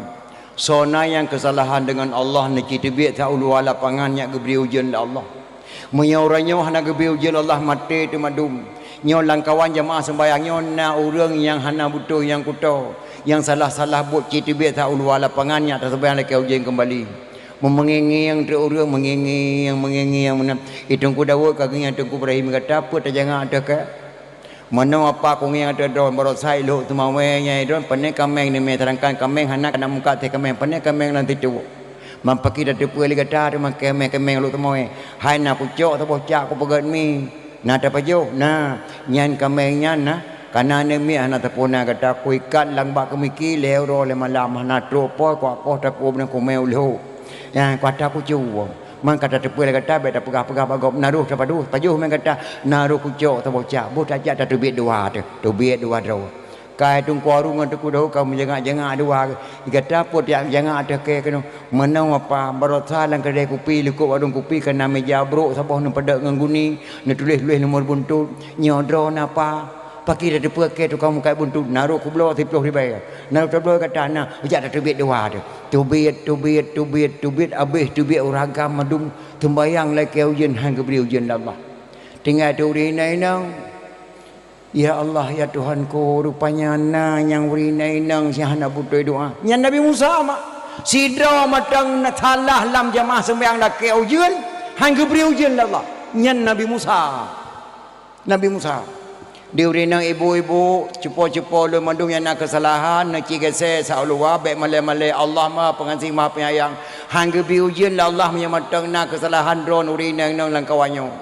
soe na nyang keusalahan deungon Allah neuci teubiet sa u luwa lapangan nyang geubri ujeuen lé Allah. Meunyoe uroe nyoe hana geubri ujeuen Allah, maté teumadum. Nyoe lamkawan jamaah seumbahyang nyoe na ureuëng nyang hana beutôi nyang kutoe, nyang salah-salah buet ci teubiet sa u luwa lapangan nyak taseumbahyang lakée ujeuen keumbali." Meungieng-ngieng teuk ureuëng, meungieng-ngieng, meungieng-ngieng meunan. "Ih Teungku Daud, ka geungieng Teungku Ibrahim gata, peue tajangak ateueh kée?" "Meunoe apa kungieng ateueh droe, baroesa ilhok teumawé nyang droe, pane kaméng neumé, seudangkan kaméng hana kana mukat teuh kaméng, pane kaméng lam situ. Man pakri tateupeue lé gata teuma kaméng-kaméng lhok teumawé. Hai na kucok saboh cak kupeugét mi, na tapajoh, na, nyan kaméng nyan na, kana neumi hana tapuna gata, kuikat lam bak keumiki lhée uroe lhée malam, hana trok poh, kuak poh takue beuneuk kumé ulhok. Nyan kuata kucue." Man ka tateupeue lé gata, bék tapeugah-peugah bak gob, "Na roh tapajoh, pajoh mé gata, na roh kucok saboh cak, boh tajak tateubiet dua teuh, teubiet dua droe." Kai Teungku Harun ngon Teungku Daud ka meujangak-jangak dua, gata peue tajak meujangak ateueh kée keunoe? Meunoe apa, baroesa lam keudée kupi, likot warong kupi, ka na meuja brok saboh neupeudok ngon guni, neutuléh-tuléh nomor buntut. Nyoe droeneuh apa? Pakri tateupeue kée tukang mukat buntut, na roh kubloe siplôh ribée, na roh tabloe gata na, jak tateubiet dua teuh. Teubiet, teubiet, teubiet, teubiet, abéh teubiet ureuëng agam mandum. Seumbahyang lakée ujeuen han geubri ujeuen lé Allah. Tinggai teuk ureuëng inong-inong. Ya Allah, ya Tuhanku, rupanya na nyang ureuëng inong-inong nyang hana beutôi doa. Nyan Nabi Musa mak. Sidroe mantong na salah lam jamaah seumbahyang lakée ujeuen, han geubri ujeuen lé Allah. Nyan Nabi Musa. Nabi Musa. Di ureuëng inong ibu-ibu, cupo-cupo lôn mandum nyang na keusalahan, neuci geusée sa u luwa, bék malée-malée, Allah Maha Pengasih, Maha Penyayang. Han geubri ujeuen lé Allah meunyoe mantong na keusalahan droeneuh ureuëng inong-inong lam kawan nyoe.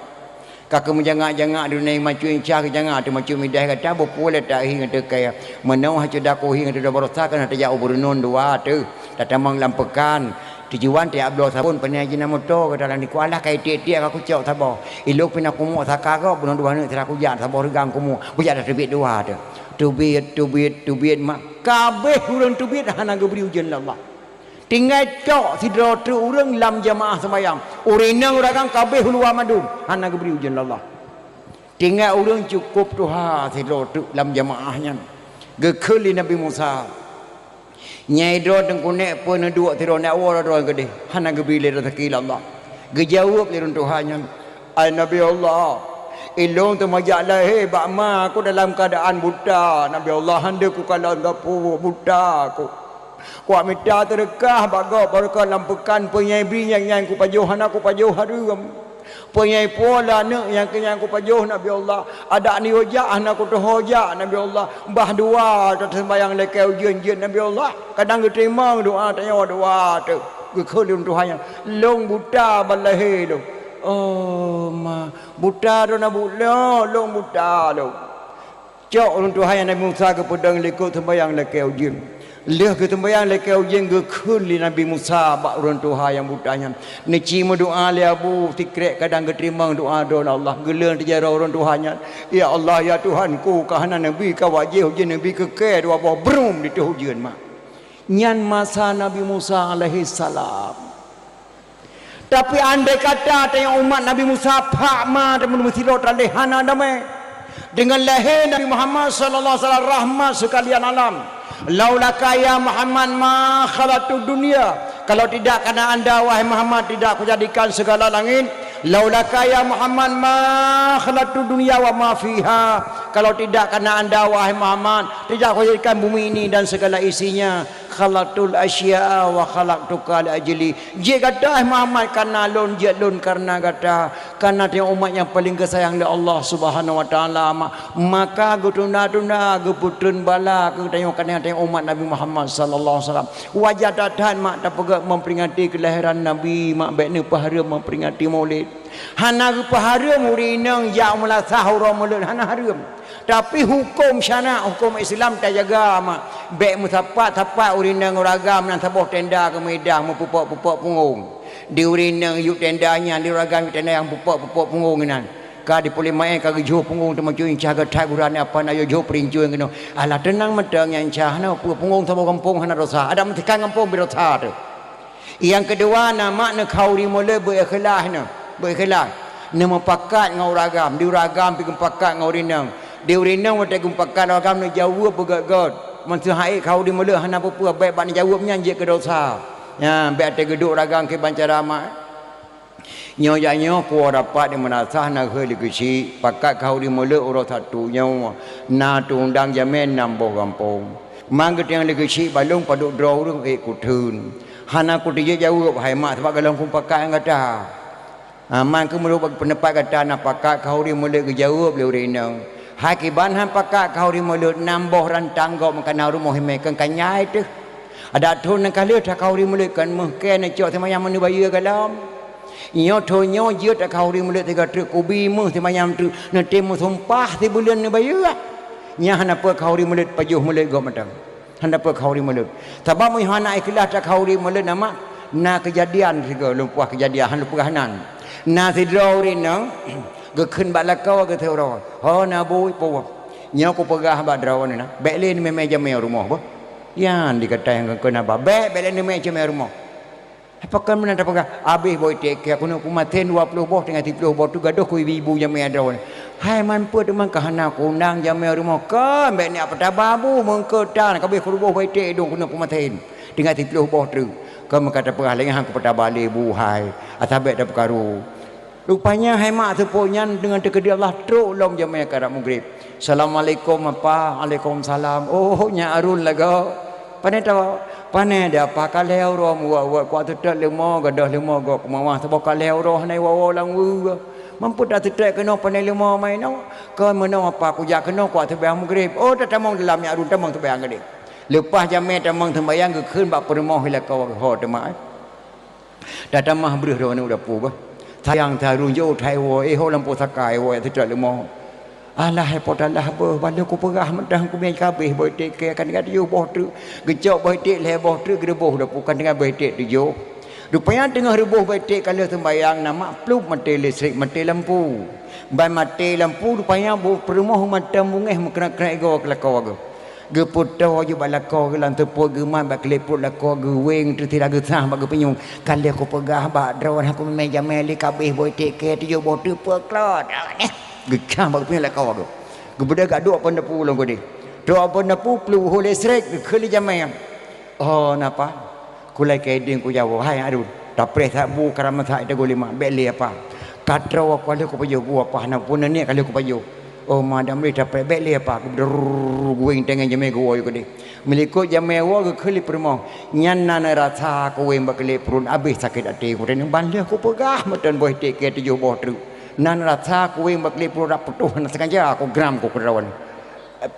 Ka keuh meujangak-jangak di dunia, macu insya geujangak ateueh macu mideh gata, beupeue lé tahi ngon teukai. Meunoe hana ceudah kuhi ngon teudah baroesa, keuneuk tajak u Beureunon dua teuh, tatamong lam peukan. Tujuan tajak bloe sabon, pane jih na moto gata lam dikeue, alah ka itiek-tiek ka kucok saboh. Ilok pih na kumok saka gob, bunoe dua aneuk sira kujak saboh reugang kumok, kujak tateubiet dua teuh. Teubiet, teubiet, teubiet mak. Ka abéh ureuëng teubiet hana geubri ujeuen lé Allah. Tinggai tok sidroe treuk ureuëng lam jamaah seumbahyang. Ureuëng inong ureuëng agam ka abéh u luwa mandum, hana geubri ujeuen lé Allah. Tinggai ureuëng cukôp tuha sidroe treuk lam jamaah nyan. Geukheun lé Nabi Musa, "Nyai droe teungku nek peue neuduek sidroe nek woe droe keudeh, hana geubri lé raseuki lé Allah." Geujaweueb lé ureuëng tuha nyan, "Ai Nabi Allah, Ilôn teuma jak lahé bak ma ku dalam keuadaan buta, Nabi Allah, hana kukalon sapeue, buta ku. Kuwak mita seudeukah bak gob, barokon lam peukan, peue nyang bri nyang nyan kupajoh, hana kupajoh hareuem. Peue nyang ipuwoe lé aneuk nyang keu nyan kupajoh, Nabi Allah. Adak neuyue jak, hana kutuho jak, Nabi Allah. Bah dua taseumbahyang lakée ujeuen jeuet, Nabi Allah. Kadang geuteurimong doa, tanyoe doa teuh. Geukheun lé Tuhan nyan, "Lôn buta ban lahé lôn." Oh, ma, buta droeneuh buet lôn, lôn buta lôn. Cok ureuëng tuha nyan Nabi Musa geupeudong likot seumbahyang lakée ujeuen. Lheueh geuseumbahyang lakée ujeuen geukheun lé Nabi Musa bak ureuëng tuha nyang buta nyan. Neuci meudoá lé Abu Sikrek kadang geuteurimong doá droe lé Allah. Geuleueng teujaroe ureuëng tuha nyan, "Ya Allah, ya Tuhanku, ka hana neubi ka wajéh ujeuen, neubi keu kée dua boh brum ditôh ujeuen mak." Nyan masa Nabi Musa alaihissalam. Tapi andai kata tanyoe umat Nabi Musa phak ma teuma meusidroe teuh hana damé. Deungon lahé Nabi Muhammad sallallahu alaihi wasallam rahmat sekalian alam. Laulaka ya Muhammad ma khalaqtud dunya. Kalau tidak karena anda wahai Muhammad tidak kujadikan segala langit. Laulaka ya Muhammad ma khalaqtud dunya wa ma fiha. Kalau tidak karena anda wahai Muhammad tidak kujadikan bumi ini dan segala isinya. Khalaqtul asya'a wa khalaqtuka li ajli. Jeuet gata, hai Muhammad, kareuna lôn, jeuet lôn kareuna gata. Kareuna tanyoe umat nyang paleng geusayang lé Allah Subhanahu wa Taala, ma-, maka geutunda-tunda, geupeutrön bala keu tanyoe, kareuna tanyoe umat Nabi Muhammad sallallahu alaihi wasallam. Wajar that-that mak tapeugah memperingati kelahiran Nabi, mak, bék neupeuhareuem memperingati Maulid. Hana geupeuhareuem ureuëng inong jak meulasah uroe Maulid, hana hareuem. Tapi huköm syara', huköm Islam tajaga mak. Bék meusapat-sapat ureuëng inong ureuëng agam nan saboh tenda keu meudang meupupok-pupok punggong. Di ureuëng inong yub tenda nyan, di ureuëng agam yub tenda nyang pupok-pupok punggong inan. Ka di puléh maé ka geujôh punggong teuma cuy incah geuthai gurane apa na yôh jôh peurincueng keunoe. Alah teunang mantong nyang incah, hana peue punggong saboh gampông hana dosa. Adak meusikan gampông beudosa teuh. Nyang keudua, na mak neukhauri mulod beu ikhlas nyoe, beu ikhlas. Neumupakat ngon ureuëng agam, di ureuëng agam pih geumupakat ngon ureuëng inong. Di ureuëng inong watée geumupakat ngon ureuëng agam neujaweueb beugét-gét. Meuseuha ék khauri mulod hana peue-peue, bék bak neujaweueb nyan jeuet keu dosa. Nyan bék até geuduek ureuëng agam kiban cara mak. Nyoe jak nyoe kuwoe rapat di meunasah na geuhôi lé geuchik, pakat khauri mulod uroe Sabtu nyoe na teuundang jamé nam boh gampông. Man geutanyoe lé geuchik balong padub droe ureuëng ék kutheun. Hana kuteujeuet jaweueb hai mak sabab gohlom kumupakat ngon gata. Ha, man keuh meunurot peundapat gata na pakat khauri mulod geujaweueb lé ureuëng inong. Hai kiban han pakat khauri mulod nam boh rantang gob meukana rumoh imé keu kanyai teuh. Adak thon nyang ka lheueh takhauri mulod kon meuh kée neucok seumayang meuneuk bayeue gohlom. Nyoe thon nyoe jeuet takhauri mulod sigoe treuk kubi meuh seumayang treuk neutem meusumpah sibuleuen neubayeue. Nyan hana peue khauri mulod pajoh mulod gob mantong. Hana peue khauri mulod. Sabab meunyoe hana ikhlas takhauri mulod na mak, na keujadian sigoe lôn puah keujadian hana lôn peugah nan. Na sidroe ureuëng inong geukheun bak lakoe geuh siuroe, "Ho na bui puwoe. Nyoe kupeugah bak droeneuh na, bék lé neumé-mé jamé rumoh beuh." Nyan dikata nyang geukheun haba, "Bék, bék lé neumé jamé rumoh." Pakon meunan tapeugah, "Abéh boh iték kée keuneuk kumasen dua ploh boh teungoh siplôh boh treuk gadôh keu ibu-ibu jamé droeneuh." Hai man peue teuma ka hana kuundang jamé rumoh, kon bék neujak peutaba bu meungkeutan ka abéh keu reuboh boh iték idong keuneuk kumasen teungoh siplôh boh treuk. Kon meuka tapeugah lé nyan han kupeutaba lé bu hai, asai bék tapeukaru. Rupanya hai mak seupôt nyan deungon teukeudi Allah trok lom jamé karab mugrib. "Assalamualaikum apa." "Waalaikumsalam." "Oh, nyak Arun lagoe. Pané tawoe?" "Pané di apa, ka lhée uroe meuwoe-woe, kuat teutot leumo, gadôh leumo gob keumawah saboh ka lhée uroe hana iwoe-woe lam weue. Mampu taseutôt keunoe pané leumo ma inoe?" "Kon meunoe apa, kujak keunoe kuat seumayang mugrib." "Oh, tatamong dalam nyak Arun, tamong seumayang keudeh." Leupah jamé tamong seumayang geukheun bak peurumoh lakoe geuh, "Ho teuma, eh." Tatamah breuh droeneuh u dapu beuh. Sayang tarun jôk that iwoe, eh, ho lampôh saka iwoe teutot leumo. Alah, hai po talah beuh, ban lôn kupeugah mantong kumé ka abéh boh iték kée ka tinggai tujoh boh treuk. Geucok boh iték lhée boh treuk geureuboh u dapu ka tinggai boh iték tujoh. Rupanya teungoh reuboh boh iték ka lheueh seumbayang na mak plup maté listrik, maté lampu. Ban maté lampu rupanya bu peurumoh mantong beungéh meukrek-krek igoe keu lakoe geuh. Geupeutoe ju bak lakoe geuh lam seupôt geumat bak keuleupot lakoe geuh weng teutira geusah bak geupinyueng. "Ka lheueh kupeugah bak droeneuh kumé jamé lé ka abéh boh iték kée tujoh boh treuk peuklot." Geucah bak geupinyueng lakoe geuh. Geubeudôh gak duek pon dapu lom keudeh. Trok pon dapu pluek listrik geukheun lé jamé. "Oh, napa? Kulai keu ideng kujawoe, hai Arun. Tapreh that bu karam that ita gulima, bék lé apa." Ka troe ka lheueh kupajoh, geuwoe apa hana peue neuk ka lheueh kupajoh. Oh, ma dam lé tapék bék lé apa, geubrrrr, guwéng teungoh jamé geuwoe keudeh. Meulikot jamé woe geukheun lé peurumoh. Nyan na neurasa kuwéng bak keulék pruet, abéh sakét até ku. Ban lheueh kupeugah meuteun boh tiket tujoh boh treuk. Na neurasa kuwéng bak keulék pruet dak putôh hana sengaja kugram ku keudroe.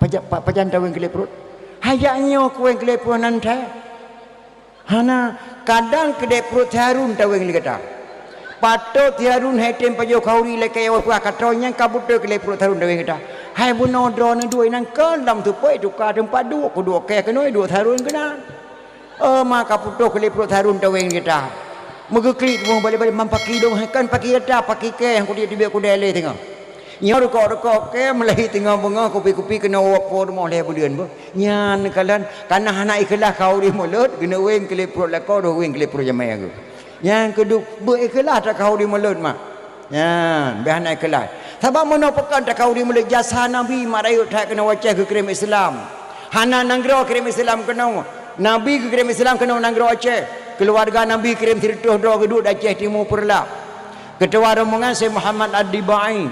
Pajan, pa-, pajan tawéng keulék pruet? Hajat nyoe kuwéng keulék pruet nan thai. Hana, kadang keulék pruet si Harun tawéng lé gata. Patot si Harun hai tem pajoh khauri lakée awai puah ka troe nyang ka beutôi keulék pruet si Harun tawéng gata. Hai bunoe droeneuh duek inan kon lam teupeu tuka teumpat duek, kuduek kée keunoe duek si Harun keunan. Oh, ma ka putôh keulék pruet si Harun tawéng gata. Meugeuklik tuboh balé-balé mam paki dong, hai kon paki gata, paki kée nyang kudiek tibée kudée lé teungoh. Nyoe rukok-rukok kée meulahé teungoh beungoh, kupi-kupi keunoe woe po rumoh lhée buleuen beuh. Nyan kalon, kana hana ikhlaih khauri mulod, geuneuwéng keulék pruet lakoe, deuh wéng keulék pruet jamé geuh. Nyang keudua, beu ikhlaih that khauri mulod, mak. Nyan, beu hana ikhlaih. Sabab meunoe pakon that khauri mulod, jasa Nabi mak rayeuk that keunoe wacée geukirém Islam. Hana nanggroe kirém Islam keunoe. Nabi geukirém Islam keunoe nanggroe Aceh. Keuluwarga Nabi kirém sireutôh droe geuduek di Aceh Timu Peureulak. Keutuwa rombongan Syekh Muhammad Ad-Dibai.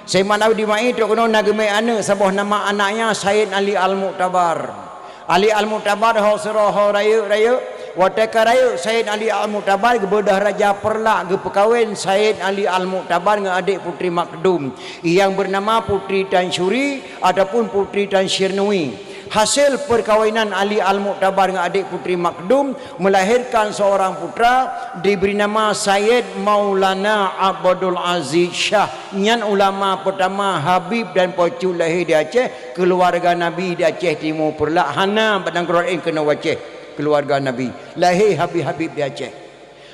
Syekh Muhammad Ad-Dibai trok keunoe na geumé aneuëk, saboh nama anaknya Said Ali Al-Mu'tabar. Ali Al-Mu'tabar ho sidroe ho rayeuk-rayeuk. Watée ka rayeuk, Said Ali Al-Mu'tabar geubeudoh raja Peureulak geupeukawen Said Ali Al-Mu'tabar ngon adék putri Makdum, nyang beunama Putri Tansyuri ataupun Putri Tansyirnui. Hasil peukawinan Ali Al-Mu'tabar ngon adék putri Makdum, melahirkan seorang putra, diberi nama Sayyid Maulana Abdul Aziz Syah. Nyan ulama pertama, habib dan peucut lahé di Aceh, keuluwarga Nabi di Aceh Timu Peureulak, hana bak nanggroe laén keunoe u Aceh, keuluwarga Nabi. Lahé habib-habib di Aceh.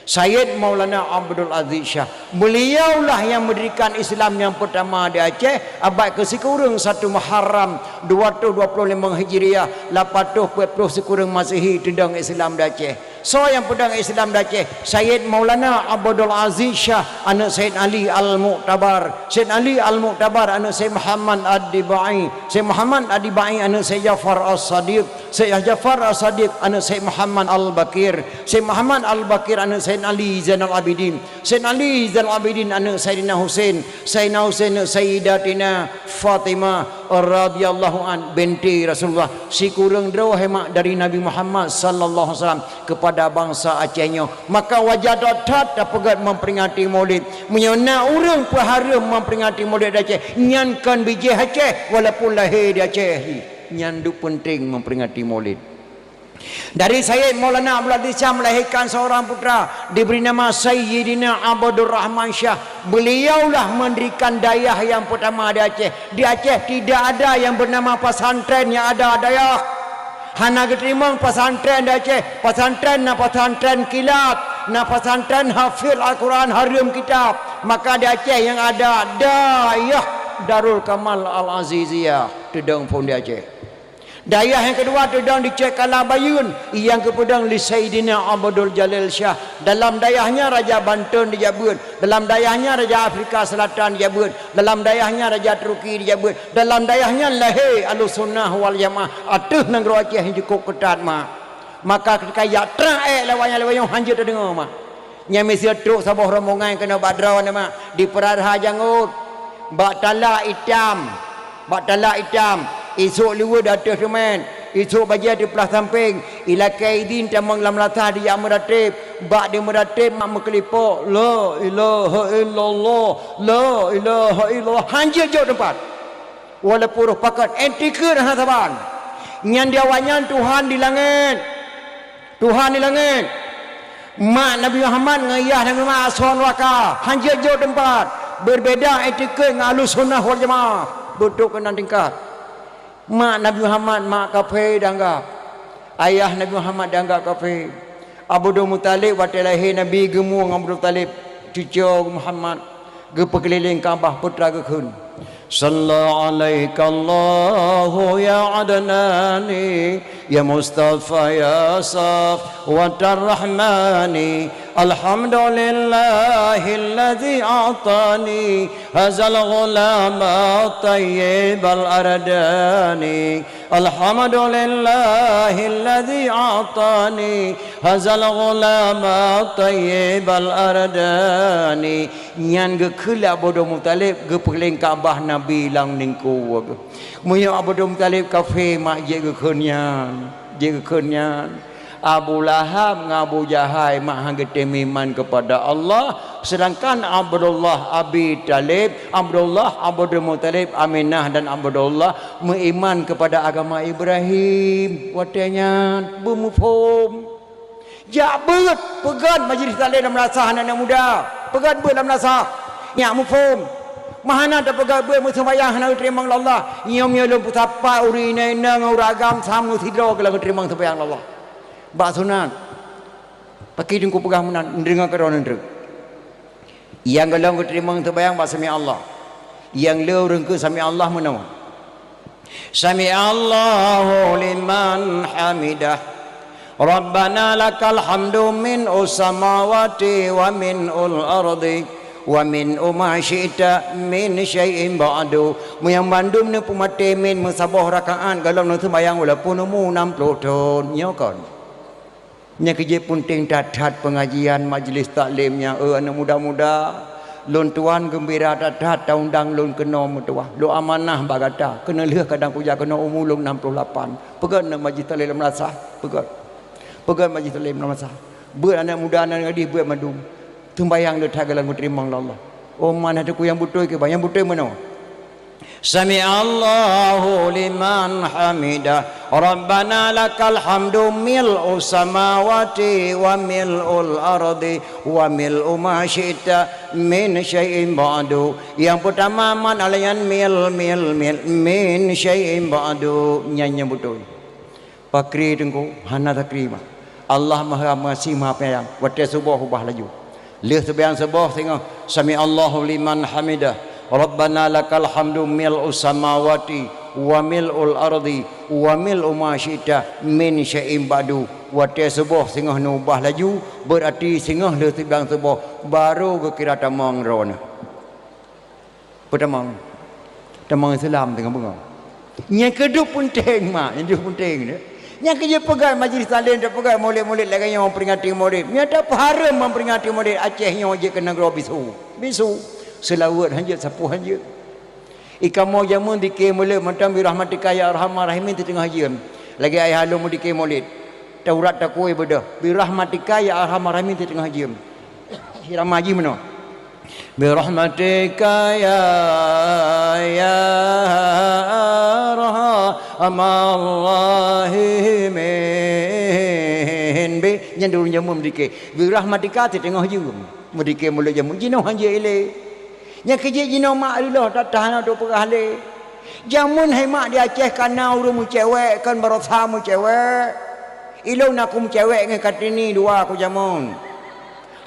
Sayyid Maulana Abdul Aziz Syah. Beliaulah yang mendirikan Islam yang pertama di Aceh, abad keusikureueng satu Muharram, dua ratus dua puluh lima Hijriah, lapan ratus empat puluh sikureueng Masehi, teudong Islam di Aceh. Soe nyang peudong Islam di Aceh? Sayyid Maulana Abdul Aziz Syah, aneuëk Sayyid Ali Al-Mu'tabar. Sayyid Ali Al-Mu'tabar, aneuëk Sayyid Muhammad Ad-Dibai. Sayyid Muhammad Ad-Dibai, aneuëk Sayyid Ja'far As-Sadiq. Sayyid Ja'far As-Sadiq, aneuëk Sayyid Muhammad Al-Baqir. Sayyid Muhammad Al-Baqir, aneuëk Sayyid Ali Zainal Abidin. Sayyid Ali Zainal Abidin, aneuëk Sayyidina Husain. Sayyidina Husain, aneuëk Sayyidatina Fatimah radhiyallahu an, binti Rasulullah. Sikureueng droe hai mak dari Nabi Muhammad sallallahu alaihi wasallam kepada bansa Aceh nyoe. Maka wajar that-that tapeugét memperingati Maulid. Meunyoe na ureuëng peuhareuem memperingati Maulid di Aceh, nyan kon bijéh Aceh, walaupun lahé di Aceh. Nyan duek peunteng memperingati Maulid. Dari Sayyid Maulana Abdul Aziz Syah melahirkan seorang putra, diberi nama Sayyidina Abdul Rahman Syah. Beliaulah mendirikan dayah yang pertama di Aceh. Di Aceh tidak ada yang bernama pesantren, yang ada dayah. Hana geuteurimong pesantren di Aceh. Pesantren na pesantren kilat, na pesantren hafiz Al-Quran, hareuem kitab. Maka di Aceh yang ada dayah Darul Kamal Al-Aziziyah, teudong phon di Aceh. Dayah nyang keudua teudong di Cek Kala Bayeuen, nyang geupeudong lé Saidina Abdul Jalil Syah. Dalam dayah nyan Raja Banten dijak beuet, dalam dayah nyan Raja Afrika Selatan dijak beuet, dalam dayah nyan Raja Turki dijak beuet, dalam dayah nyan lahé Ahlussunnah wal Jamaah ateueh nanggroe Aceh nyang cukôp keutat, mak. Maka keudika jak trang ék lawang nyan, lawang nyoe hanjeuet tadeungoe, mak. Nyan miseue trok saboh rombongan keunoe bak droeneuh, mak, di Peuraraha Jangôt, bak talak itam, bak talak itam, isôk liweuet di ateueh teumèt, isôk bajèe teuplah sampéng, ilakèe idhin tamong lam lasah dijak meurateb, bak di meurateb mak meukeulipok, "La ilaha illallah, la ilaha illallah," hanjeuet jok teumpat. Walaupun roh pakat, ék tikeue hana saban. Nyan di awaknyan Tuhan di langét. Tuhan di langét. Mak Nabi Muhammad ngon yah Nabi Muhammad asoe nuraka, hanjeuet jok teumpat. Beubeda itikeuet ngon Ahlussunnah wal Jamaah. Beutôi keunan tingkat. Mak Nabi Muhammad mak kafé dianggap. Ayah Nabi Muhammad dianggap kafé. Abdul Muthalib watèe lahé Nabi geumue ngon Abdul Muthalib, cucoe Muhammad, geupeukeulileng Ka'bah, peue teuma geukheun, "Shalla 'alaikallahu ya Adnani." Ya Mustafa ya Safwatar Rahmani, alhamdulillahilladzi a'tani hazal ghulama tayyibal ardani. Alhamdulillahilladzi a'tani hazal ghulama tayyibal ardani. Nyan geukheun lé Abdul Muthalib geupeuleuen Ka'bah Nabi lam ningku. Meunyoe Abdul Muthalib kafé, mak jeuet geukheun nyan, jeuet geukheun nyan. Abu Lahab ngon Abu Jahai mak han geutem iman keupada Allah, seudangkan Abdullah Abi Thalib, Abdullah Abdul Muthalib, Aminah dan Abdullah meuiman keupada agama Ibrahim. Watée nyan beumuphom. Jak beuet, peugét majlis taklim lam madrasah aneuëk-aneuëk muda. Peugét beuet lam madrasah. Nyak muphom. Meuhana tapeugét beuet meuseumayang hana geuteurimong lé Allah. Nyoe-nyoe lôn peusapat ureuëng inong-inong ngon ureuëng agam sama sidroe keu lôn geuteurimong seumayang lé Allah. Bak sunat. Paki teungku peugah meunan, neudeungoe keudroe neutreuk. Nyang gohlom geuteurimong seumayang bak sami Allah. Nyang le ureuëng keu sami Allah meunoe. Sami Allahu liman hamidah. Rabbana lakal hamdu min usamawati wa min ul ardi wa min uma syi'ta min syai'in ba'du. Meunyoe bandum neupeumaté min meusaboh rakaat gohlom neuseumayang walaupun umu enam ploh thon. Nyoe kon. Nyang keujeuet peunteng that-that peungajian majlis taklim nyan, eh, aneuëk muda-muda. Lôn tuan geumbira that-that taundang lôn keunoe meutuwah. Lôn amanah bak gata, keuneulheueh kadang kujak keunoe umu lôn enam puluh lapan. Peugét aneuëk majlis taklim lam madrasah, peugét. Peugét majlis taklim lam madrasah. Beuet aneuëk muda nan gadih beuet mandum. Teumbayang le that gohlom geuteurimong lé Allah. Oh, mana teungku nyang beutôi keu bah, nyang beutôi meunoe. Sami Allahu liman hamidah. Rabbana lakal hamdu mil'u samawati wa mil'ul ardi wa mil'u ma syi'ta min syai'in ba'du. Nyang peutama man alayan mil, mil, mil, min syai'in ba'du. Nyan nyang beutôi. Pakri teungku, hana takri mah. Allah Maha Pengasih Maha Penyayang. Watée suboh ubah laju. Lheueh seumayang suboh singoh, sami Allahu liman hamidah. Rabbana lakal hamdu mil'us samawati wa mil'ul ardi wa mil'u ma syi'ta min syai'in ba'du. Watée suboh singoh neubah laju, beurati singoh lheueh seumayang suboh, barô geukira tamong droeneuh. Peutamong. Tamong Islam teungoh beungoh. Nyang keudua peunteng mak, nyang keudua peunteng tu. Nyang keujeuet peugah majlis taklim, tapeugah mulod-mulod lagée nyoe memperingati mulod. Nyata peuhareuem memperingati mulod Aceh nyoe jeuet keu nanggroe bisu. Bisu. Seulaweuet hanjeuet, sapeue hanjeuet. Ikamoe jameun dike mulod mantong birahmatika ya arhamar rahimin teuteungoh jeuem. Lagée ayah lôn meudike mulod. Taurat takue beudôh. Birahmatika ya arhamar rahimin teuteungoh jeuem. Irama jih meunoe. Birahmatika ya, ya arhamar rahimin. Bi, nyan ureuëng jameun meudike. Birahmatika teuteungoh jeuem. Meudike mulod jameun. Jinoe hanjeuet ilée. Nyang keujeuet jinoe mak reuloh that-that hana trok peugah lé. Jameun hai mak di Aceh kana ureuëng meucewek kon barosa meucewek. Ilôn aku meucewek ngon Kartini dua ku jameun.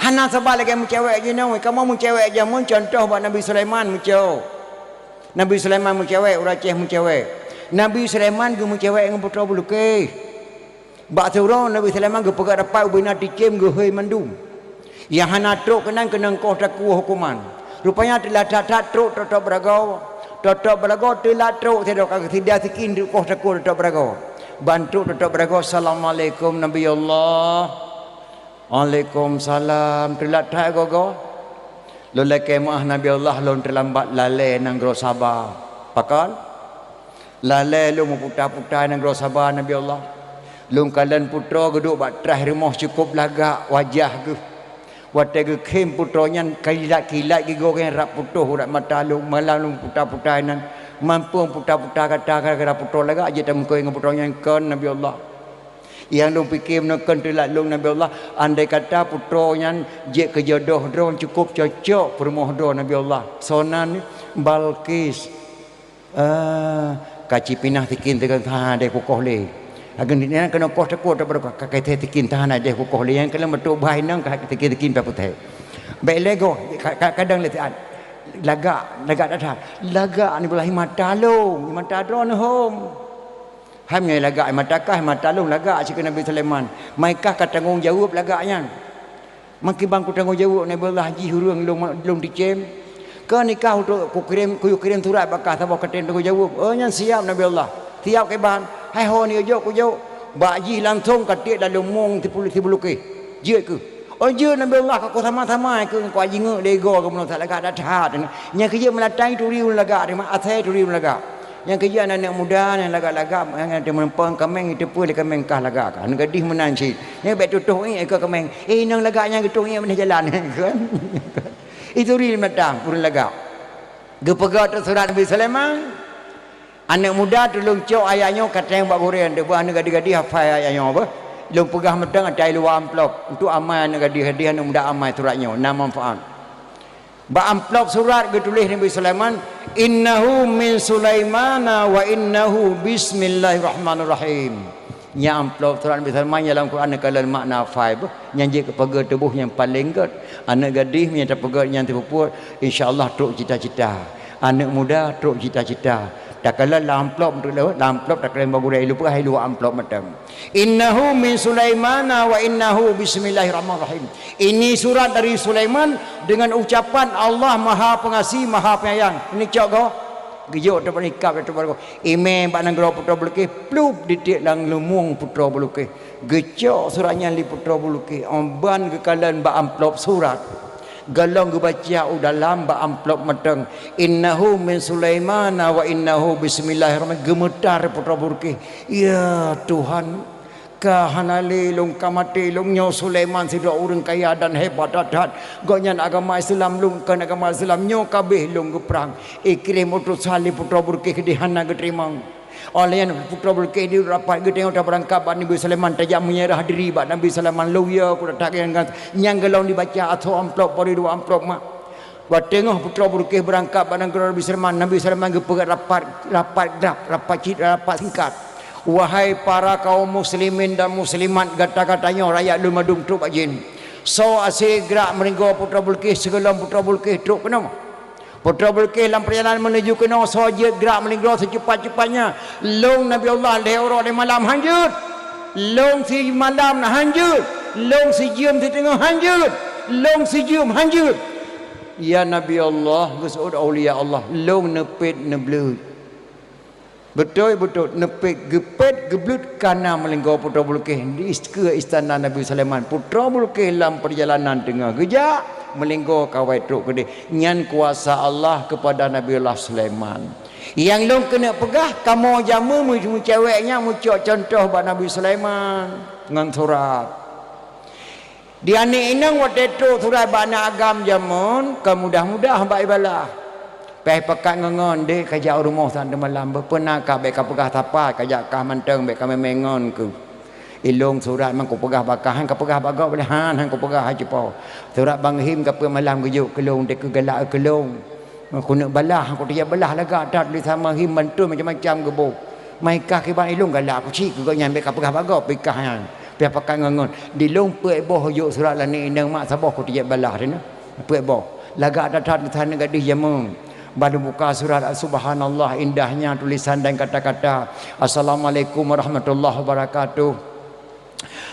Hana saban lagée meucewek jinoe, kamoe meucewek jameun contoh bak Nabi Sulaiman meucok. Nabi Sulaiman meucewek, ureuëng Aceh meucewek. Nabi Sulaiman geumeucewek ngon putroe beulukeh. Bak siuroe Nabi Sulaiman geupeugah rapat ubena ticém geuhôi mandum. Nyang hana trok keunan keunong koh takue huköman. Rupanya teulat that-that trok tôb-tôb beuragoe. Tôb-tôb beuragoe teulat trok sidroe ka geusida sikin koh takue tôb-tôb beuragoe. Ban trok tôb-tôb beuragoe, "Assalamualaikum Nabi Allah." "Waalaikumsalam." "Teulat that gogoe?" "Lôn lakée meuáh Nabi Allah, lôn teulambat lalée nanggroe Saba." "Pakon?" "Lalée lôn meuputa-puta nanggroe Saba, Nabi Allah. Lôn kalon putroe geuduek bak traih rumoh cukôp lagak wajah geuh. Watée geukhém putroe nyan kilat-kilat gigoe nyan rab putôh urat mata lôn, malam lôn puta-puta inan. Mampu puta-puta gata gara-gara putroe lagak jeuet tameukeue ngon putroe nyan kon, Nabi Allah. Nyang lôn pike meunan kon teulat lôn, Nabi Allah, andai kata putroe nyan jeuet keu jodoh droe cukôp cocok peurumoh droe, Nabi Allah." "Soe nan?" "Balqis." "Ah, ka cipinah sikin teuka hana deh kukoh lé. Ageun nyan keunoe koh takue tôb beuragoe, ka, ka, ka sikin hana deh kukoh lé. Nyang keunoe meutuk bah inong ka sikin-sikin pah putéh. Bék lé goh, ka, ka, kadang lé siat. Lagak, lagak that-that. Lagak ni beulahi mata lôn, mata droeneuh hom." Hai meunyoe lagak mata kah, mata lôn lagak cit keu Nabi Sulaiman. Mai kah ka tanggong jaweueb lagak nyan. Makiban kutanggong jaweueb Nabi Allah jih ureuëng lôn, lôn ticém. Keu nikah untuk kukirém, kuyue kirém surat bak kah saboh katen tanggong jaweueb. Oh, nyan siap Nabi Allah. Siap kiban. Hai ho ni jok kujok. Bak jih langsong ka tiek dalam mong sipulu-, sibulukeh. Jeuet keuh. Oh, jeuet Nabi Allah ka kusama-sama keuh ngon kujingeuk lé goe keuh meunoe that lagak that-that. Nyang keu jeuet meulatang turi ulôn lagak, asai turi ulôn lagak. Nyang keu jeuet aneuk muda nyang lagak-lagak, nyang teumeureumpok kaméng, jiteupeue lé kaméng kah lagak kah. Aneuk gadih meunan cit. Nyang bék tutoh iék keu kaméng. Eh, inong lagak nyang geutueng iék meunan jalan. Kan? Ituri meulatang ureuëng lagak. Geupeugah teuk surat Nabi Sulaiman. Aneuk muda tulông cok ayat nyoe ka teueng bak gurée, deuh beuh aneuk gadih-gadih hafai ayat nyoe beuh. Lôn peugah mantong ata i luwa amplop. Untuk amai aneuk gadih-gadih, aneuk muda amai surat nyoe, na manfaat. Bak amplop surat geutuléh Nabi Sulaiman, "Innahu min Sulaimana wa innahu bismillahirrahmanirrahim." Nyan amplop surat Nabi Sulaiman nyang lam Quran neukalon makna hafai beuh. Nyan jeuet keu pageue tuboh nyang paleng gét. Aneuk gadih meunyoe tapeugét nyan teupeubuet, insya Allah trok cita-cita. Aneuk muda trok cita-cita. Takalon lam amplop untuk lewat, lam amplop takalon bak gurée, i luwa, i luwa amplop mantong. "Innahu min Sulaimana wa innahu bismillahirrahmanirrahim." Ini surat dari Sulaiman dengan ucapan Allah Maha Pengasih, Maha Penyayang. Ini cok goe. Geujok teumpat ikab teumpat goe. Imé bak nanggroe Putroe Bulqis, plup ditiek lam lumueng Putroe Bulqis. Geucok surat nyan lé Putroe Bulqis, 'oh ban geukalon bak amplop surat. Gohlom geubaca u dalam bak amplop mantong, "Innahu min Sulaimana wa innahu bismillahirrahmanirrahim." Geumeutar Putroe Bulqis. Ya Tuhan, ka hana lé lôn ka maté lôn nyoe Sulaiman sidroe ureuëng kaya dan hebat that-that. Gobnyan agama Islam lôn kon agama Islam nyoe ka abéh lôn geuprang. Ikirém utosan lé Putroe Bulqis keudéh hana geuteurimong. Óh lheueh nyan Putroe Bulqis di rapat geutanyoe tabeurangkat bak Nabi Sulaiman, tajak meunyeurah diri bak Nabi Sulaiman, lôn ya ku tatak nyang gohlom dibaca ateueh amplop, bari dua amplop mak. Watée teungoh Putroe Bulqis beurangkat bak nanggroe Nabi Sulaiman, Nabi Sulaiman geupeugah rapat, rapat grab, rapat cit, rapat singkat. Wahai para kaum muslimin dan muslimat, gata-gata nyoe rakyat lôn mandum trok bak jén. Soe aséh grak meulinggoe Putroe Bulqis sigohlom Putroe Bulqis trok keunoe? Putroe Bulqis lam peurjalanan meunuju keunoe, soe jeuet grak meulinggoe seucepat-cepatnya. Lôn Nabi Allah lhée uroe lhée malam han jeuet. Lôn simalam han jeuet. Lôn sijeuem siteungoh han jeuet. Lôn sijeuem han jeuet. Ya Nabi Allah, geuseuôt aulia Allah, lôn neupet neubleuet. Beutôi-beutôi neupet geupet geubleut kana meulinggoe Putroe Bulqis di ist-, keue istana Nabi Sulaiman. Putroe Bulqis lam peurjalanan teungoh geujak, meulinggoe kawai trok keudéh. Nyan kuasa Allah keupada Nabi Allah Sulaiman. Nyang lôn keuneuk peugah, kamoe jameun meu-, meucewek nyan meucok cuntoh bak Nabi Sulaiman ngon surat. Di aneuk inong watée trok surat bak aneuk agam jameun, kon mudah-mudah bak ibalah. Pih pakat ngon-ngon deh ka jak u rumoh saát teumalam, beupeuna ka bék ka peugah sapat, ka jak kah mantong bék ka mé-mé ngon keuh. Ilong surat man kupeugah bak kah, han ka peugah bak gob lé han, han kupeugah hai cupo. Surat Bang Him ka peuet malam geujok keu lôn, deh keu galak keu lôn. Keuneuk balah, kuteubiet balah lagak that, tulésan Bang Him mantong macam-macam geuboh. Mai kah kiban ilong galak kucik keu gobnyan bék ka peugah bak gob, pih kah nyan. Pih pakat ngon-ngon. Di lôn peuet boh jok surat laneuk inong mak saboh kuteubiet balah teuh na. Peuet boh. Lagak that-that tulésan aneuk gadih jameun. Ban buka surat, subhanallah indahnya tulisan dan kata-kata. Assalamualaikum warahmatullahi wabarakatuh.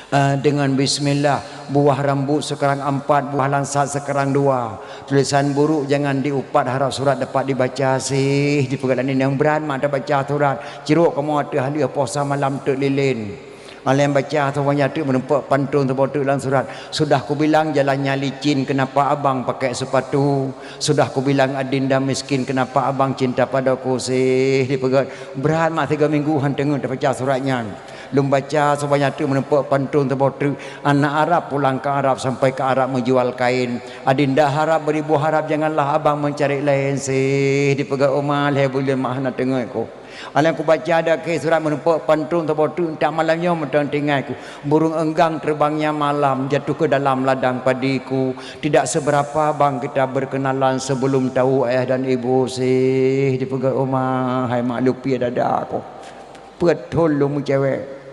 Eh, dengan bismillah, buah rambut sekarang empat, buah langsat sekarang dua. Tulisan buruk jangan diupat, harap surat dapat dibaca sih. Dipeugah laneuk inong brat mak tabaca surat. Cirok kamoe ateueh haleueh posa malam teuk lilén. Alèh baca saboh nyan teuk meurumpok pantôn saboh teuk lam surat. Sudah kubilang jalannya licin, kenapa abang pakai sepatu? Sudah kubilang adinda miskin, kenapa abang cinta padaku sih? Dipeugah brat mak tiga minggu han teungeut tabaca surat nyan. Lôn baca saboh nyan teuk meurumpok pantôn saboh teuk, anak Arab pulang ke Arab, sampai ke Arab menjual kain. Adinda harap beribu harap, janganlah abang mencari lain sih. Dipeugah uma lhèe buleuen mak hana teungeut ku. Alèh kubaca dakhe surat meurumpok pantôn saboh teuk, entak malam nyoe mantong teuingat ku. Burung enggang terbangnya malam, jatuh ke dalam ladang padiku. Tidak seberapa abang kita berkenalan sebelum tahu ayah dan ibu sih. Dipeugah uma hai mak lupi dada ku. Peuet thon lôn meucewek.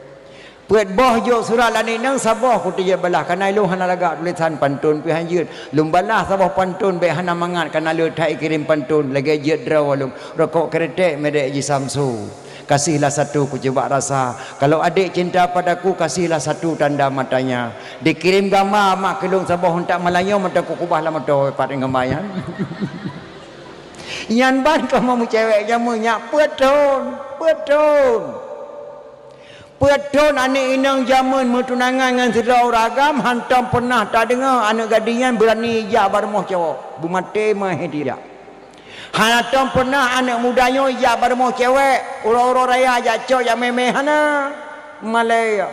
Peuet boh jok surat laneuk inong, saboh kuteubiet balah, kana ilong hana lagak tulisan pantôn pih han jeuet. Lôn balah saboh pantôn bék hana mangat, kana le that ikirém pantôn, lagèe jeuet droe lôn. Rokok kretek merek Jisamsu. Kasihlah satu kucoba rasa. Kalau adik cinta padaku, kasihlah satu tanda matanya. Dikirim gamba mak keu lôn saboh untak malam nyoe mantong kukubah lam moto pat ngon gamba nyan. Nyan ban kamoe meucewek jameun nyak peuet thon, peuet thon. Peuet thon aneuk inong jameun meutunangan ngon sidroe ureueng agam, hantom peunah tadeungoe aneuk gadis nyan beurani jak bak rumoh cowok. Beumaté meuhé tidak. Hana tom peunah aneuk muda nyoe jak bak rumoh cewek, uroe-uroe raya jak cok jak mé-mé, hana. Malée.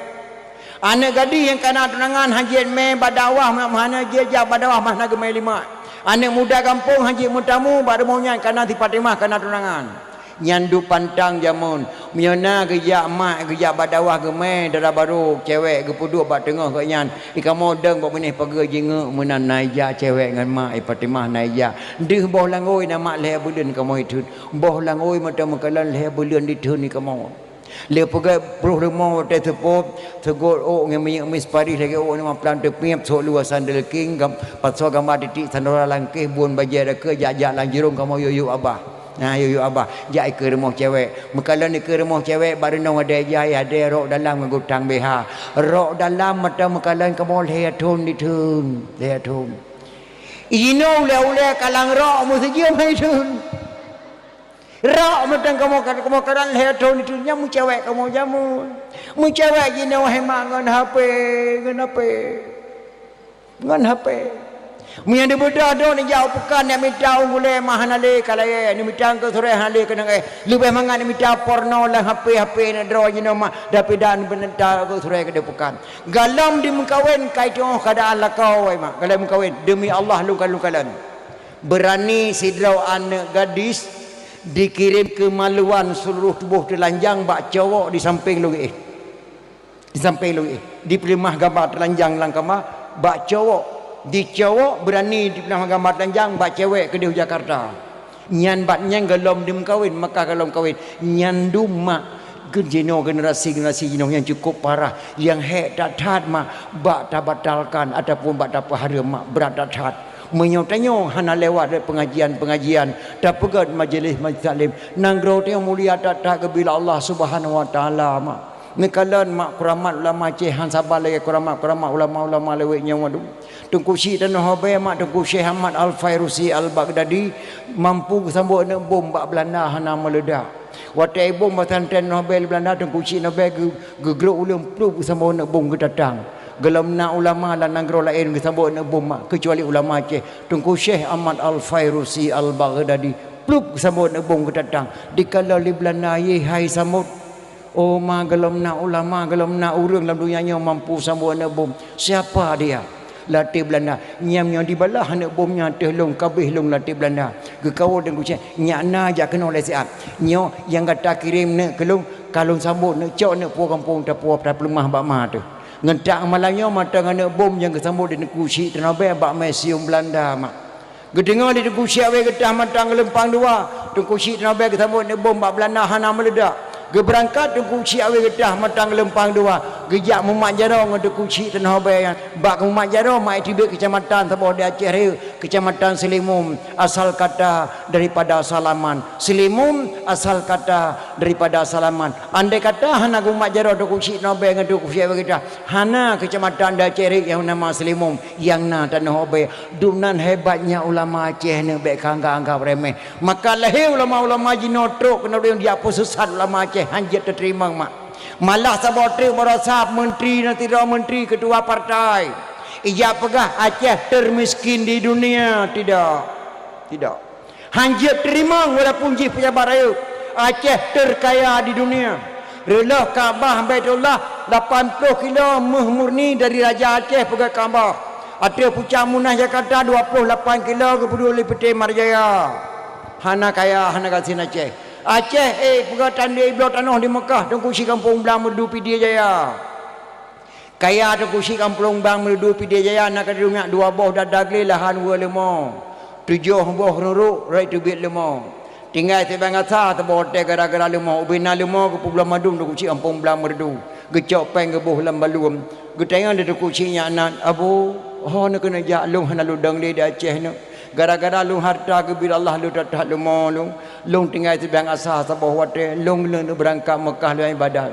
Aneuk gadis nyang kana tunangan han jeuet mé bak dakwah, hana jeuet jak bak dakwah, hana geumé limak. Aneuk muda gampông han jeuet meutamu bak rumoh nyan kana si Fatimah kana tunangan. Nyan duek pantang jameun. Meunyoe na geujak mak, geujak bak dakwah geumé dara barô cewek geupeuduek bak teungoh gobnyan, i kamoe dong bak binéh pageue jingeuk meunan na ija cewek ngon mak i Fatimah na ija. Deuh boh langôi na mak lhée buleuen kamoe itheun. Boh langôi mantong meukalon lhée buleuen ditheun i kamoe. Lé peugét ploh rumoh watée seupôt, seugot ôk ngon minyeuk mis paris lagée ôk nima plan teupiep, sôk luwa sandal king, gam-, pasoe gamba titik sandora langkéh, buon bajée dakeu jak-jak lam jurông kamoe yue-yue abah. Na yue-yue abah, jak ikeue rumoh cewek. Meukalon ikeue rumoh cewek, bak reunong adée jai, adée rok dalam ngon gutang B H. Rok dalam mantong meukalon kamoe lhée thon ditheun, lhée thon. Inoe ulée-ulée kalang rok meusijeuem hai thon. Rok mantong kamoe, kamoe kalon lhée thon ditheun, nyan meucewek kamoe jameun. Meucewek jinoe hai mak ngon H P, ngon H P. Ngon H P. Meunyan dibeudôh droe neujak u peukan, neumita ôn gulée mah hana lé ka layée, neumita keu surée hana lé keunong éh. Leubeh mangat neumita porno lam H P, H P neudroe jinoe mah, tapi dan beuneuta keu surée keudeh peukan. Galom dimeukawen kai teungoh keadaan lakoe, wai mak. Galom meukawen, deumi Allah lôn kalon-kalon. Beurani sidroe aneuk gadis dikirim keumaluan seuluruh tuboh teulanjang bak cowok di sampéng lôn éh. Di sampéng lôn éh, dipeuleumah gamba teulanjang lam kama bak cowok. Di cowok beurani dipeuleumah gamba teulanjang bak cewek keudeh u Jakarta. Nyan bat nyan golom dimeukawen, maka golom kawen. Nyan dum mak, jinoe generasi-generasi jinoe nyang cukup parah, nyang hék that-that mak, bak tabatalkan ataupun bak tapeuhareuem mak, brat that-that. Meunyoe tanyoe hana lewat lé pengajian-pengajian, tapeugét majelis-majelis taklim, nanggroe tanyoe mulia that-that geubila Allah Subhanahu Wa Taala mak. Neukalon mak keuramat ulama Aceh han saban lagée keuramat-keuramat ulama-ulama lawét nyoe dum. Teungku Chik Tanoh Abée mak Teungku Syekh Ahmad Al-Fairusi Al-Baghdadi mampu geusambot aneuk bom bak Beulanda hana meuleudak. Watée bom pesantren Tanoh Abée lé Beulanda, Teungku Chik Tanoh Abée geu-, geugrok uleueng plup geusambot aneuk bom geutatang. Golom na ulama lam nanggroe laén geusambot aneuk bom mak, keucuali ulama Aceh, Teungku Syekh Ahmad Al-Fairusi Al-Baghdadi plup geusambot aneuk bom geutatang. Dikalon lé Beulanda, yé hai sambot. Oh ma, golom na ulama, golom na ureuëng lam donya nyoe mampu sambot aneuk bom. Siapa dia? Lam até Beulanda. Nyam nyoe dibalah aneuk bom nyan ateueh lôn, kabéh lôn lam até Beulanda. Geukawöt Teungku Syekh, nyak na jak keunoe lé siat. Nyoe nyang gata kirém neuk keu lôn, ka lôn sambot neuk cok neuk puwoe gampông tapuwoe tapeuleumah bak ma teuh. Ngon tak malam nyoe mantong aneuk bom nyang geusambot di Teungku Chik Tanoh Abée bak museum Beulanda mak. Geudeungoe lé Teungku Syekh Abée geutah mantong geulumpang dua, Teungku Chik Tanoh Abée geusambot aneuk bom bak Beulanda hana meuleudak. Geubeurangkat Teungku Chik Abée geutah mantong geulumpang dua, geujak mumat jaroe ngon Teungku Chik Tanoh Abée nyan. Bak mumat jaroe mak iteubiet keucamatan saboh di Aceh Rayeuk, Keucamatan Seulimum, asal kata daripada salaman. Seulimum asal kata daripada salaman. Andai kata hana geumat jaroe Teungku Chik Tanoh Abée ngon Teungku Syekh Abée geutah, hana keucamatan di Aceh Rayeuk nyang nama Seulimum, nyang na Tanoh Abée. Dumnan hebatnya ulama Aceh nyoe bék ka anggab-anggab remeh. Maka lahé ulama-ulama jinoe trok keunoe dijak peusisat ulama Aceh han jeuet teuteurimong mak. Malah saboh treuk baroesa menteri dan sidroe menteri ketua partai ijak peugah Aceh termiskin di dunia. Tidak. Tidak. Han jeuet teurimong walaupun jih pejabat rayeuk. Aceh terkaya di dunia. Reuloh Ka'bah Baitullah lapan ploh kilo méuh murni dari Raja Aceh peugét Ka'bah. Ateueh pucak Munah Jakarta dua ploh lapan kilo geupeuduek lé Peuté Marjaya. Hana kaya, hana gasien Aceh. Aceh, eh, peugét tandé bloe tanoh di Meukah, Teungku Chik Gampông Blang Meureudu Pidie Jaya. Kaya Teungku Chik Gampông Blang Meureudu Pidie Jaya na ka di rumiak dua boh dada glé lahan weu leumo, tujoh boh reurôk rot teubiet leumo. Tinggai sibang gasa saboh watée gara-gara leumo, ubé na leumo geupeubloe mandum Teungku Chik Gampông Blang Meureudu. Geucok péng geuboh lam baluem. Geutanyong lé Teungku Chik nyan, "Abu, ho neukeuneuk jak, lôn hana lôn dong lé di Aceh nyoe." Gara-gara lôn hareuta geubri Allah lôn that-that leumo lôn, lôn tinggai sibiang asa saboh watée, lôn leuneuk beurangkat Meukah lôn iébadat.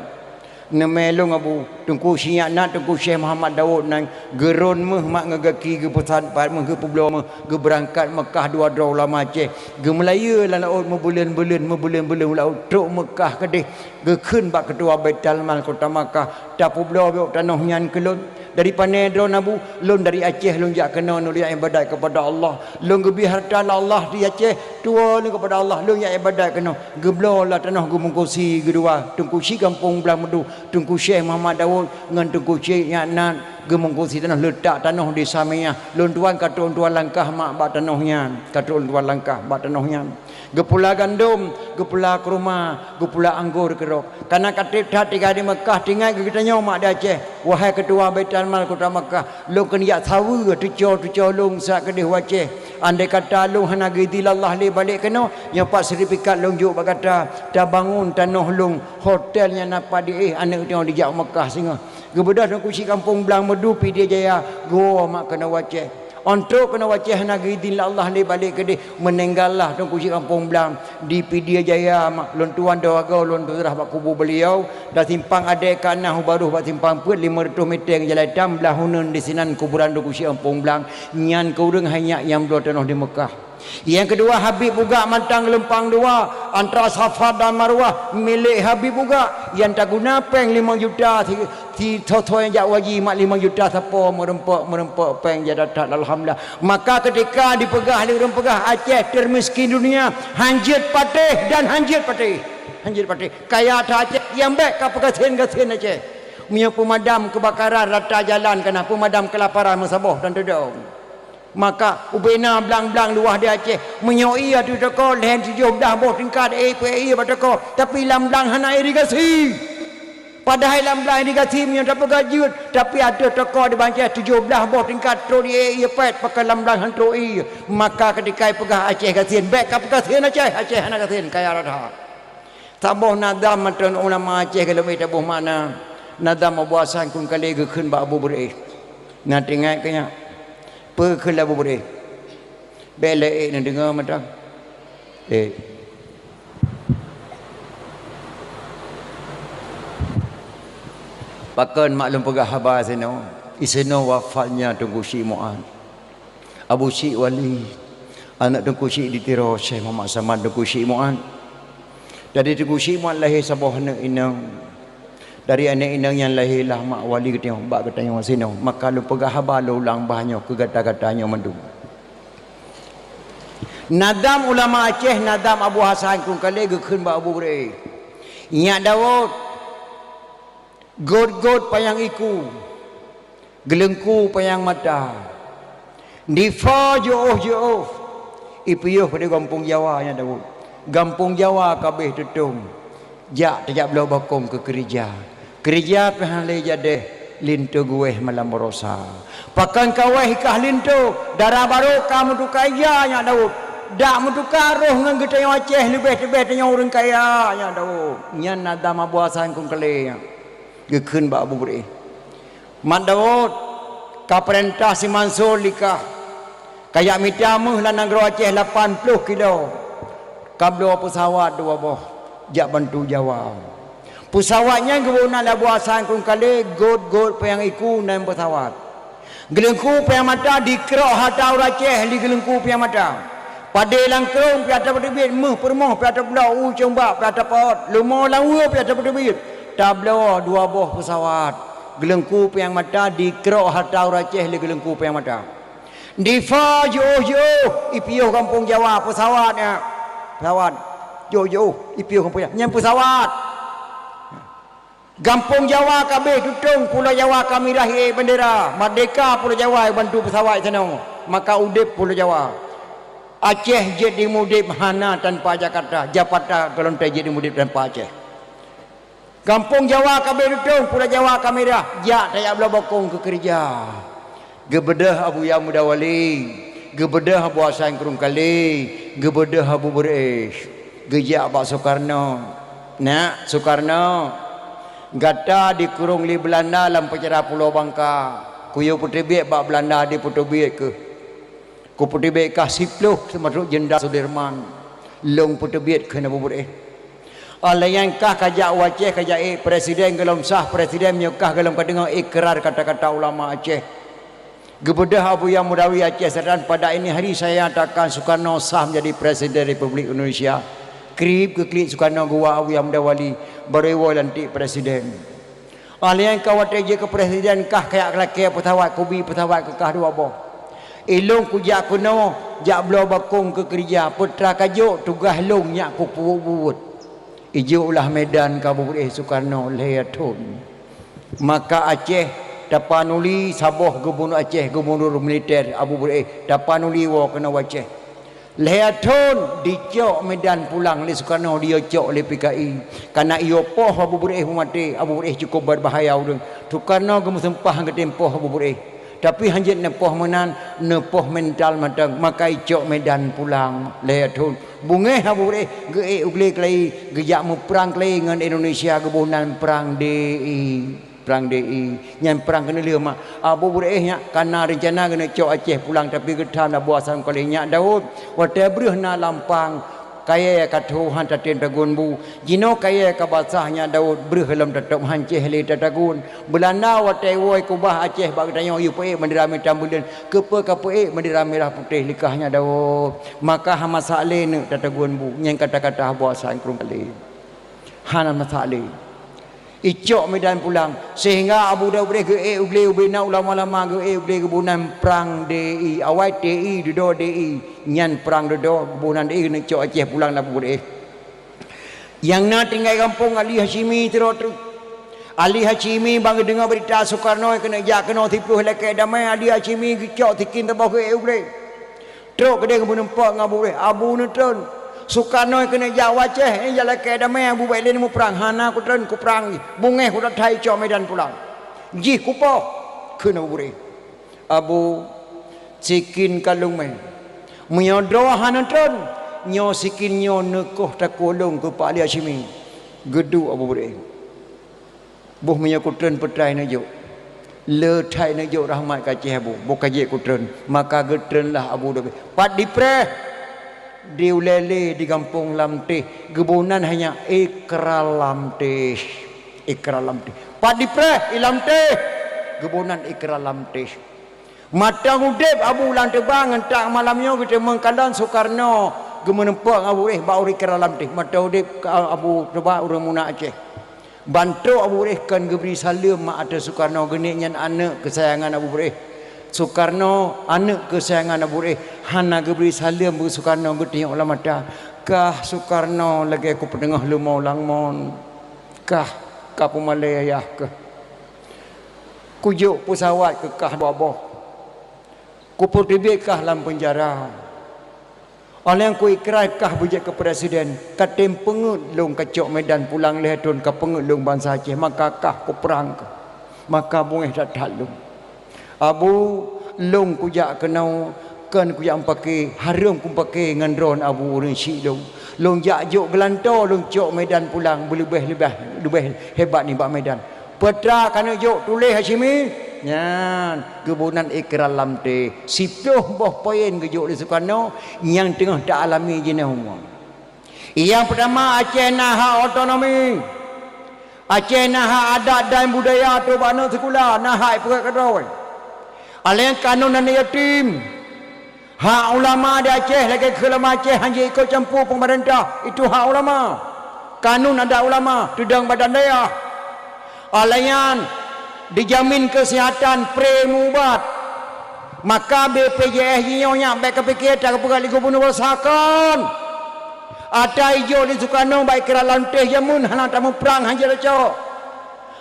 Neumé lôn Abu, Teungku Chik Nyak Nat, Teungku Syekh Muhammad Daud nan geurôn méuh mak ngon gaki geupeusan pat méuh geupeubloe méuh geubeurangkat Meukah dua droe ulama Aceh. Geumeulayeue lam laôt meubuleuen-buleuen, meubuleuen-buleuen laôt trok Meukah keudeh. Geukheun bak keutua Baitul Mal kota Makkah, "Tapeubloe bacut tanoh nyan keu lôn." "Dari pané droeneuh Abu?" "Lôn dari Aceh, lôn jak keunoe, lôn jak iébadat keupada Allah. Lôn geubri hareuta lé Allah di Aceh, tuwoe lôn keupada Allah, lôn jak iébadat keunoe." Geubloe lah tanoh geumungkusi geudua, Teungku Chik Gampông Blang Meudhu, Teungku Syekh Muhammad Daud ngon Teungku Chik Nyak Nat geumungkusi tanoh, leutak tanoh di Samiah. Lôn tuan ka trok lôn tuan langkah mak bak tanoh nyan, ka trok lôn tuan langkah bak tanoh nyan. Geupula gandom, geupula keuruma, geupula anggô keudroe. Kana ka treb that tinggai di Meukah, teuingat keu geutanyoe mak di Aceh. Wahai keutua Baitul Mal kota Meukah, lôn keuneuk jak saweue tucoe-tucoe lôn sat keudeh u Aceh. Andai kata lôn hana geuidhin lé Allah lé balek keunoe, nyoe pat seurtifikat lôn jok bak gata, tabangon tanoh lôn, hotel nyang na pat di éh, aneuk tanyoe dijak u Meukah singoh. Geubeudôh Teungku Chik Gampông Blang Meudhu Pidie Jaya, geuwoe mak keunoe u Aceh. Ôn trok keunoe u Aceh hana geuidhin lé Allah lé balek keudeh, meuninggai lah Teungku Chik Gampông Blang di Pidie Jaya mak. Lôn tuan dua goe lôn teuseurah bak kubu beuliau, dan simpang adée ka na u barôh bak simpang peuet limong reutôh meter ngon jalan itam, blah uneun disinan kuburan Teungku Chik Gampông Blang, nyan keu ureuëng hai nyak nyang bloe tanoh di Meukah. Nyang keudua, Habib Bugak Mantang Geulumpang Dua, antara Safa dan Marwah, milék Habib Bugak, nyang taguna péng limong juta si, si thô-thô nyang jak u haji mak limong juta sapo meureumpok-meureumpok péng jak that-that, alhamdulillah. Maka keutika dipeugah lé ureuëng peugah Aceh teumiskén dunia, hanjeuet patéh dan hanjeuet patéh. Hanjeuet patéh. Kaya that Aceh, nyang bék ka peugasien-gasien Aceh. Meunyoe peumadam keubakaran rata jalan ka na, peumadam keulaparan meusaboh dan teudong. Maka ubé na blang-blang luwah di Aceh. Meunyoe ié ateueh toko, lhèe tujoh blaih boh tingkat éh peuék ié bak toko, tapi lam blang hana irigasi. Padahai lam blang irigasi meunyoe tapeugah jeuet, tapi ateueh toko di Aceh tujoh blaih boh tingkat trok di ék ié pet, pakon lam blang han trok ié. Maka keutika ipeugah Aceh gasien, bék ka peugasien Aceh, Aceh hana gasien, kaya rata. Saboh nadam mantong ulama Aceh ka leubeh taboh makna. Nadam Abu Hasan Krueng Kalé geukheun bak Abu Beureueh. Na teuingat keu nyan? Peue kheun lé Abu Beureueh? Bék lé ék neudeungoe mantong. Ék. Pakon mak lôn peugah haba sinoe? Isinoe wafatnya Teungku Chik Muat. Abu Chik Wali, aneuk Teungku Chik di Tiro, Syekh Muhammad Saman Teungku Chik Muat. Jadi Teungku Chik Muat lahé saboh aneuk inong. Dari aneuk inong nyan lahé lah mak wali geutanyoe, bak geutanyoe sinoe. Maka lôn peugah haba lôn ulang bah nyoe keu gata-gata nyoe mandum. Nadam ulama Aceh, nadam Abu Hasan Krueng Kalé geukheun bak Abu Beureueh. Nyak Daud, gôt-gôt panyang iku, geuleungku panyang mata. Difa jiôh-jiôh, ipiôh di gampông Jawa nyan Daud. Gampông Jawa ka abéh tutông. Jak tajak bloe bokong keu keureuja. Keureuja pih hana lé jadeh, linto geuwéh malam baroesa. Pakon ka wéh i kah linto, dara barô ka meutuka ija nyak Daud. Dak meutuka roh ngon geutanyoe Aceh leubeh-leubeh tanyoe ureuëng kaya nyak Daud. Nyan nadam Abu Hasan Krueng Kalé nyan. Geukheun bak Abu Beureueh. Mat Daud, ka peurintah si Mansur likah, ka jak mita méuh lam nanggroe Aceh lapan ploh kilo, ka bloe peusawat dua boh jak bantu Jawa. Peusawat nyan geubri nan lé Abu Hasan Krueng Kalé, gôt-gôt panyang iku nan peusawat. Geuleungku panyang mata dikrok hareuta ureuëng Aceh lé geuleungku panyang mata. Padé lam krông pih atra peuteubiet, méuh peurumoh pih atra peuloh, u cong bak pih atra pot, leumo lam weue pih atra peuteubiet. Tabloe dua boh peusawat. Geuleungku panyang mata dikrok hareuta ureuëng Aceh lé geuleungku panyang mata. Difa jiôh-jiôh, ipiôh gampông Jawa peusawat nyan. Peusawat. Jiôh-jiôh, ipiôh gampông Jawa. Nyan peusawat. Gampông Jawa ka abéh tutông, Pulo Jawa ka mirah ié bandera, merdeka Pulo Jawa bantu peusawat tanoh, maka udeb Pulo Jawa. Aceh jeuet dimudeb hana tanpa Jakarta, Jakarta ka lôn teuh jeuet dimudeb tanpa Aceh. Gampông Jawa ka abéh tutông, Pulo Jawa ka mirah, jak tajak bloe bokong keu keureuja. Geubeudôh Abuya Muda Wali, geubeudôh Abu Hasan Krueng Kalé, geubeudôh Abu Beureueh, geujak bak Sukarno. Nak, Sukarno, gata dikurông lé Beulanda lam peucara Pulo Bangka. Kuyue peuteubiet bak Beulanda dipeuteubiet keuh. Kupeuteubiet kah siplôh seumeurok Jenderal Sudirman. Lôn peuteubiet kheun Abu Beureh. Óh lheueh nyan kah kajak u Aceh, kajak ék presiden gohlom sah, presiden meunyoe kah gohlom kadeungoe ikrar kata-kata ulama Aceh. Geubeudôh Abuya Mudawi Aceh Selatan, pada ini hari saya nyatakan Sukarno sah menjadi Presiden Republik Indonesia. Krieb geuklik Sukarno geuwoe Abuya Mudawi, barô iwoe lantik presiden. Óh lheueh nyan ka watée jeuet keu presiden kah kajak lakée peusawat, kubi peusawat keu kah dua boh. Ilôn kujak keunoe jak bloe bakong keu keurija, peue teuma kajok tugaih lôn nyak kupeubuet. Ijok lah Medan keu Abu Beureh Sukarno lhée thon. Maka Aceh tapanuli saboh gubunur Aceh, gubunur militer Abu Beureh tapanuli woe keunoe u Aceh. Lhée thon dicok Medan pulang lé Sukarno, diyue cok lé P K I. Kana iyue poh Abu Beureh meumaté, Abu Beureh cukup berbahaya ureuëng. Sukarno geumeuseumpah geutem poh Abu Beureh. Tapi hanjeuet neupoh meunan, neupoh mental mantong, maka icok Medan pulang lhée thon. Beungéh Abu Beureh geuék u glé keulayi, geujak meuprang keulayi ngon Indonesia geuboh nan prang D I. Prang D I, nyan prang keuneulheueh mak. Abu Beureh nyak kana reuncana geuneuk cok Aceh pulang, tapi geutham Abu Hasan Kholil nyak Daud. Watée breuh na lampang, kayée ka tho han tatem tagun bu. Jinoe kayée ka basah nyak Daud, breuh lom tatôb han céh lé tatagun. Beulanda watée woe kubah Aceh bak geutanyoe yue peuék bandera mita buleuen, keupeue ka peuék bandera mirah putéh likah nyak Daud. Maka hana masak lé neuk tatagun bu, nyan kata-kata Abu Hasan Krueng Khalil. Hana masak lé. Icok Medan pulang, sehingga Abu Daud Beureh geuék u glé ubena ulama-ulama geuék u glé geuboh nan prang D I, awai T I dudoe D I, nyan prang dudoe geuboh nan D I geuneuk cok Aceh pulang lam Abu Beureh. Nyang na tinggai gampông Ali Hasyimi sidroe treuk. Ali Hasyimi ban geudeungoe beurita Sukarno keuneuk jak keunoe siplôh lakée damé, Ali Hasyimi geucok sikin saboh geuék u glé. Trok keudeh geumeuneumpok ngon Abu Beureh, Abu neutreun. Sukarno keuneuk jak u Aceh, eh, jak lakée damé Abu, bék lé neumuprang, hana kutreun kuprang jih. Beungéh kutatha icok Medan pulang. Jih kupoh, kheun Abu Beureh. Abu, sikin ka lôn mé. Meunyoe droe hana treun, nyoe sikin nyoe neukoh takue lôn keu Pak Ali Hasyimi. Geuduek Abu Beureh. Boh meunyoe kutreun peutrai neujok. Le that neujok rahmat keu Aceh Abu, boh ka jeuet kutreun. Maka geutreunlah Abu Daud. Pat dipreh? Di ulée lé di gampông Lamteh. Geuboh nan hanya ikrar Lamteh. Ikrar Lamteh. Pat dipreh? I Lamteh. Geuboh nan ikrar Lamteh. Mantong udeb Abu lam teuba ngon tak malam nyoe geuteumeung kalon Sukarno geumeuneumpok ngon Abu Beureh bak ureuëng ikrar Lamteh. Mantong udeb Abu teuba ureuëng muna Aceh. Ban trok Abu Beureh kon geubri saleuem mak ateueh Sukarno, geuneuk nyan aneuëk keusayangan Abu Beureh. Sukarno aneuëk keusayangan Abu Beureh, hana geubri saleuem bak Sukarno geutunyok lam mata. Kah Sukarno lagée kupeuteungoh leumo lam mon. Kah ka peumalée yah keuh. Kujok peusawat keu kah dua boh. Kupeuteubiet kah lam peunjara. Óh lheueh kuikrai kah beujeuet keu presiden, katem peungeuet lôn kacok Medan pulang lhée thon, kapeungeuet lôn bansa Aceh, maka kah kuprang kah. Maka beungéh that-that lôn. Abu, lôn kujak keunoe kon kujak meupaké, hareuem kupaké ngon droeneuh Abu ureuëng syiek lôn. Lôn jak jok geulantoe lôn cok Medan pulang beuleubeh-leubeh leubeh hebat nibak Medan. Peue teuma ka neujok tuléh Hasyimi? Nyan geuboh nan ikrar Lamteh. Siplôh boh poin geujok lé Sukarno nyang teungoh ta-alami jinoe. Nyang peutama, Aceh na hak otonomi. Aceh na hak adat dan budaya ateueh bak aneuk sikula, na hak ipeugét keudroe. Aleng kanun aneuk yatim. Hak ulama di Aceh lagée keu ulama Aceh hana jiikot campur peumeurintah, itu hak ulama. Kanun adat ulama, teudong badan dayah. Óh lheueh nyan, dijamin keuseuhatan, pre meuubat. Maka B P J S jinoe nyan bék kapiké tapeugah lé gubunur beurasa kon. Ata ijok lé Sukarno bak ikrar Lamteh jameun hana tamuprang hana jicok.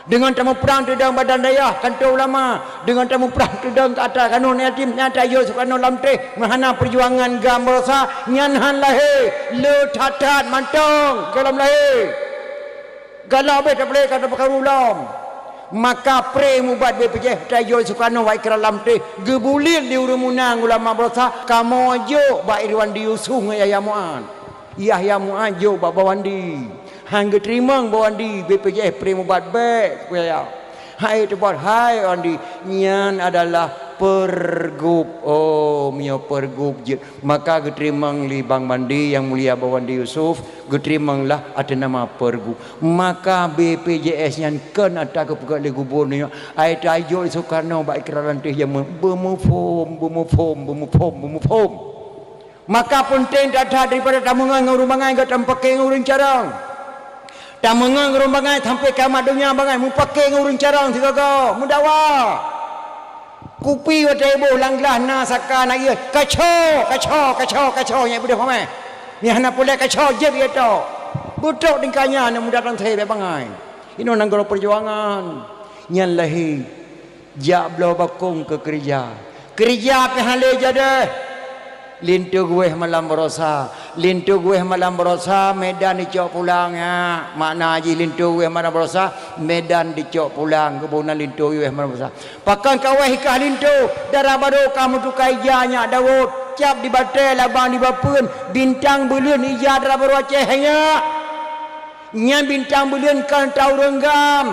Deungon tamuprang teudong badan dayah, kanto ulama, deungon tamuprang teudong keu ata kanun yatim, nyang tajok Sukarno Lamteh meuhana peujuangan GAM beurasa, nyan han lahé, le that-that mantong gohlom lahé. Galak bék tapeulé ka tapeukaru lom. Maka pre meuubat B P J S tajok Sukarno bak ikrar Lamteh, geubuliet lé ureuëng muna ulama beurasa, kamoe jok bak Irwandi Yusuf ngon Yahya Mu'ad. Yahya Mu'ad jok bak Bawandi. Han geuteurimong Bawandi, B P J S pre meuubat bék keu Yahya. Hai teubat, hai Wandi, nyan adalah Pergub. Oh, meunyoe pergub jeuet, maka geuteurimong lé Bang Wandi, Yang Mulia Bang Wandi Yusuf, geuteurimong lah ateueh nama pergub. Maka B P J S nyan kon ata geupeugah lé gubernur nyoe, ai tajok lé Soekarno bak ikrar lanteh jameun, beumuphom, beumuphom, beumuphom, beumuphom. Maka peunteng that-that daripada tameungon ngon ureuëng bangai, gata meupaké ngon ureuëng carông. Tameungon ngon ureuëng bangai sampai kiamat donya, bangai meupaké ngon ureuëng carông sigoe-goe, meudawa. Kupi watée iboh lam glah na saka na ié, kaco, kaco, kaco, kaco, nyang beudôh pamé. Nyang hana puléh kaco jeuet ié tok. Beutrok tingkah nyan aneuk muda teuntée bék bangai. Inoe nanggroe peujuangan. Nyan lahé jak bloe bakong keu keurija. Keurija pih hana lé jadeh. Linto geuwéh malam barosa. Linto geuwéh malam barosa, Medan dicok pulang, ya. Makna jih linto geuwéh malam barosa, Medan dicok pulang. Geuboh nan linto geuwéh malam barosa. Pakon ka wéh i kah linto, dara barô ka meutuka ija nyak Daud. Cap di batée, labang di bapeuen, bintang buleuen ija dara barô Aceh nyak. Nyan bintang buleuen kon ata ureuëng GAM,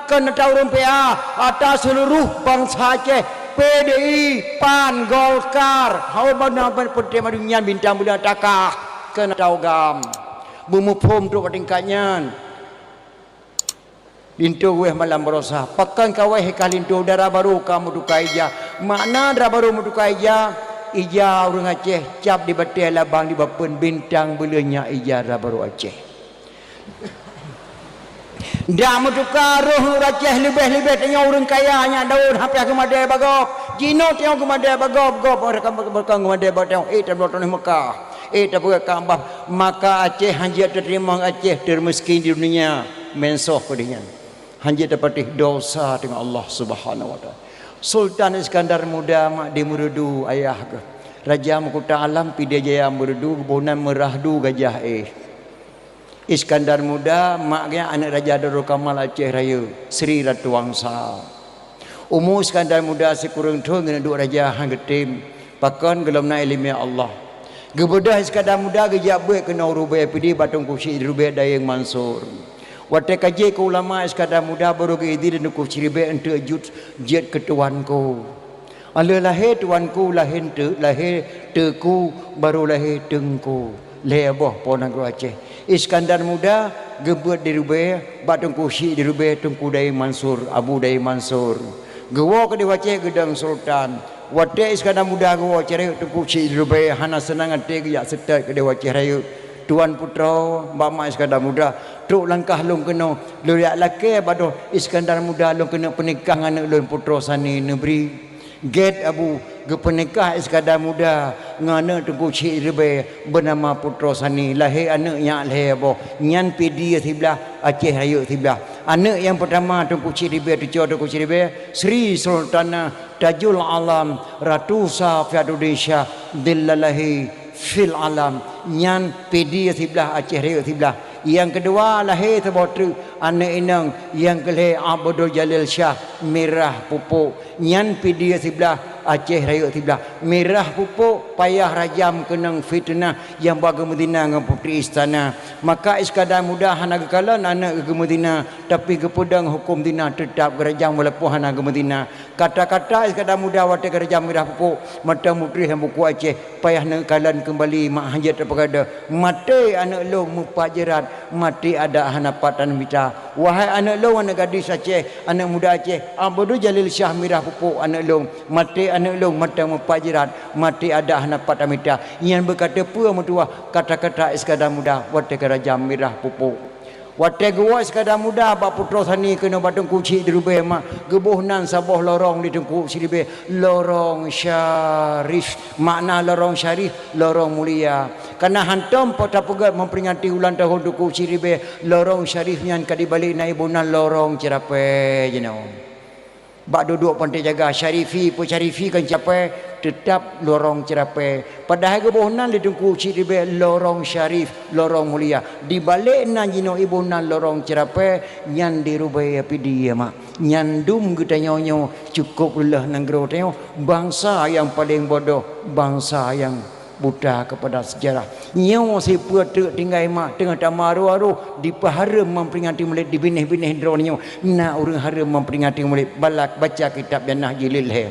kon ata ureuëng P A, ata seuluruh bansa Aceh, P D I, PAN, Golkar, hana ban-, ban-, peunteng madu nyan bintang buleuen ata kah, kon ata GAM. Beumuphom trok bak tingkat nyan. Linto geuwéh malam barosa, pakon ka wéh i kah linto, dara barô ka meutuka ija. Makna dara barô meutuka ija, ija ureuëng Aceh, cap di batée, labang di bapeuen, bintang buleuen nyak ija dara barô Aceh. Dak meutuka roh ureuëng Aceh leubeh-leubeh tanyoe ureuëng kaya nyak Daud, hana piah geumadée bak gob. Jinoe tanyoe geumadée bak gob, gob meureuka, meureuka geumadée bak tanyoe, éh, tabloe tanoh Mekah, éh, tapeugah Ka'bah. Maka Aceh hana jeuet teuteurimong, Aceh teurmiskin di dunia, meusoh keudeh nyan. Hana jeuet tapatéh dosa teungoh Allah Subhanahu wa Taala. Sultan Iskandar Muda mak di Meureudu ayah geuh. Raja Meukuta Alam Pidie Jaya Meureudu, geuboh nan Meurahdu Gajah Éh. Iskandar Muda, mak geuh aneuëk Raja Darul Kamal Aceh Rayeuk, Sri Ratu Wangsa. Umu Iskandar Muda sikureueng thon geuneuk duek raja hana geutem, pakon gohlom na iéleumé Allah. Geubeudôh Iskandar Muda geujak beuet keunoe u Rubée Pidie bak Teungku Chik di Rubée Dayeueng Mansur. Watée ka jeuet keu ulama, Iskandar Muda barô geuidin lé Teungku Chik Ribée eunteuk jeuet, jeuet keu tuanku. Alheueh lahé tuanku, lahé eunteuk, lahé teuku, barô lahé teungku. Lhée boh po nanggroe Aceh. Iskandar Muda geubeuet di Rubée bak Teungku Chik di Rubée, Teungku Dayeueng Mansur, Abu Dayeueng Mansur. Geuwoe keudeh u Aceh geudong sultan. Watée Iskandar Muda geuwoe Aceh Rayeuk, Teungku Chik di Rubée hana seunang até geujak seutôt keudeh u Aceh Rayeuk. Tuan putroe, bak mak Iskandar Muda, trok langkah lôn keunoe, lôn jak lakée bak droe Iskandar Muda lôn keuneuk peunikah ngon aneuëk lôn Putroe Sani Neubri. Gét Abu, geupeunikah Iskandar Muda ngon aneuëk Teungku Chik Ribée beunama Putroe Sani, lahé aneuëk nyak lhée boh, nyan Pidie siblah, Aceh Rayeuk siblah. Aneuëk nyang peurtama Teungku Chik Ribée, cucoe Teungku Chik Ribée, Sri Sultanah Tajul Alam Ratu Safiatuddin Syah, Dhillalahi fil Alam, nyan Pidie siblah, Aceh Rayeuk siblah. Nyang keudua lahé saboh treuk aneuëk inong, nyang keu lhée Abdul Jalil Syah, Mirah Pupuk, nyan Pidie siblah, Aceh Rayeuk siblah. Mirah Pupuk payah rajam keunong fiteunah nyang ba geumeuzina ngon putri istana. Maka Iskandar Muda hana geukalon aneuëk geuh geumeuzina, tapi geupeudong huköm zina, teutab geurajam walaupun hana geumeuzina. Kata-kata Iskandar Muda watée geurajam Mirah Pupuk, mantong mutuléh lam buku Aceh, payah neukalon keumbali mak, hana jeuet tapeugadôh. Maté aneuëk lôn meupat jeurat, maté adak hana pat tanah mita. Wahai aneuëk lôn, aneuëk gadis Aceh, aneuëk muda Aceh, Abdul Jalil Syah Mirah Pupuk aneuëk lôn, maté aneuëk lôn mantong meupat jeurat, maté adak hana pat tanah mita. Nyan beuka teupeue meutuwah kata-kata Iskandar Muda watée geurajam Mirah Pupuk. Watée geuwoe Iskandar Muda bak Putroe Sani keunoe bak Teungku Chik di Rubée mak, geuboh nan saboh lorong di Teungku Chik di Rubée, Lorong Syarif. Makna lorong syarif, lorong mulia. Kareuna hantom po tapeugét memperingati ulang tahun Teungku Chik di Rubée, Lorong Syarif nyan ka dibalek na iboh nan Lorong Ceurapée jinoe. Bak duduek Pantai Jaga, Syarifi, peue Syarifi kon Ceurapée, teutab Lorong Ceurapée. Padahai geuboh nan lé Teungku Chik di Ribée Lorong Syarif, Lorong Mulia. Dibalek nan jinoe iboh nan Lorong Ceurapée, nyan di Rubée Pidie mak. Nyan dum geutanyoe nyoe cukôp reuloh nanggroe tanyoe, bansa nyang paleng bodoh, bansa nyang buta keupada seujarah. Nyoe sipeue treuk tinggai mak teungoh tamaroh-aroh, dipeuhareuem memperingati Mulod, dibinéh-binéh droeneuh nyoe na ureuëng hareuem memperingati Mulod, balak baca kitab Janah jilid lhée.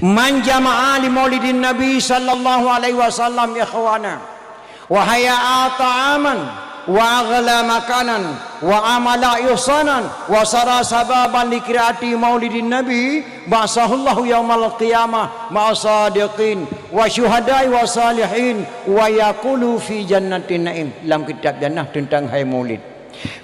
Man jama'a li maulidin Nabi sallallahu alaihi wasallam ikhwana, wa hayya'a ta'aman, wa aghla makanan, wa amala ihsanan, wa sara sababan li qiraati maulidin Nabi, ba'atsahullahu yaumal qiyamah ma'a sadiqin, wa syuhada'i wa salihin, wa yaqulu fi jannatin na'im. Lam kitab Jannah teuntang hai maulid.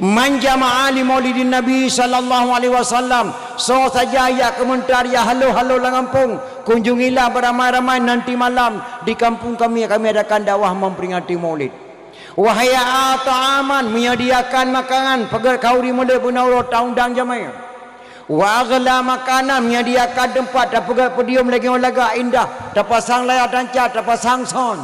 Man jama'a li maulidin Nabi sallallahu alaihi wasallam, soe saja jak keumeuntar jak halo-halo lam gampông, kunjungilah beramai-ramai nanti malam di kampung kami, kami adakan dakwah memperingati maulid. Wa hayya'a ta'aman, menyediakan makanan, peugöt khanuri mulod bunoe uroe taundang jamé. Wa aghla makanan, menyediakan teumpat, tapeugöt podium lagèe lagak indah, tapasang layar tancak, tapasang sound.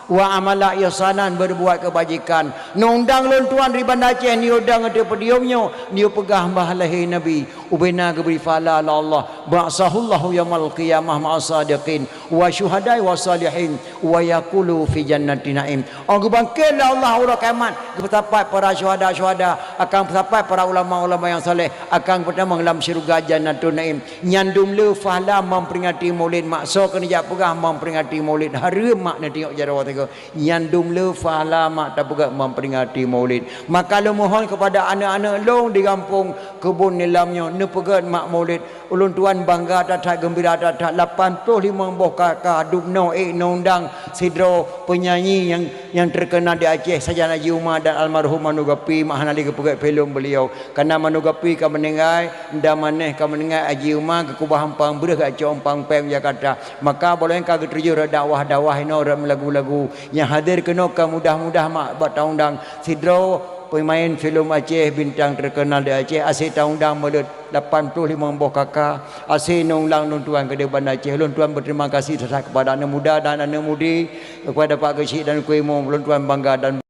Wa amala ihsanan, berbuat kebajikan. Neuundang lôn tuan di Banda Aceh, neuyue dong ateueh podium nyoe, neuyue peugah bah lahé Nabi, ubena geubri pahala lé Allah. Ba'atsahullahu yaumal qiyamah ma'a sadiqin, wa syuhada'i wa salihin, wa yaqulu fi jannati na'im. Oh, geubangkét lé Allah uroe kiamat, geupeusapat para syuhada-syuhada, akan peusapat para ulama-ulama nyang saleh, akan geutamong lam syeuruga Jannatun Na'im. Nyan dum le pahala memperingati maulid, mak soe keuneuk jak peugah memperingati maulid, hareuem mak neutiyok jaroe sigoe. Nyan dum le pahala mak tapeugah memperingati maulid. Maka lôn mohon kepada aneuk-aneuk lôn di gampông Kebun Nilam nyoe, neupeugöt mak maulid. Ulôn tuan bangga that-that, geumbira that-that, lapan ploh limong boh K K, dubnoe ék neuundang sidroe penyanyi nyang, nyang terkenal di Aceh, sajan Haji Uma dan almarhum Manu Gapi, mak hana lé geupeugöt filem beliau. Karena Manu Gapi ka meuninggai, Nda Maneh ka meuninggai, Haji Uma geukubah umpang breuh geucok umpang péng Jakarta. Maka boh lôn ka geutuju rot dakwah-dakwah inoe rot meulagu-lagu. Nyang hadir keunoe ka mudah-mudah mak bak taundang sidroe peumaén filem Aceh, bintang terkenal di Aceh, aseue taundang mulod lapan ploh limong boh K K, aseue neuundang lôn tuan keudéh Banda Aceh. Lôn tuan berterima kasih that-that kepada aneuk muda dan aneuk mudi, kepada Pak Geuchik dan Teungku Imum, lôn tuan bangga dan